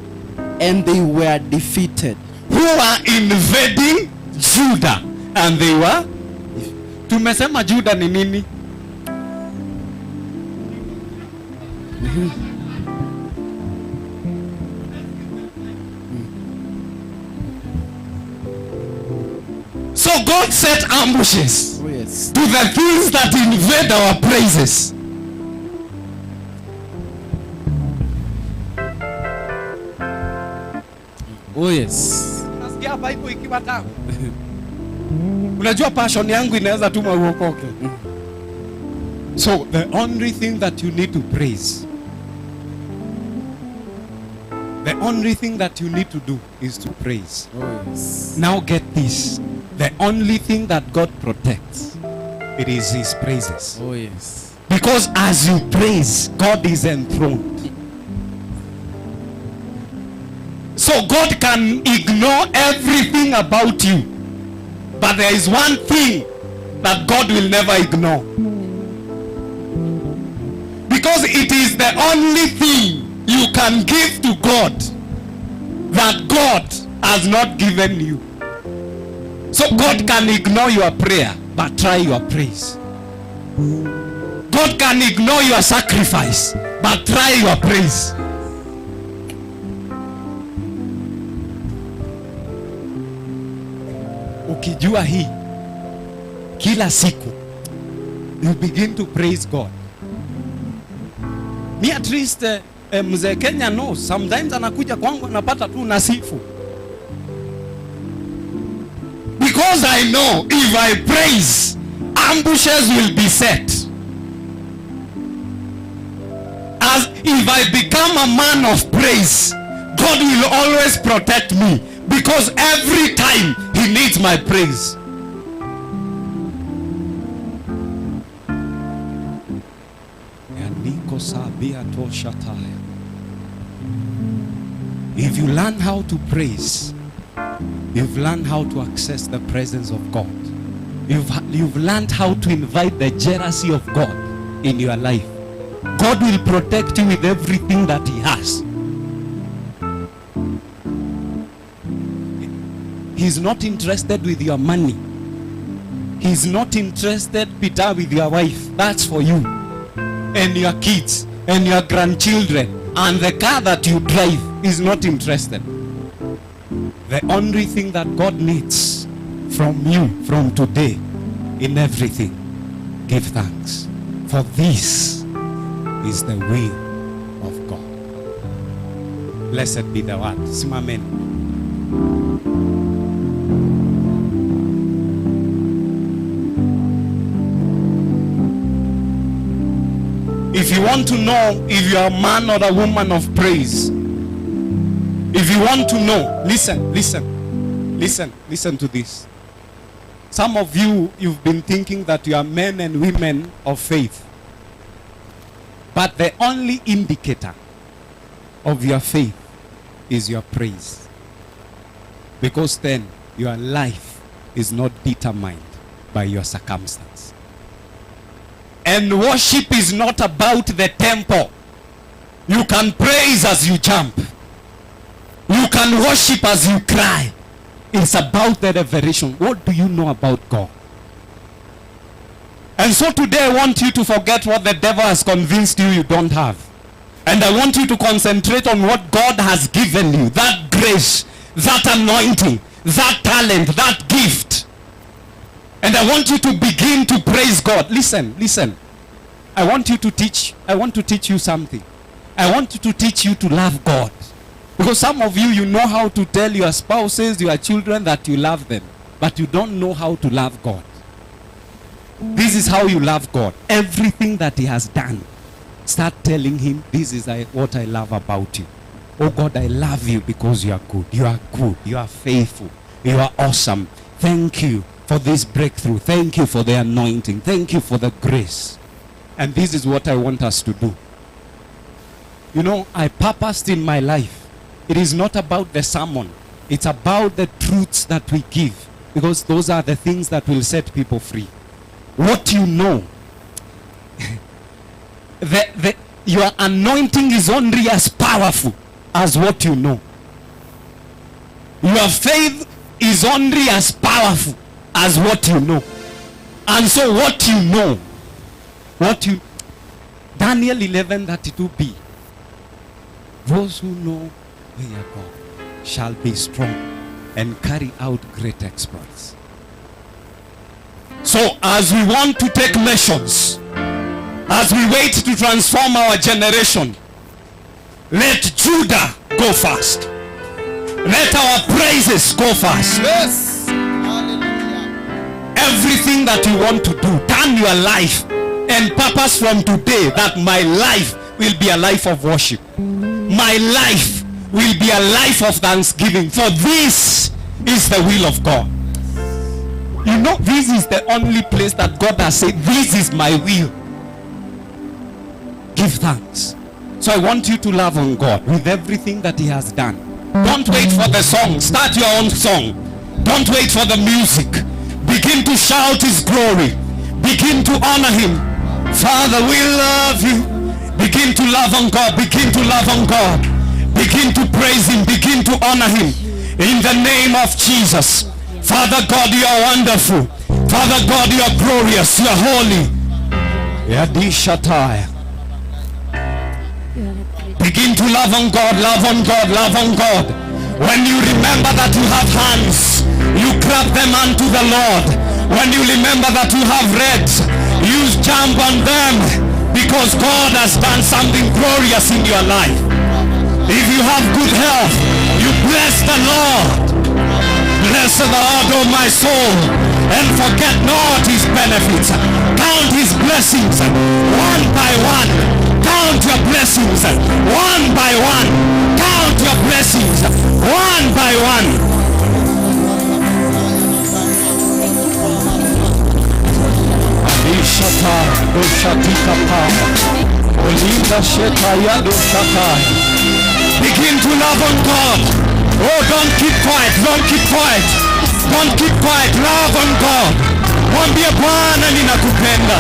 and they were defeated. Who were invading Judah, and they were. Tumesema Judah ni nini? So God set ambushes. Oh, yes. To the things that invade our praises. Oh yes. Unasikia Bible ikiwa tamu. Unajua passion yangu inaweza tuma uokoke. So the only thing that you need to praise, the only thing that you need to do is to praise. Oh, yes. Now get this. The only thing that God protects, it is his praises. Oh, yes. Because as you praise, God is enthroned. So God can ignore everything about you. But there is one thing that God will never ignore. Because it is the only thing you can give to God that God has not given you. So God can ignore your prayer, but try your praise. God can ignore your sacrifice, but try your praise. Ukijua hii, kila siku, you begin to praise God. Me at least, mzee Kenya knows, sometimes anakuja kwangu anapata tu nasifu. Because I know if I praise, ambushes will be set. As if I become a man of praise, God will always protect me, because every time he needs my praise. If you learn how to praise, you've learned how to access the presence of God. You've learned how to invite the jealousy of God in your life. God will protect you with everything that he has. He's not interested with your money. He's not interested, Peter, with your wife. That's for you and your kids and your grandchildren. And the car that you drive is not interested. The only thing that God needs from you, from today, in everything, give thanks. For this is the will of God. Blessed be the word. Simameni. If you want to know if you are a man or a woman of praise, if you want to know, listen, listen, listen, listen to this. Some of you, you've been thinking that you are men and women of faith. But the only indicator of your faith is your praise. Because then your life is not determined by your circumstance. And worship is not about the tempo. You can praise as you jump. You can worship as you cry. It's about the revelation. What do you know about God? And so today I want you to forget what the devil has convinced you you don't have. And I want you to concentrate on what God has given you. That grace, that anointing, that talent, that gift. And I want you to begin to praise God. Listen, listen. I want you to teach. I want to teach you something. I want to teach you to love God. Because some of you, you know how to tell your spouses, your children that you love them. But you don't know how to love God. This is how you love God. Everything that he has done, start telling him, this is what I love about you. Oh God, I love you because you are good. You are good. You are faithful. You are awesome. Thank you for this breakthrough. Thank you for the anointing. Thank you for the grace. And this is what I want us to do. You know, I purposed in my life. It is not about the sermon. It's about the truths that we give. Because those are the things that will set people free. What you know. Your anointing is only as powerful as what you know. Your faith is only as powerful as what you know. And so what you know, what you, Daniel 11:32b, those who know their God shall be strong and carry out great exploits. So as we want to take measures, as we wait to transform our generation, let Judah go first. Let our praises go first. Yes. Everything that you want to do, turn your life and purpose from today that my life will be a life of worship. My life will be a life of thanksgiving, for this is the will of God. You know, this is the only place that God has said, this is my will. Give thanks. So I want you to love on God with everything that he has done. Don't wait for the song. Start your own song. Don't wait for the music. Begin to shout his glory. Begin to honor him. Father, we love you. Begin to love on God. Begin to love on God. Begin to praise him. Begin to honor him. In the name of Jesus. Father God, you are wonderful. Father God, you are glorious. You are holy. Yadishataya. Begin to love on God, love on God, love on God. When you remember that you have hands, you clap them unto the Lord. When you remember that you have legs, you jump on them, because God has done something glorious in your life. If you have good health, you bless the Lord. Bless the Lord, O my soul, and forget not his benefits. Count his blessings one by one. Count your blessings one by one. Count your blessings one by one. Begin to love on God. Oh, don't keep quiet. Don't keep quiet. Don't keep quiet. Love on God. Mwambie Bwana ninakupenda.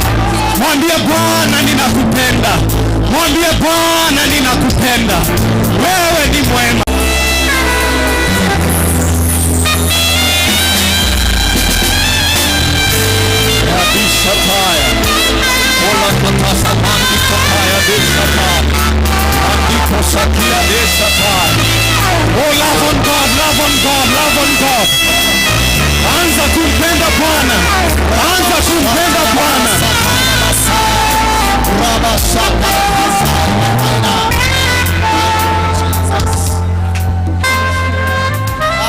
Mwambie Bwana ninakupenda. Mwambie Bwana ninakupenda. Wewe ni mwema. Oh, love on God, love on God, love on God. Anza kumpenda Bwana. Anza kumpenda Bwana.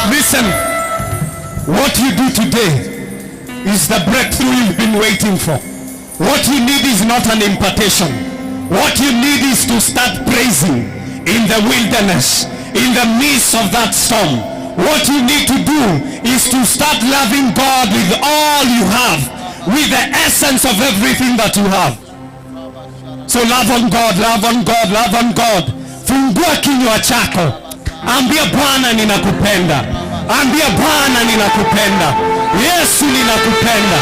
Listen, what you do today is the breakthrough you've been waiting for. What you need is not an impartation. What you need is to start praising in the wilderness, in the midst of that storm. What you need to do is to start loving God with all you have, with the essence of everything that you have. So love on God, love on God, love on God. Fungua kinywa chako. Ambia Bwana ninakupenda. Ambia Bwana ninakupenda. Yesu ninakupenda.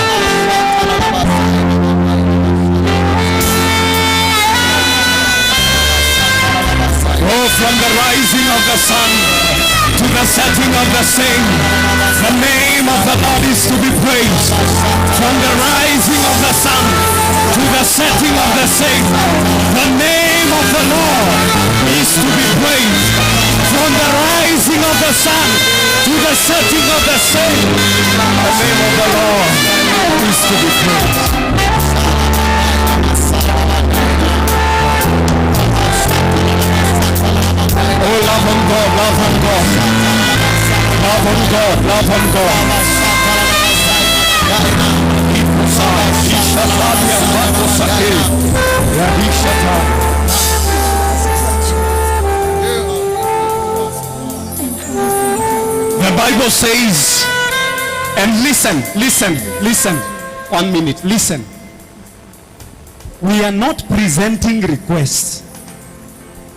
Oh, from the rising of the sun to the setting of the same, the name of the Lord is to be praised. From the rising of the sun to the setting of the same, the name of the Lord is to be praised. From the rising of the sun to the setting of the same, the name of the Lord is to be praised. Oh, love on God, love on God. Love on God, love on God. The Bible says, and listen, listen, listen, 1 minute, listen. We are not presenting requests.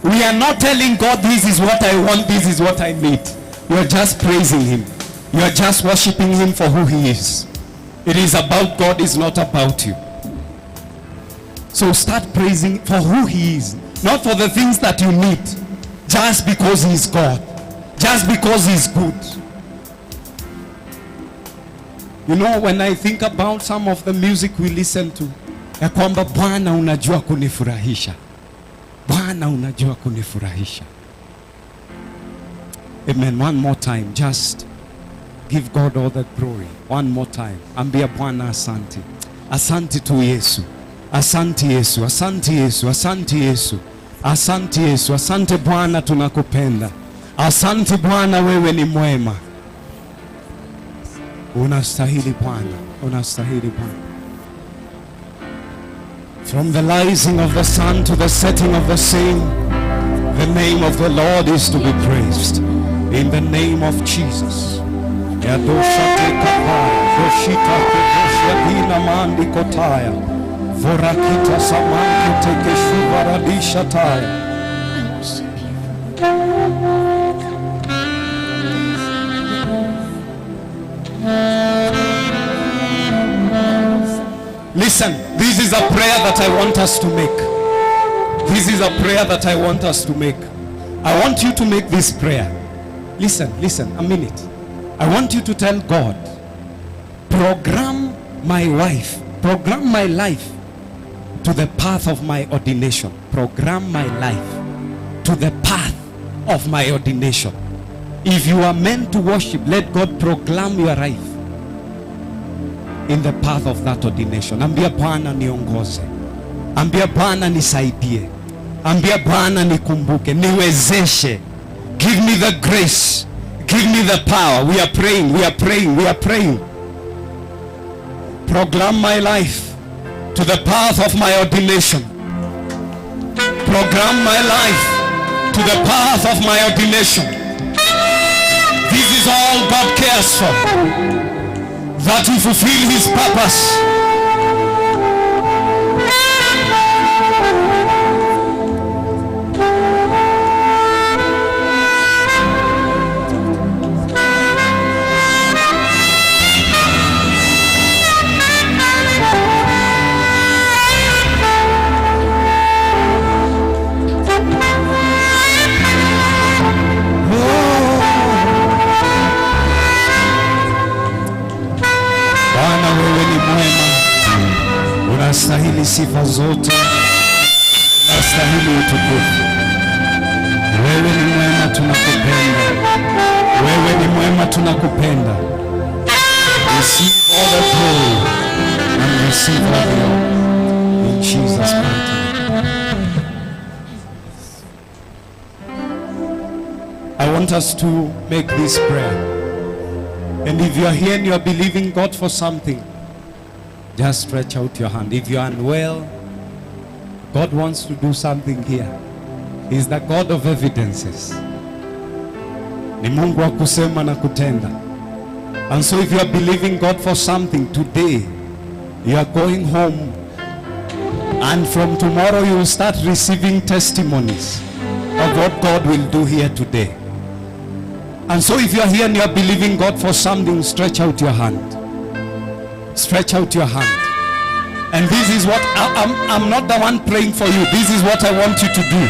We are not telling God, this is what I want, this is what I need. You are just praising him. You are just worshiping him for who he is. It is about God, it's not about you. So start praising for who he is, not for the things that you need, just because he is God, just because he is good. You know, when I think about some of the music we listen to, ya kwamba Bwana unajua kunifurahisha. Bwana unajua kunifurahisha. Amen. One more time, just give God all the glory. One more time. Ambia Bwana asante. Asante tu Yesu. Asante Yesu. Asante Yesu. Asante Yesu. Asante Yesu. Asante Bwana, tunakupenda. Asante Bwana, wewe ni mwema. Unastahili Bwana, unastahili Bwana. From the rising of the sun to the setting of the same, the name of the Lord is to be praised. In the name of Jesus. Vorakita samanke tekeshuvaradisha taya. Listen, this is a prayer that I want us to make. This is a prayer that I want us to make. I want you to make this prayer. Listen, listen, a minute. I want you to tell God, program my wife, program my life to the path of my ordination. Program my life to the path of my ordination. If you are meant to worship, let God proclaim your life in the path of that ordination. Ambia Bwana niongoze. Ambia Bwana nisaidie. Ambia Bwana nikumbuke, niwezeshe. Give me the grace. Give me the power. We are praying, we are praying, we are praying. Program my life to the path of my ordination. Program my life to the path of my ordination. This is all God cares for. That you fulfill his purpose. Bwana, wewe ni mwema, unastahili sifa zote, unastahili utukufu. Wewe ni mwema, tunakupenda. Wewe ni mwema, tunakupenda. Receive all the glory and receive all the honor. In Jesus' mighty name. I want us to make this prayer. And if you are here and you are believing God for something, just stretch out your hand. If you are unwell, God wants to do something here. He's the God of evidences. Ni Mungu wa kusema na kutenda. And so if you are believing God for something today, you are going home, and from tomorrow you will start receiving testimonies of what God will do here today. And so if you are here and you are believing God for something, stretch out your hand. Stretch out your hand. And this is what, I'm not the one praying for you. This is what I want you to do.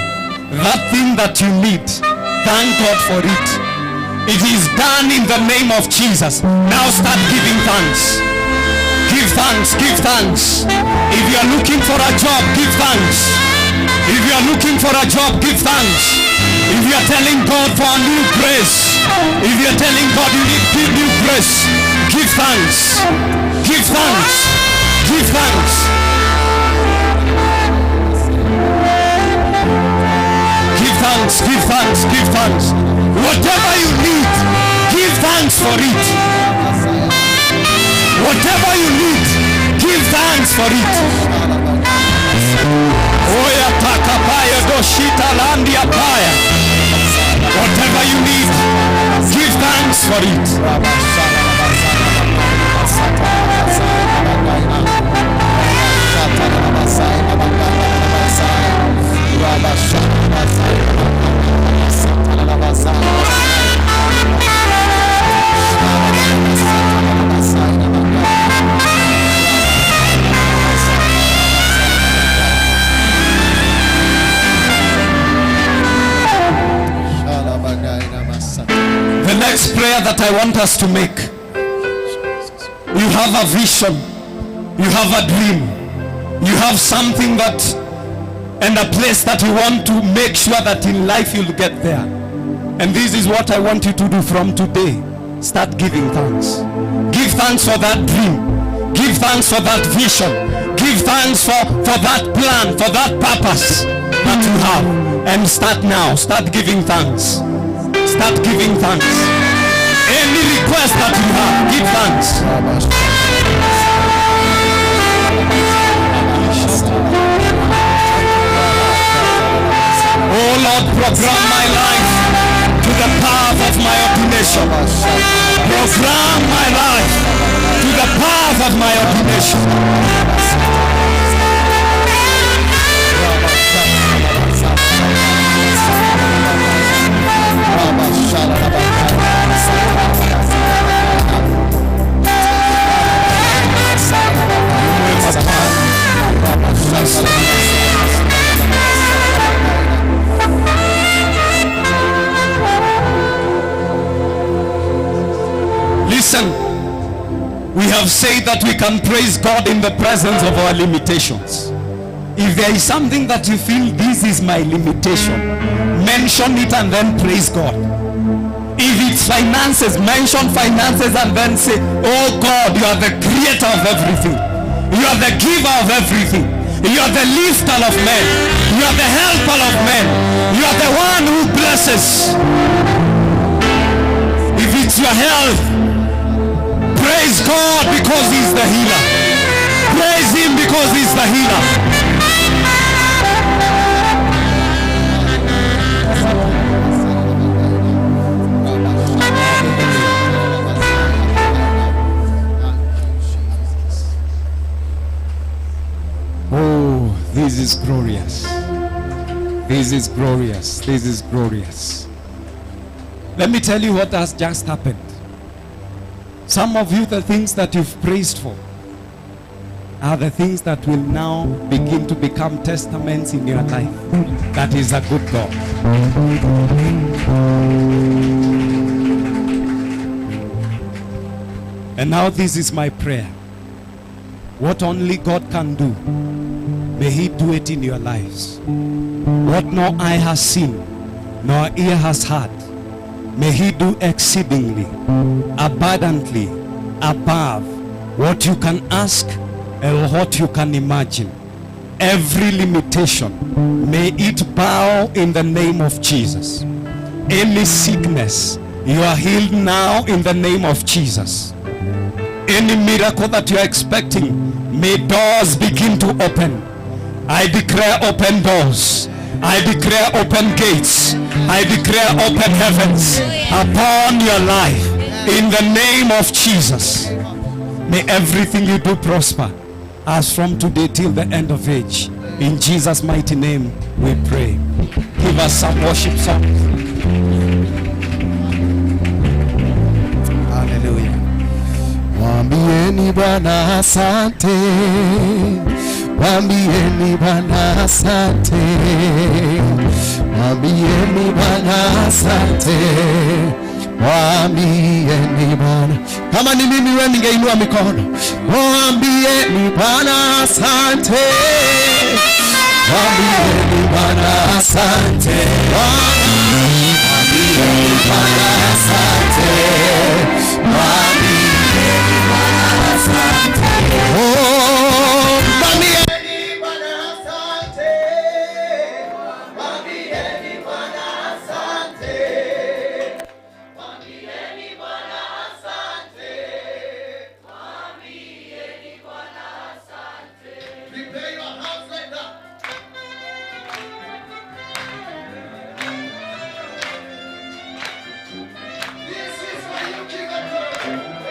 That thing that you need, thank God for it. It is done in the name of Jesus. Now start giving thanks. Give thanks, give thanks. If you are looking for a job, give thanks. If you are looking for a job, give thanks. If you are telling God for a new grace, if you are telling God you need new grace, give thanks. Give thanks. Give thanks. Give thanks, give thanks, give thanks. Whatever you need, give thanks for it. Whatever you need, give thanks for it. Oya takapaya doshita landia paya. Whatever you need, give thanks for it. The next prayer that I want us to make, you have a vision, you have a dream, you have something that, and a place that you want to make sure that in life you'll get there. And this is what I want you to do from today. Start giving thanks. Give thanks for that dream. Give thanks for that vision. Give thanks for that plan, for that purpose that you have. And start now. Start giving thanks. Start giving thanks. Any request that you have, give thanks. Oh Lord, program my life to the path of my ordination. Program my life to the path of my ordination. Listen, we have said that we can praise God in the presence of our limitations. If there is something that you feel this is my limitation, mention it and then praise God. If it's finances, mention finances and then say, oh God, you are the creator of everything. You are the giver of everything. You are the lifter of men. You are the helper of men. You are the one who blesses. If it's your health, praise God because he's the healer. Praise him because he's the healer. Oh, this is glorious. This is glorious. This is glorious. Let me tell you what has just happened. Some of you, the things that you've praised for are the things that will now begin to become testaments in your life. That is a good God. And now this is my prayer. What only God can do, may he do it in your lives. What no eye has seen, nor ear has heard, may he do exceedingly, abundantly, above what you can ask and what you can imagine. Every limitation, may it bow in the name of Jesus. Any sickness, you are healed now in the name of Jesus. Any miracle that you are expecting, may doors begin to open. I declare open doors. I declare open gates. I declare open heavens upon your life in the name of Jesus. May everything you do prosper as from today till the end of age. In Jesus' mighty name we pray. Give us some worship songs. Hallelujah. Mwambieni Bwana asante. Mwambieni Bwana asante. Mwambieni Bwana asante. Mwambieni Bwana. Kama ni mimi wewe ningeinua mikono. Mwambieni Bwana asante. Mwambieni Bwana asante. Mwambieni Bwana asante. Mwambieni Bwana asante. Oh, mwambieni Bwana asante. Mwambieni Bwana asante. Mwambieni Bwana asante. Mwambieni Bwana asante. Prepare your house like that. This is why you give a glory.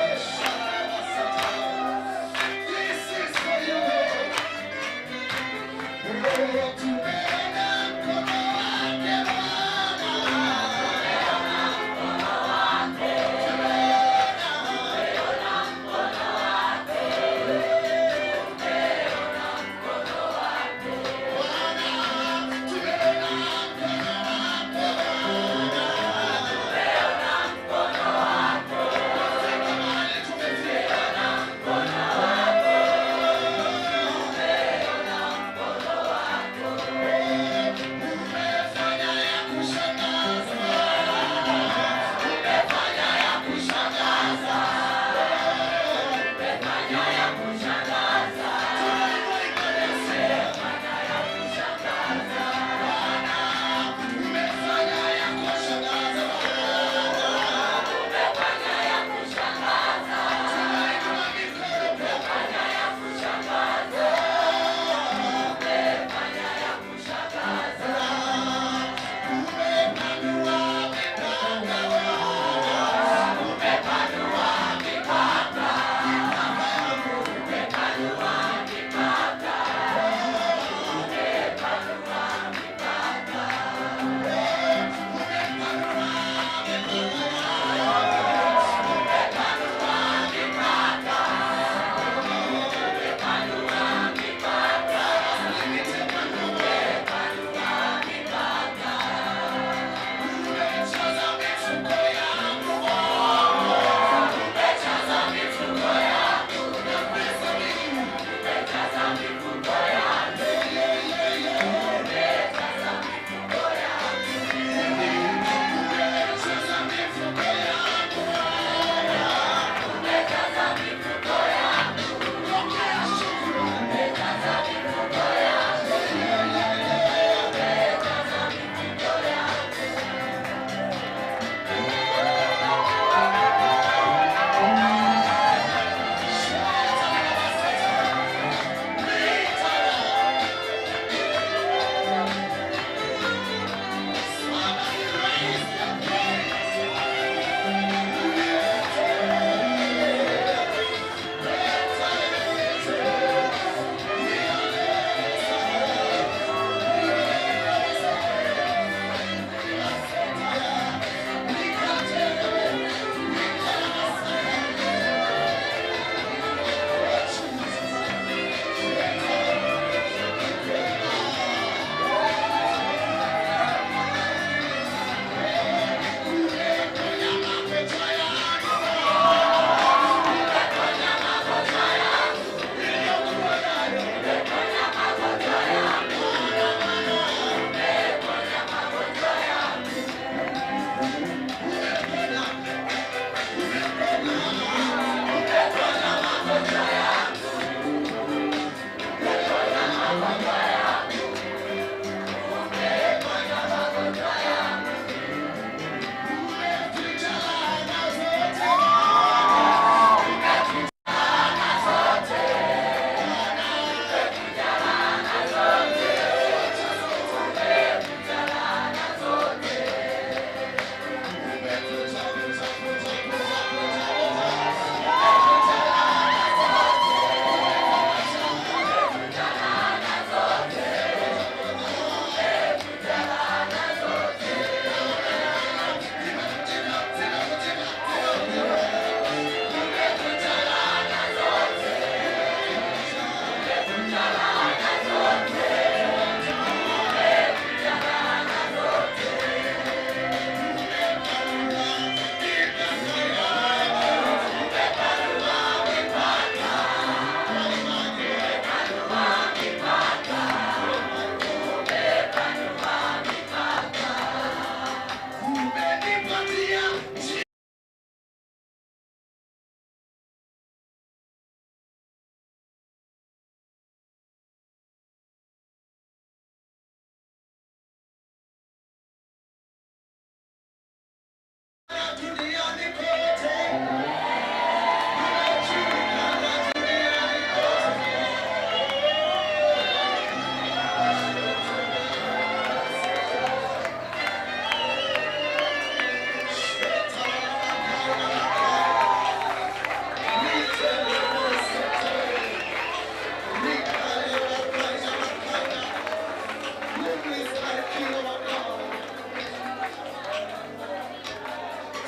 Who is like you, our God?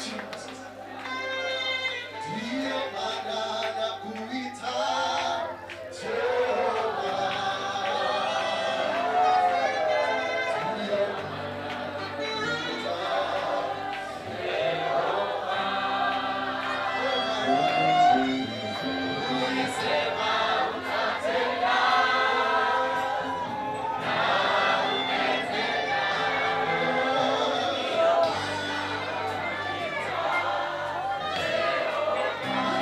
Jesus. Ndiyo maana nakuita Jehova. Ndiyo maana nakuita Jehova. Oh my God. Ulisema utatenda na umetenda. Ndiyo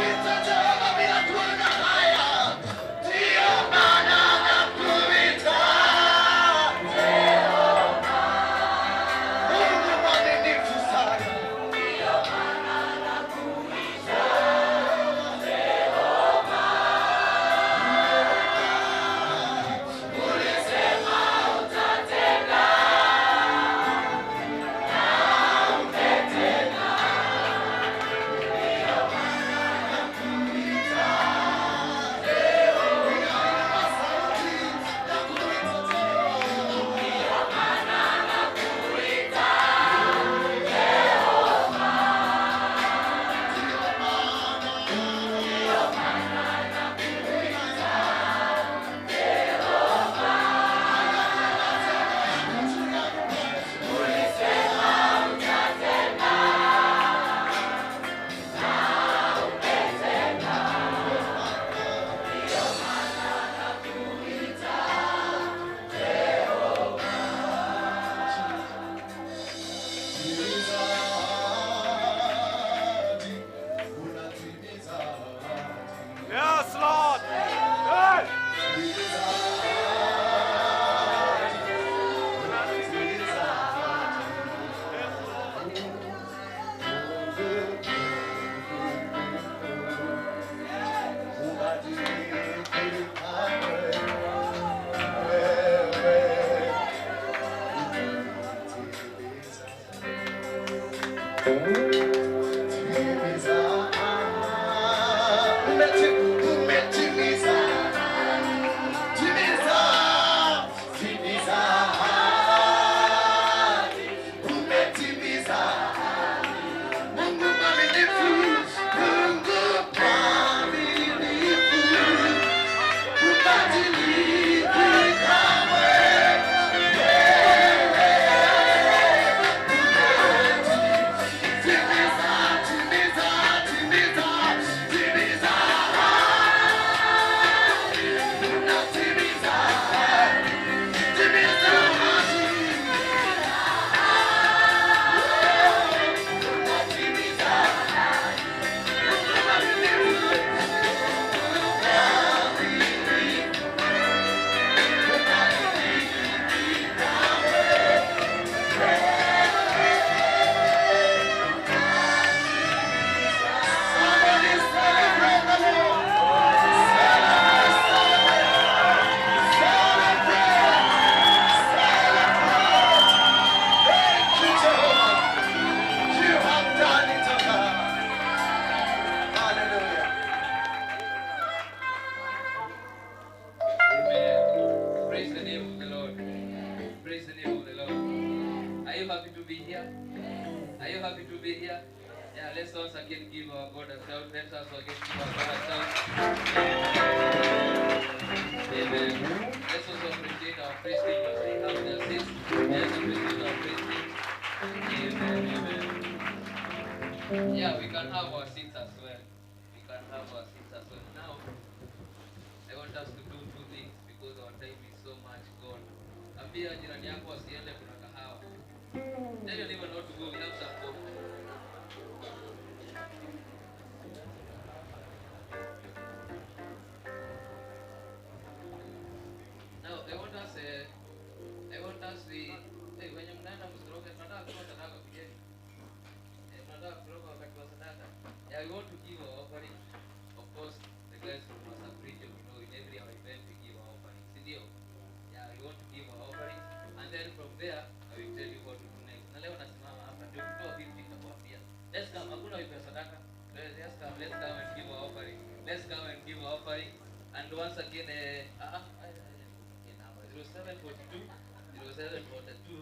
maana Jehova bila kuona haya. Ndiyo maana nakuita Jehova. Mungu mwaminifu sana. Ndiyo maana nakuita Jehova. Ulisema utatenda na umetenda. Ndiyo maana nakuita Jehova. Sauti nakuita Jehova. Ndiyo maana nakuita Jehova. Ndiyo maana, ndiyo maana nakuita Jehova. Ulisema utatenda na umetenda. Ndiyo maana nakuita Jehova. Timiza ahadi, unatimiza ahadi. Yes, Lord. Hey. Timiza ahadi, unatimiza ahadi. Hubadiliki kamwe, wewe unatimiza. Timiza ahadi, umetimiza. Timiza, timiza ahadi, umetimiza. Mungu mwaminifu, Mungu mwaminifu, hubadiliki kamwe. Timiza, timiza, timiza, timiza ahadi, unatimiza ahadi, timiza ahadi. Unatimiza ahadi. Mungu mwaminifu, mwaminifu, hubadiliki kamwe. Somebody celebrate the Lord. Celebrate, celebrate, celebrate, celebrate. Thank you, Jehovah. You have done it, O God. Hallelujah. Amen. Praise the name of the Lord. Praise the name of the Lord. Are you happy to be here? Are you happy to be here? Yeah, let's once again give our God a shout. Let's also again give our God a shout. Amen. Let's also appreciate our praise team as they have their seats. Let's appreciate our praise team. Amen. Amen. Yeah, we can have our seats as well. We can have our seats as well. Now, I want us to do two things because our time is so much gone. Ambia jirani yako asiende, kuna kahawa. Tell your neighbor not to go, we have some coffee. Now, I want us we, hey, wenye mnaenda msitoroke, tunataka kutoa sadaka kujeni. Eh, tunataka kutoka wakati wa sadaka. Yeah, we want to give our offering. Of course, the guys from Masak region, you know, in every our event we give our offering. Si ndio? Yeah, we want to give our offering. And then from there, I will tell you what to do next. Na leo nasimama hapa ndio kutoa 50 nitakwambia. Let's come, hakuna wimbo ya sadaka. Let's come, let's come and give our offering. Let's come and give our offering. And once again, 0742 0742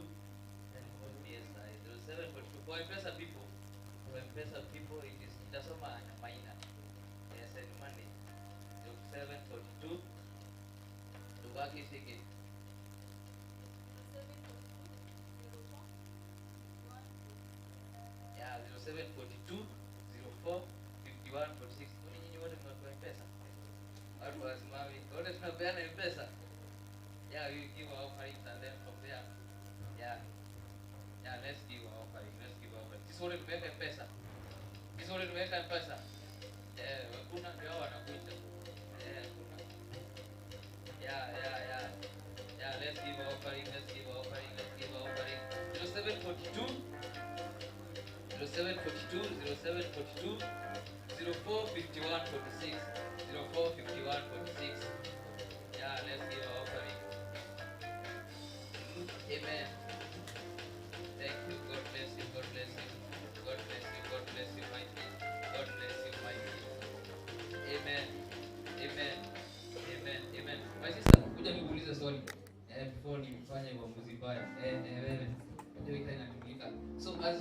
yes, 0742 for M-Pesa people, for M-Pesa people it is itasoma na maina. Yes, send money. 0742 Tubaki sige. Yeah, 0742 04 51 46. Kwani nyinyi wote ni watu wa M-Pesa? Watu wasimami. Wote tunapeana M-Pesa. Yeah, we give our offerings and then from there. Yeah. Yeah, let's give our offering. Let's give our offering. Sisi wote tumeweka M-Pesa. Sisi wote tumeweka M-Pesa. Eh, hakuna ndio hao wanakuja. Eh, hakuna. Yeah, yeah, yeah. Yeah, let's give our offering. Let's give our offering. Let's give our offering. 0742 0742 0742 04 51 46 04 51 46. Yeah, let's give our offering. Amen. Thank you. God bless you. God bless you. God bless you. God bless you, mighty. God bless you, mighty. Amen. Amen. Amen. Amen. My sister, kuja nikuulize swali. Before nifanye uamuzi mbaya. Wewe. Ndio inanimulika. So as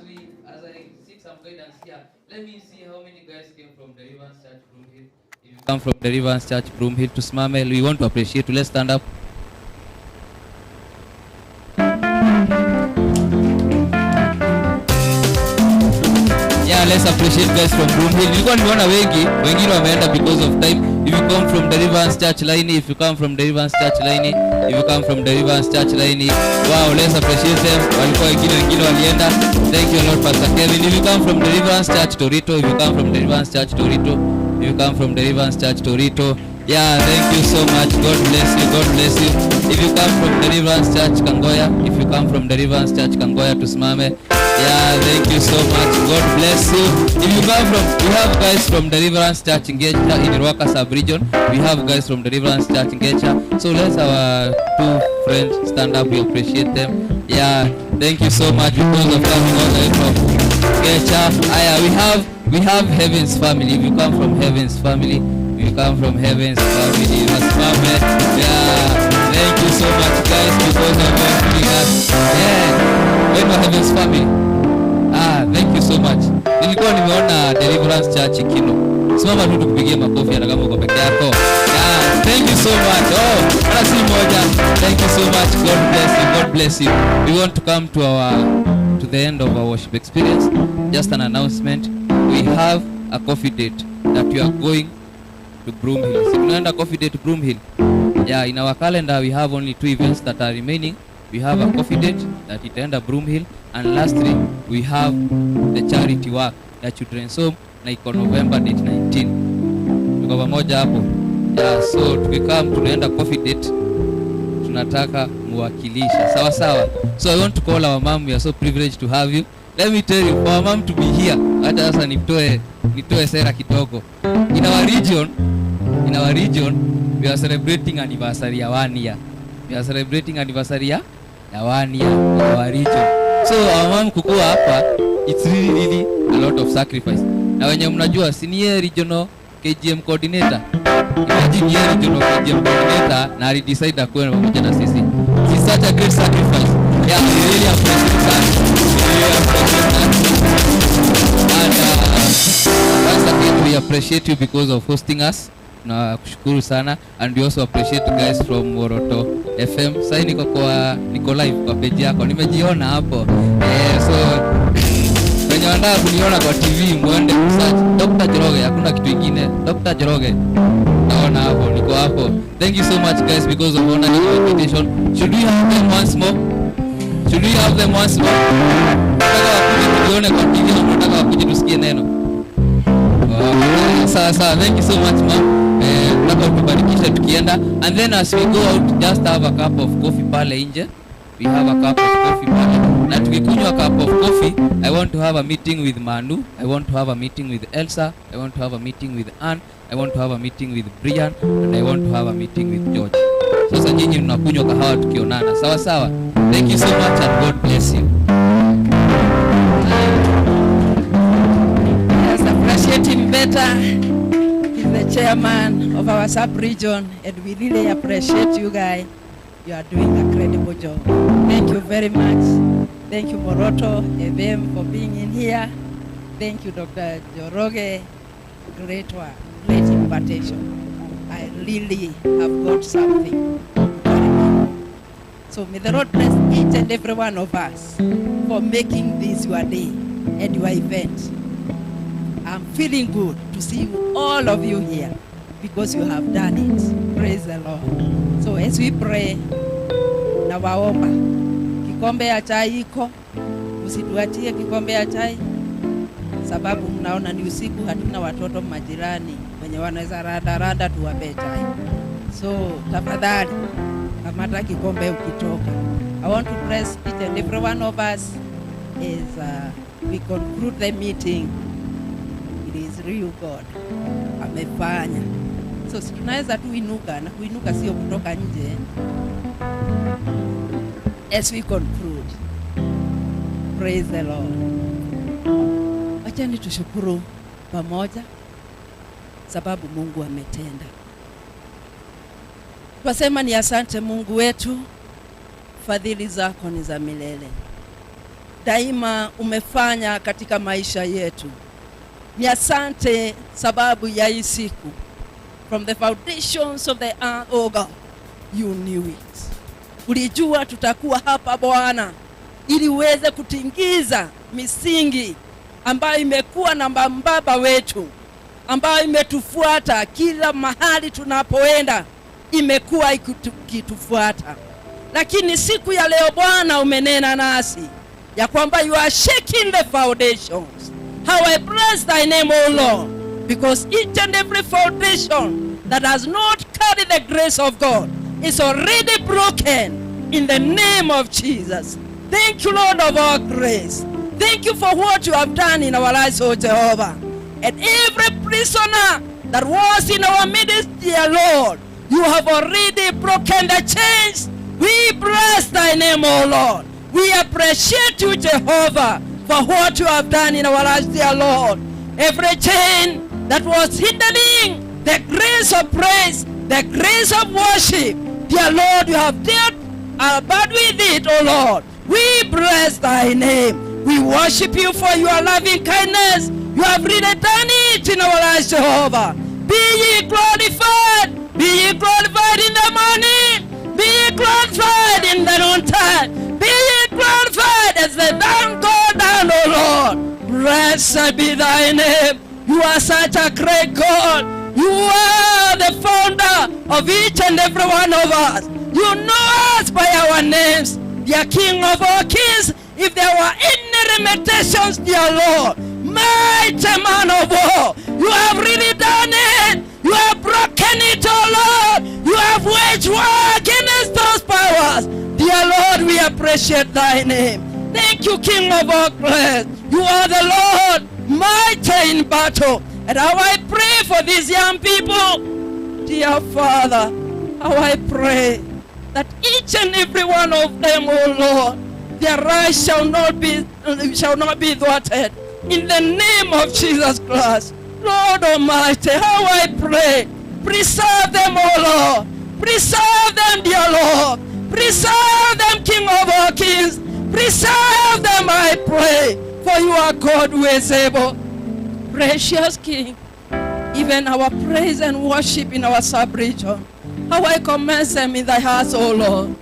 I seek some guidance here, let me see how many guys came from Deliverance Church Broomhill. If you come from Deliverance Church Broomhill to Smamel, we want to appreciate you. Let's stand up. Yeah, let's appreciate guys from Broomhill. Nilikuwa nimeona wengi, wengine wameenda because of time. If you come from Deliverance Church Line, if you come from Deliverance Church Line, if you come from Deliverance Church Line, wow, let's appreciate them. Walikuwa wengine walienda. Thank you a lot, Pastor Kevin. If you come from Deliverance Church Torito, if you come from Deliverance Church Torito, if you come from Deliverance Church Torito, yeah, thank you so much. God bless you. God bless you. If you come from Deliverance Church Kangoya, if you come from Deliverance Church Kangoya tusimame. Yeah, thank you so much. God bless you. If you come from, we have guys from Deliverance Church Ngecha in Ruaka sub-region. We have guys from Deliverance Church Ngecha. So let's our two friends stand up. We appreciate them. Yeah, thank you so much because of coming all the way from Ngecha. Aya, we have Heaven's Family. If you come from Heaven's Family, if you come from Heaven's Family, wasimame. Yeah, thank you so much guys because of welcoming us. Yeah, wewe Heaven's Family. Ah, thank you so much. Nilikuwa nimeona Deliverance Church Kino. Simama tu tukupigie makofi hata kama uko peke yako. Yeah, thank you so much. Oh, hata si moja. Thank you so much. God bless you. God bless you. We want to come to the end of our worship experience. Just an announcement. We have a coffee date that we are going to Broomhill. Si tunaenda coffee date Broomhill. Yeah, in our calendar we have only 2 events that are remaining. We have a coffee date that itaenda Broomhill, and lastly we have the charity work ya Children's Home na iko November date 19. Tuko pamoja hapo. Yeah, so tukikam tunaenda coffee date, tunataka muwakilisha. Sawa sawa. So I want to call our mom. We are so privileged to have you. Let me tell you, for our mom to be here, hata sasa nitoe sera kidogo. In our region we are celebrating anniversary ya 1 year. We are celebrating anniversary ya 1 year in our region. So our mom kukua hapa, it's really really a lot of sacrifice. Na wenye mnajua senior regional KGM coordinator. Imagine yeye regional KGM coordinator na alidecide akuwe pamoja na sisi. It's such a great sacrifice. Yeah, we really appreciate that. We really appreciate that. And once again we appreciate you because of hosting us. Na kushukuru sana, and we also appreciate you guys from Moroto FM. Sasa niko kwa niko live kwa page yako. Nimejiona hapo. So wenye wanataka kuniona kwa TV muende kusearch Dr. Njoroge, hakuna kitu kingine. Dr. Njoroge. Naona hapo, niko hapo. Thank you so much guys because of honoring our invitation. Should we have them once more? Should we have them once more? Nataka wakuje tujione kwa TV, nataka wakuje tusikie neno. Sawa sawa, thank you so much ma'am. Tunataka kutubarikisha tukienda, and then as we go out just have a cup of coffee pale nje. We have a cup of coffee pale. Na tukikunywa cup of coffee, I want to have a meeting with Manu, I want to have a meeting with Elsa, I want to have a meeting with Ann, I want to have a meeting with Brian, and I want to have a meeting with George. Sasa nyinyi mnakunywa kahawa tukionana. Sawa sawa. Thank you so much and God bless you. Yes, appreciate him better. He's the chairman of our sub-region, and we really appreciate you guys. You are doing a credible job. Thank you very much. Thank you, Moroto FM, for being in here. Thank you, Dr. Njoroge. Great work, great impartation. I really have got something to carry me. So may the Lord bless each and every one of us for making this your day and your event. I'm feeling good to see all of you here because you have done it. Praise the Lord. So as we pray, nawaomba kikombe ya chai iko, msituachie kikombe ya chai sababu mnaona ni usiku, hatuna watoto majirani wenye wanaweza rada rada tuwape chai. So tafadhali kamata kikombe ukitoka. I want to bless each and every one of us as we conclude the meeting. It is real God amefanya. So si tunaweza tu inuka, na kuinuka sio kutoka nje. As we conclude, praise the Lord. Wachani tushukuru pamoja sababu Mungu ametenda. Twasema ni asante Mungu wetu, fadhili zako ni za milele. Daima umefanya katika maisha yetu. Ni asante sababu ya hii siku. From the foundations of the earth, oh God, you knew it. Ulijua tutakuwa hapa Bwana, ili uweze kutingiza misingi ambayo imekuwa na mbaba wetu, ambayo imetufuata kila mahali tunapoenda, imekuwa ikitufuata. Lakini siku ya leo Bwana umenena nasi ya kwamba you are shaking the foundations. How I bless thy name, O Lord, because each and every foundation that has not carried the grace of God is already broken in the name of Jesus. Thank you, Lord of our grace. Thank you for what you have done in our lives, O Jehovah. And every prisoner that was in our midst, dear Lord, you have already broken the chains. We bless thy name, O Lord. We appreciate you, Jehovah, for what you have done in our lives, dear Lord. Every chain that was hindering the grace of praise, the grace of worship, dear Lord, you have dealt about with it, O Lord. We bless thy name. We worship you for your loving kindness. You have really done it in our lives, Jehovah. Be ye glorified. Be ye glorified in the morning. Be ye glorified in the noontime. Be ye glorified as the dawn go down, O Lord. Blessed be thy name. You are such a great God. You are the founder of each and every one of us. You know us by our names. Dear King of all kings, if there were any limitations, dear Lord, mighty man of war, you have really done it. You have broken it, O Lord. You have waged war against those powers. Dear Lord, we appreciate thy name. Thank you, King of all grace. You are the Lord, mighty in battle. And how I pray for these young people, dear Father, how I pray that each and every one of them, O Lord, their rise shall not be thwarted. In the name of Jesus Christ, Lord Almighty, how I pray, preserve them, O Lord. Preserve them, dear Lord. Preserve them, King of all kings. Preserve them, I pray, for you are God who is able. Precious King, even our praise and worship in our sub-region, how I commend them in thy hearts, O Lord.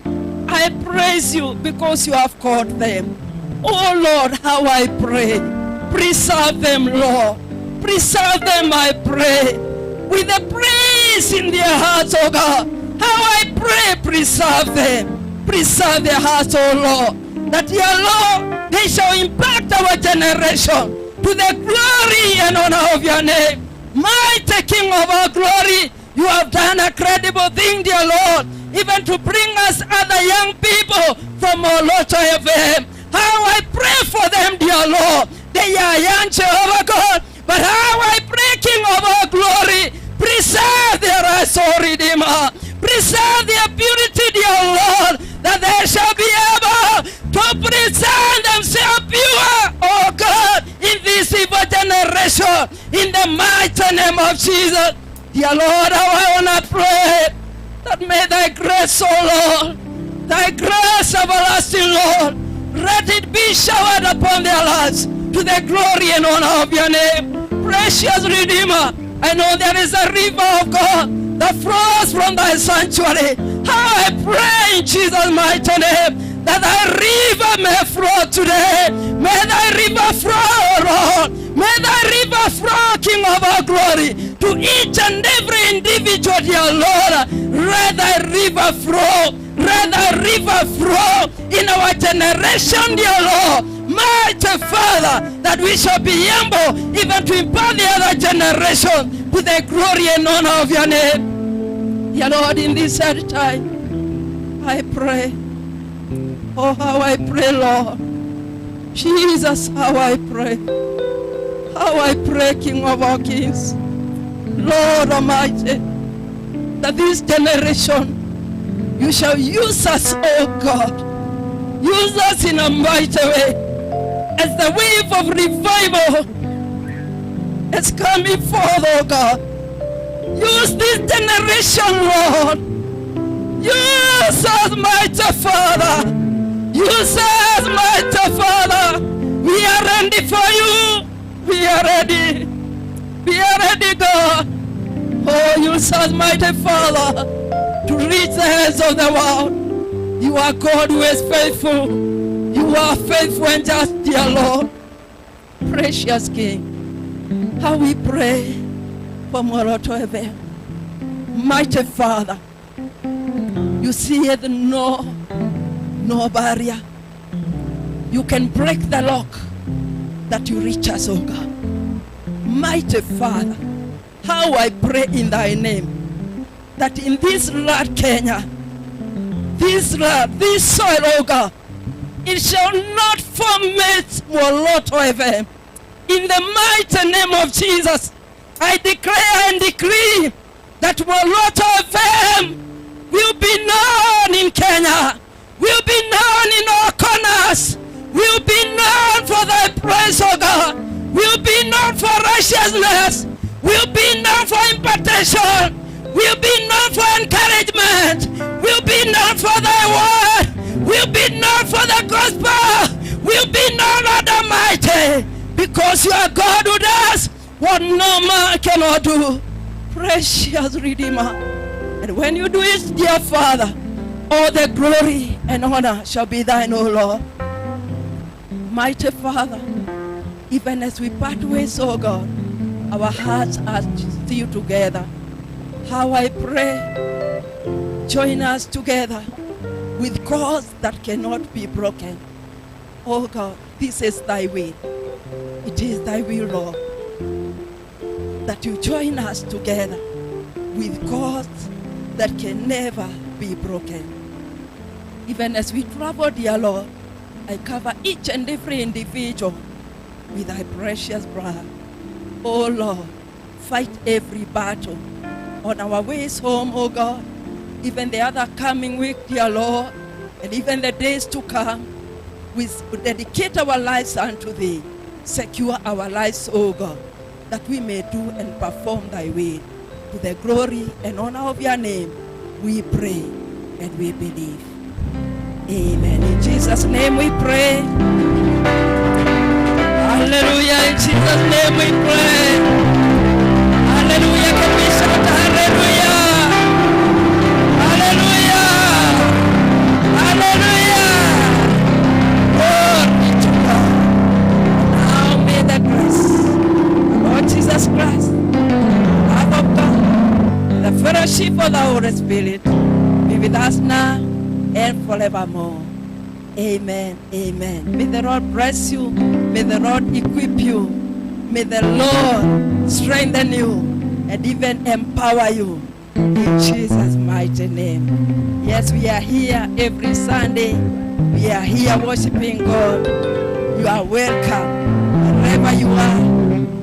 I praise you because you have called them. O Lord, how I pray. Preserve them, Lord. Preserve them, I pray. With the praise in their hearts, O God. How I pray, preserve them. Preserve their hearts, O Lord. That, dear Lord, they shall impact our generation to the glory and honor of your name. Mighty King of our glory, you have done a credible thing, dear Lord, even to bring us other young people from Moroto FM. How I pray for them, dear Lord. They are young, Jehovah God, but how I pray, King of our glory, preserve their rights, O Redeemer. Preserve their purity, dear Lord, that they shall be able to present themselves pure, oh God, in this evil generation, in the mighty name of Jesus. Dear Lord, how I want to pray that may thy grace, O Lord, Thy grace everlasting, Lord, let it be showered upon their lives to the glory and honor of your name. Precious Redeemer, I know there is a river of God that flows from thy sanctuary. How I pray in Jesus' mighty name that thy river may flow today. May thy river flow, Lord. May thy river flow, King of our glory, to each and every individual, dear Lord. Let thy river flow. Let thy river flow in our generation, dear Lord. Mighty Father, that we shall be able even to impart the other generation to the glory and honor of your name. Dear Lord, in this sad time, I pray. Oh, how I pray, Lord. Jesus, how I pray. How I pray, King of all kings. Lord Almighty, that this generation, you shall use us, oh God. Use us in a mighty way. As the wave of revival is coming forth, oh God. Use this generation, Lord. Use us, mighty Father. Use us, mighty Father. We are ready for you. We are ready. We are ready, God. Oh, use us, mighty Father, to reach the ends of the world. You are God who is faithful. You are faithful and just, dear Lord. Precious King, how we pray for Muoroto FM. Mighty Father, you see it, no barrier. You can break the lock that you reach us, oh God. Mighty Father, how I pray in thy name that in this land, Kenya, this land, this soil, oh God, it shall not vomit Muoroto FM. In the mighty name of Jesus, I declare and decree that Muoroto FM will be known in Kenya, will be known in all corners, will be known for thy praise, oh God, will be known for righteousness, will be known for impartation, will be known for encouragement, will be known for thy word, will be known for the gospel, will be known, Lord Almighty, because you are God who does what no man cannot do. Precious Redeemer, and when you do it, dear Father, all the glory and honor shall be thine, O Lord. Mighty Father, even as we part ways, O God, our hearts are still together. How I pray, join us together with cords that cannot be broken. Oh God, this is thy will. It is thy will, Lord, that you join us together with cords that can never be broken. Even as we travel, dear Lord, I cover each and every individual with thy precious blood. Oh Lord, fight every battle on our ways home, oh God, even the other coming week, dear Lord, and even the days to come, we dedicate our lives unto thee. Secure our lives, oh God, that we may do and perform thy will. To the glory and honor of your name, we pray and we believe. Amen. In Jesus' name we pray. Hallelujah. In Jesus' name we pray. Hallelujah. Can we shout hallelujah? Hallelujah. Hallelujah. Glory to God. Now may the grace of Lord Jesus Christ, the love of God, the fellowship of the Holy Spirit be with us now and forevermore. Amen. Amen. May the Lord bless you. May the Lord equip you. May the Lord strengthen you and even empower you in Jesus' mighty name. Yes, we are here every Sunday. We are here worshiping God. You are welcome. Wherever you are,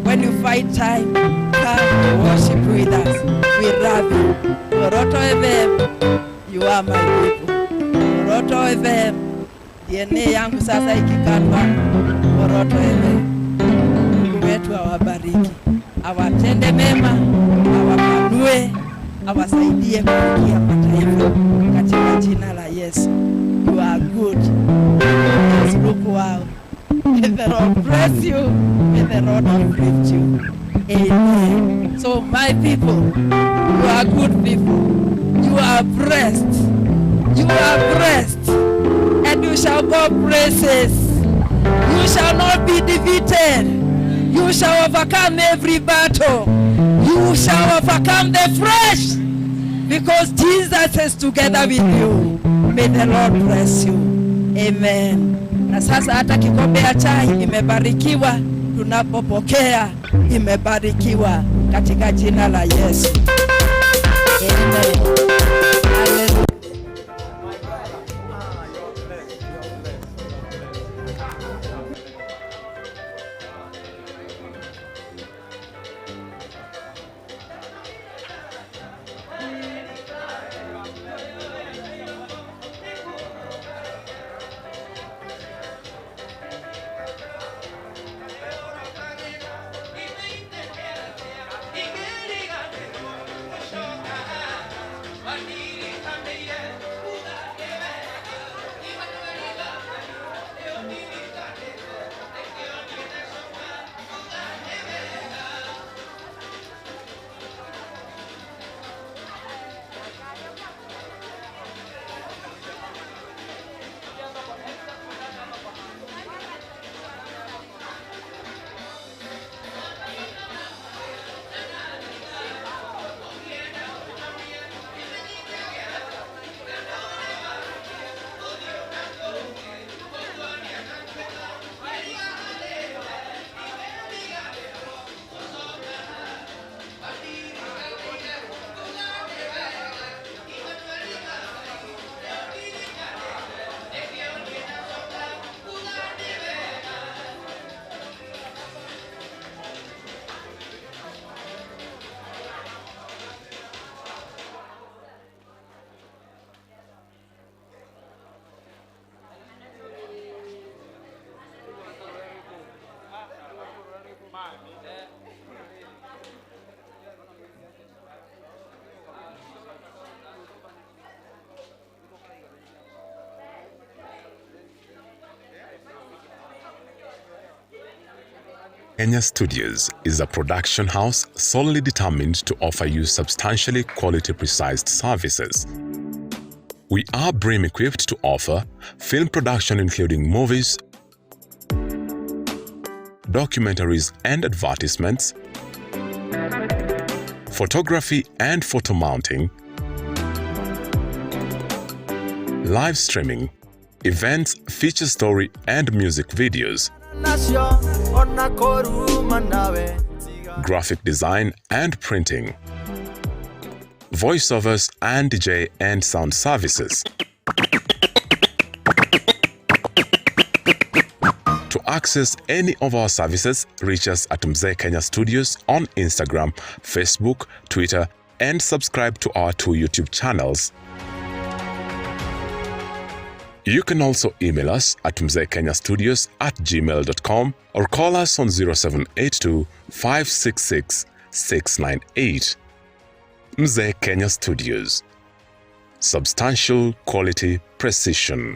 when you find time, come worship with us. We love you. Muoroto FM, you are my people. Muoroto FM, DNA yangu sasa ikikatwa, Muoroto FM. Mungu wetu awabariki, awatende mema, awapanue, awasaidie kufikia mataifa katika jina la Yesu. You are good. Just look wow. May the Lord bless you. May the Lord uplift you. Amen. So my people, you are good people. You are blessed. You are blessed. And you shall go places. You shall not be defeated. You shall overcome every battle. You shall overcome the flesh. Because Jesus is together with you. May the Lord bless you. Amen. Na sasa hata kikombe ya chai imebarikiwa, tunapopokea imebarikiwa katika jina la Yesu. Amen. Hallelujah. Kenya Studios is a production house solely determined to offer you substantially quality precise services. We are brim equipped to offer film production including movies, documentaries and advertisements, photography and photo mounting, live streaming, events, feature story and music videos, graphic design and printing, voiceovers and DJ and sound services. To access any of our services, reach us at Mzee Kenya Studios on Instagram, Facebook, Twitter, and subscribe to our two YouTube channels. You can also email us at mzeekenyastudios@gmail.com or call us on 0782 566 698. Mzee Kenya Studios. Substantial quality precision.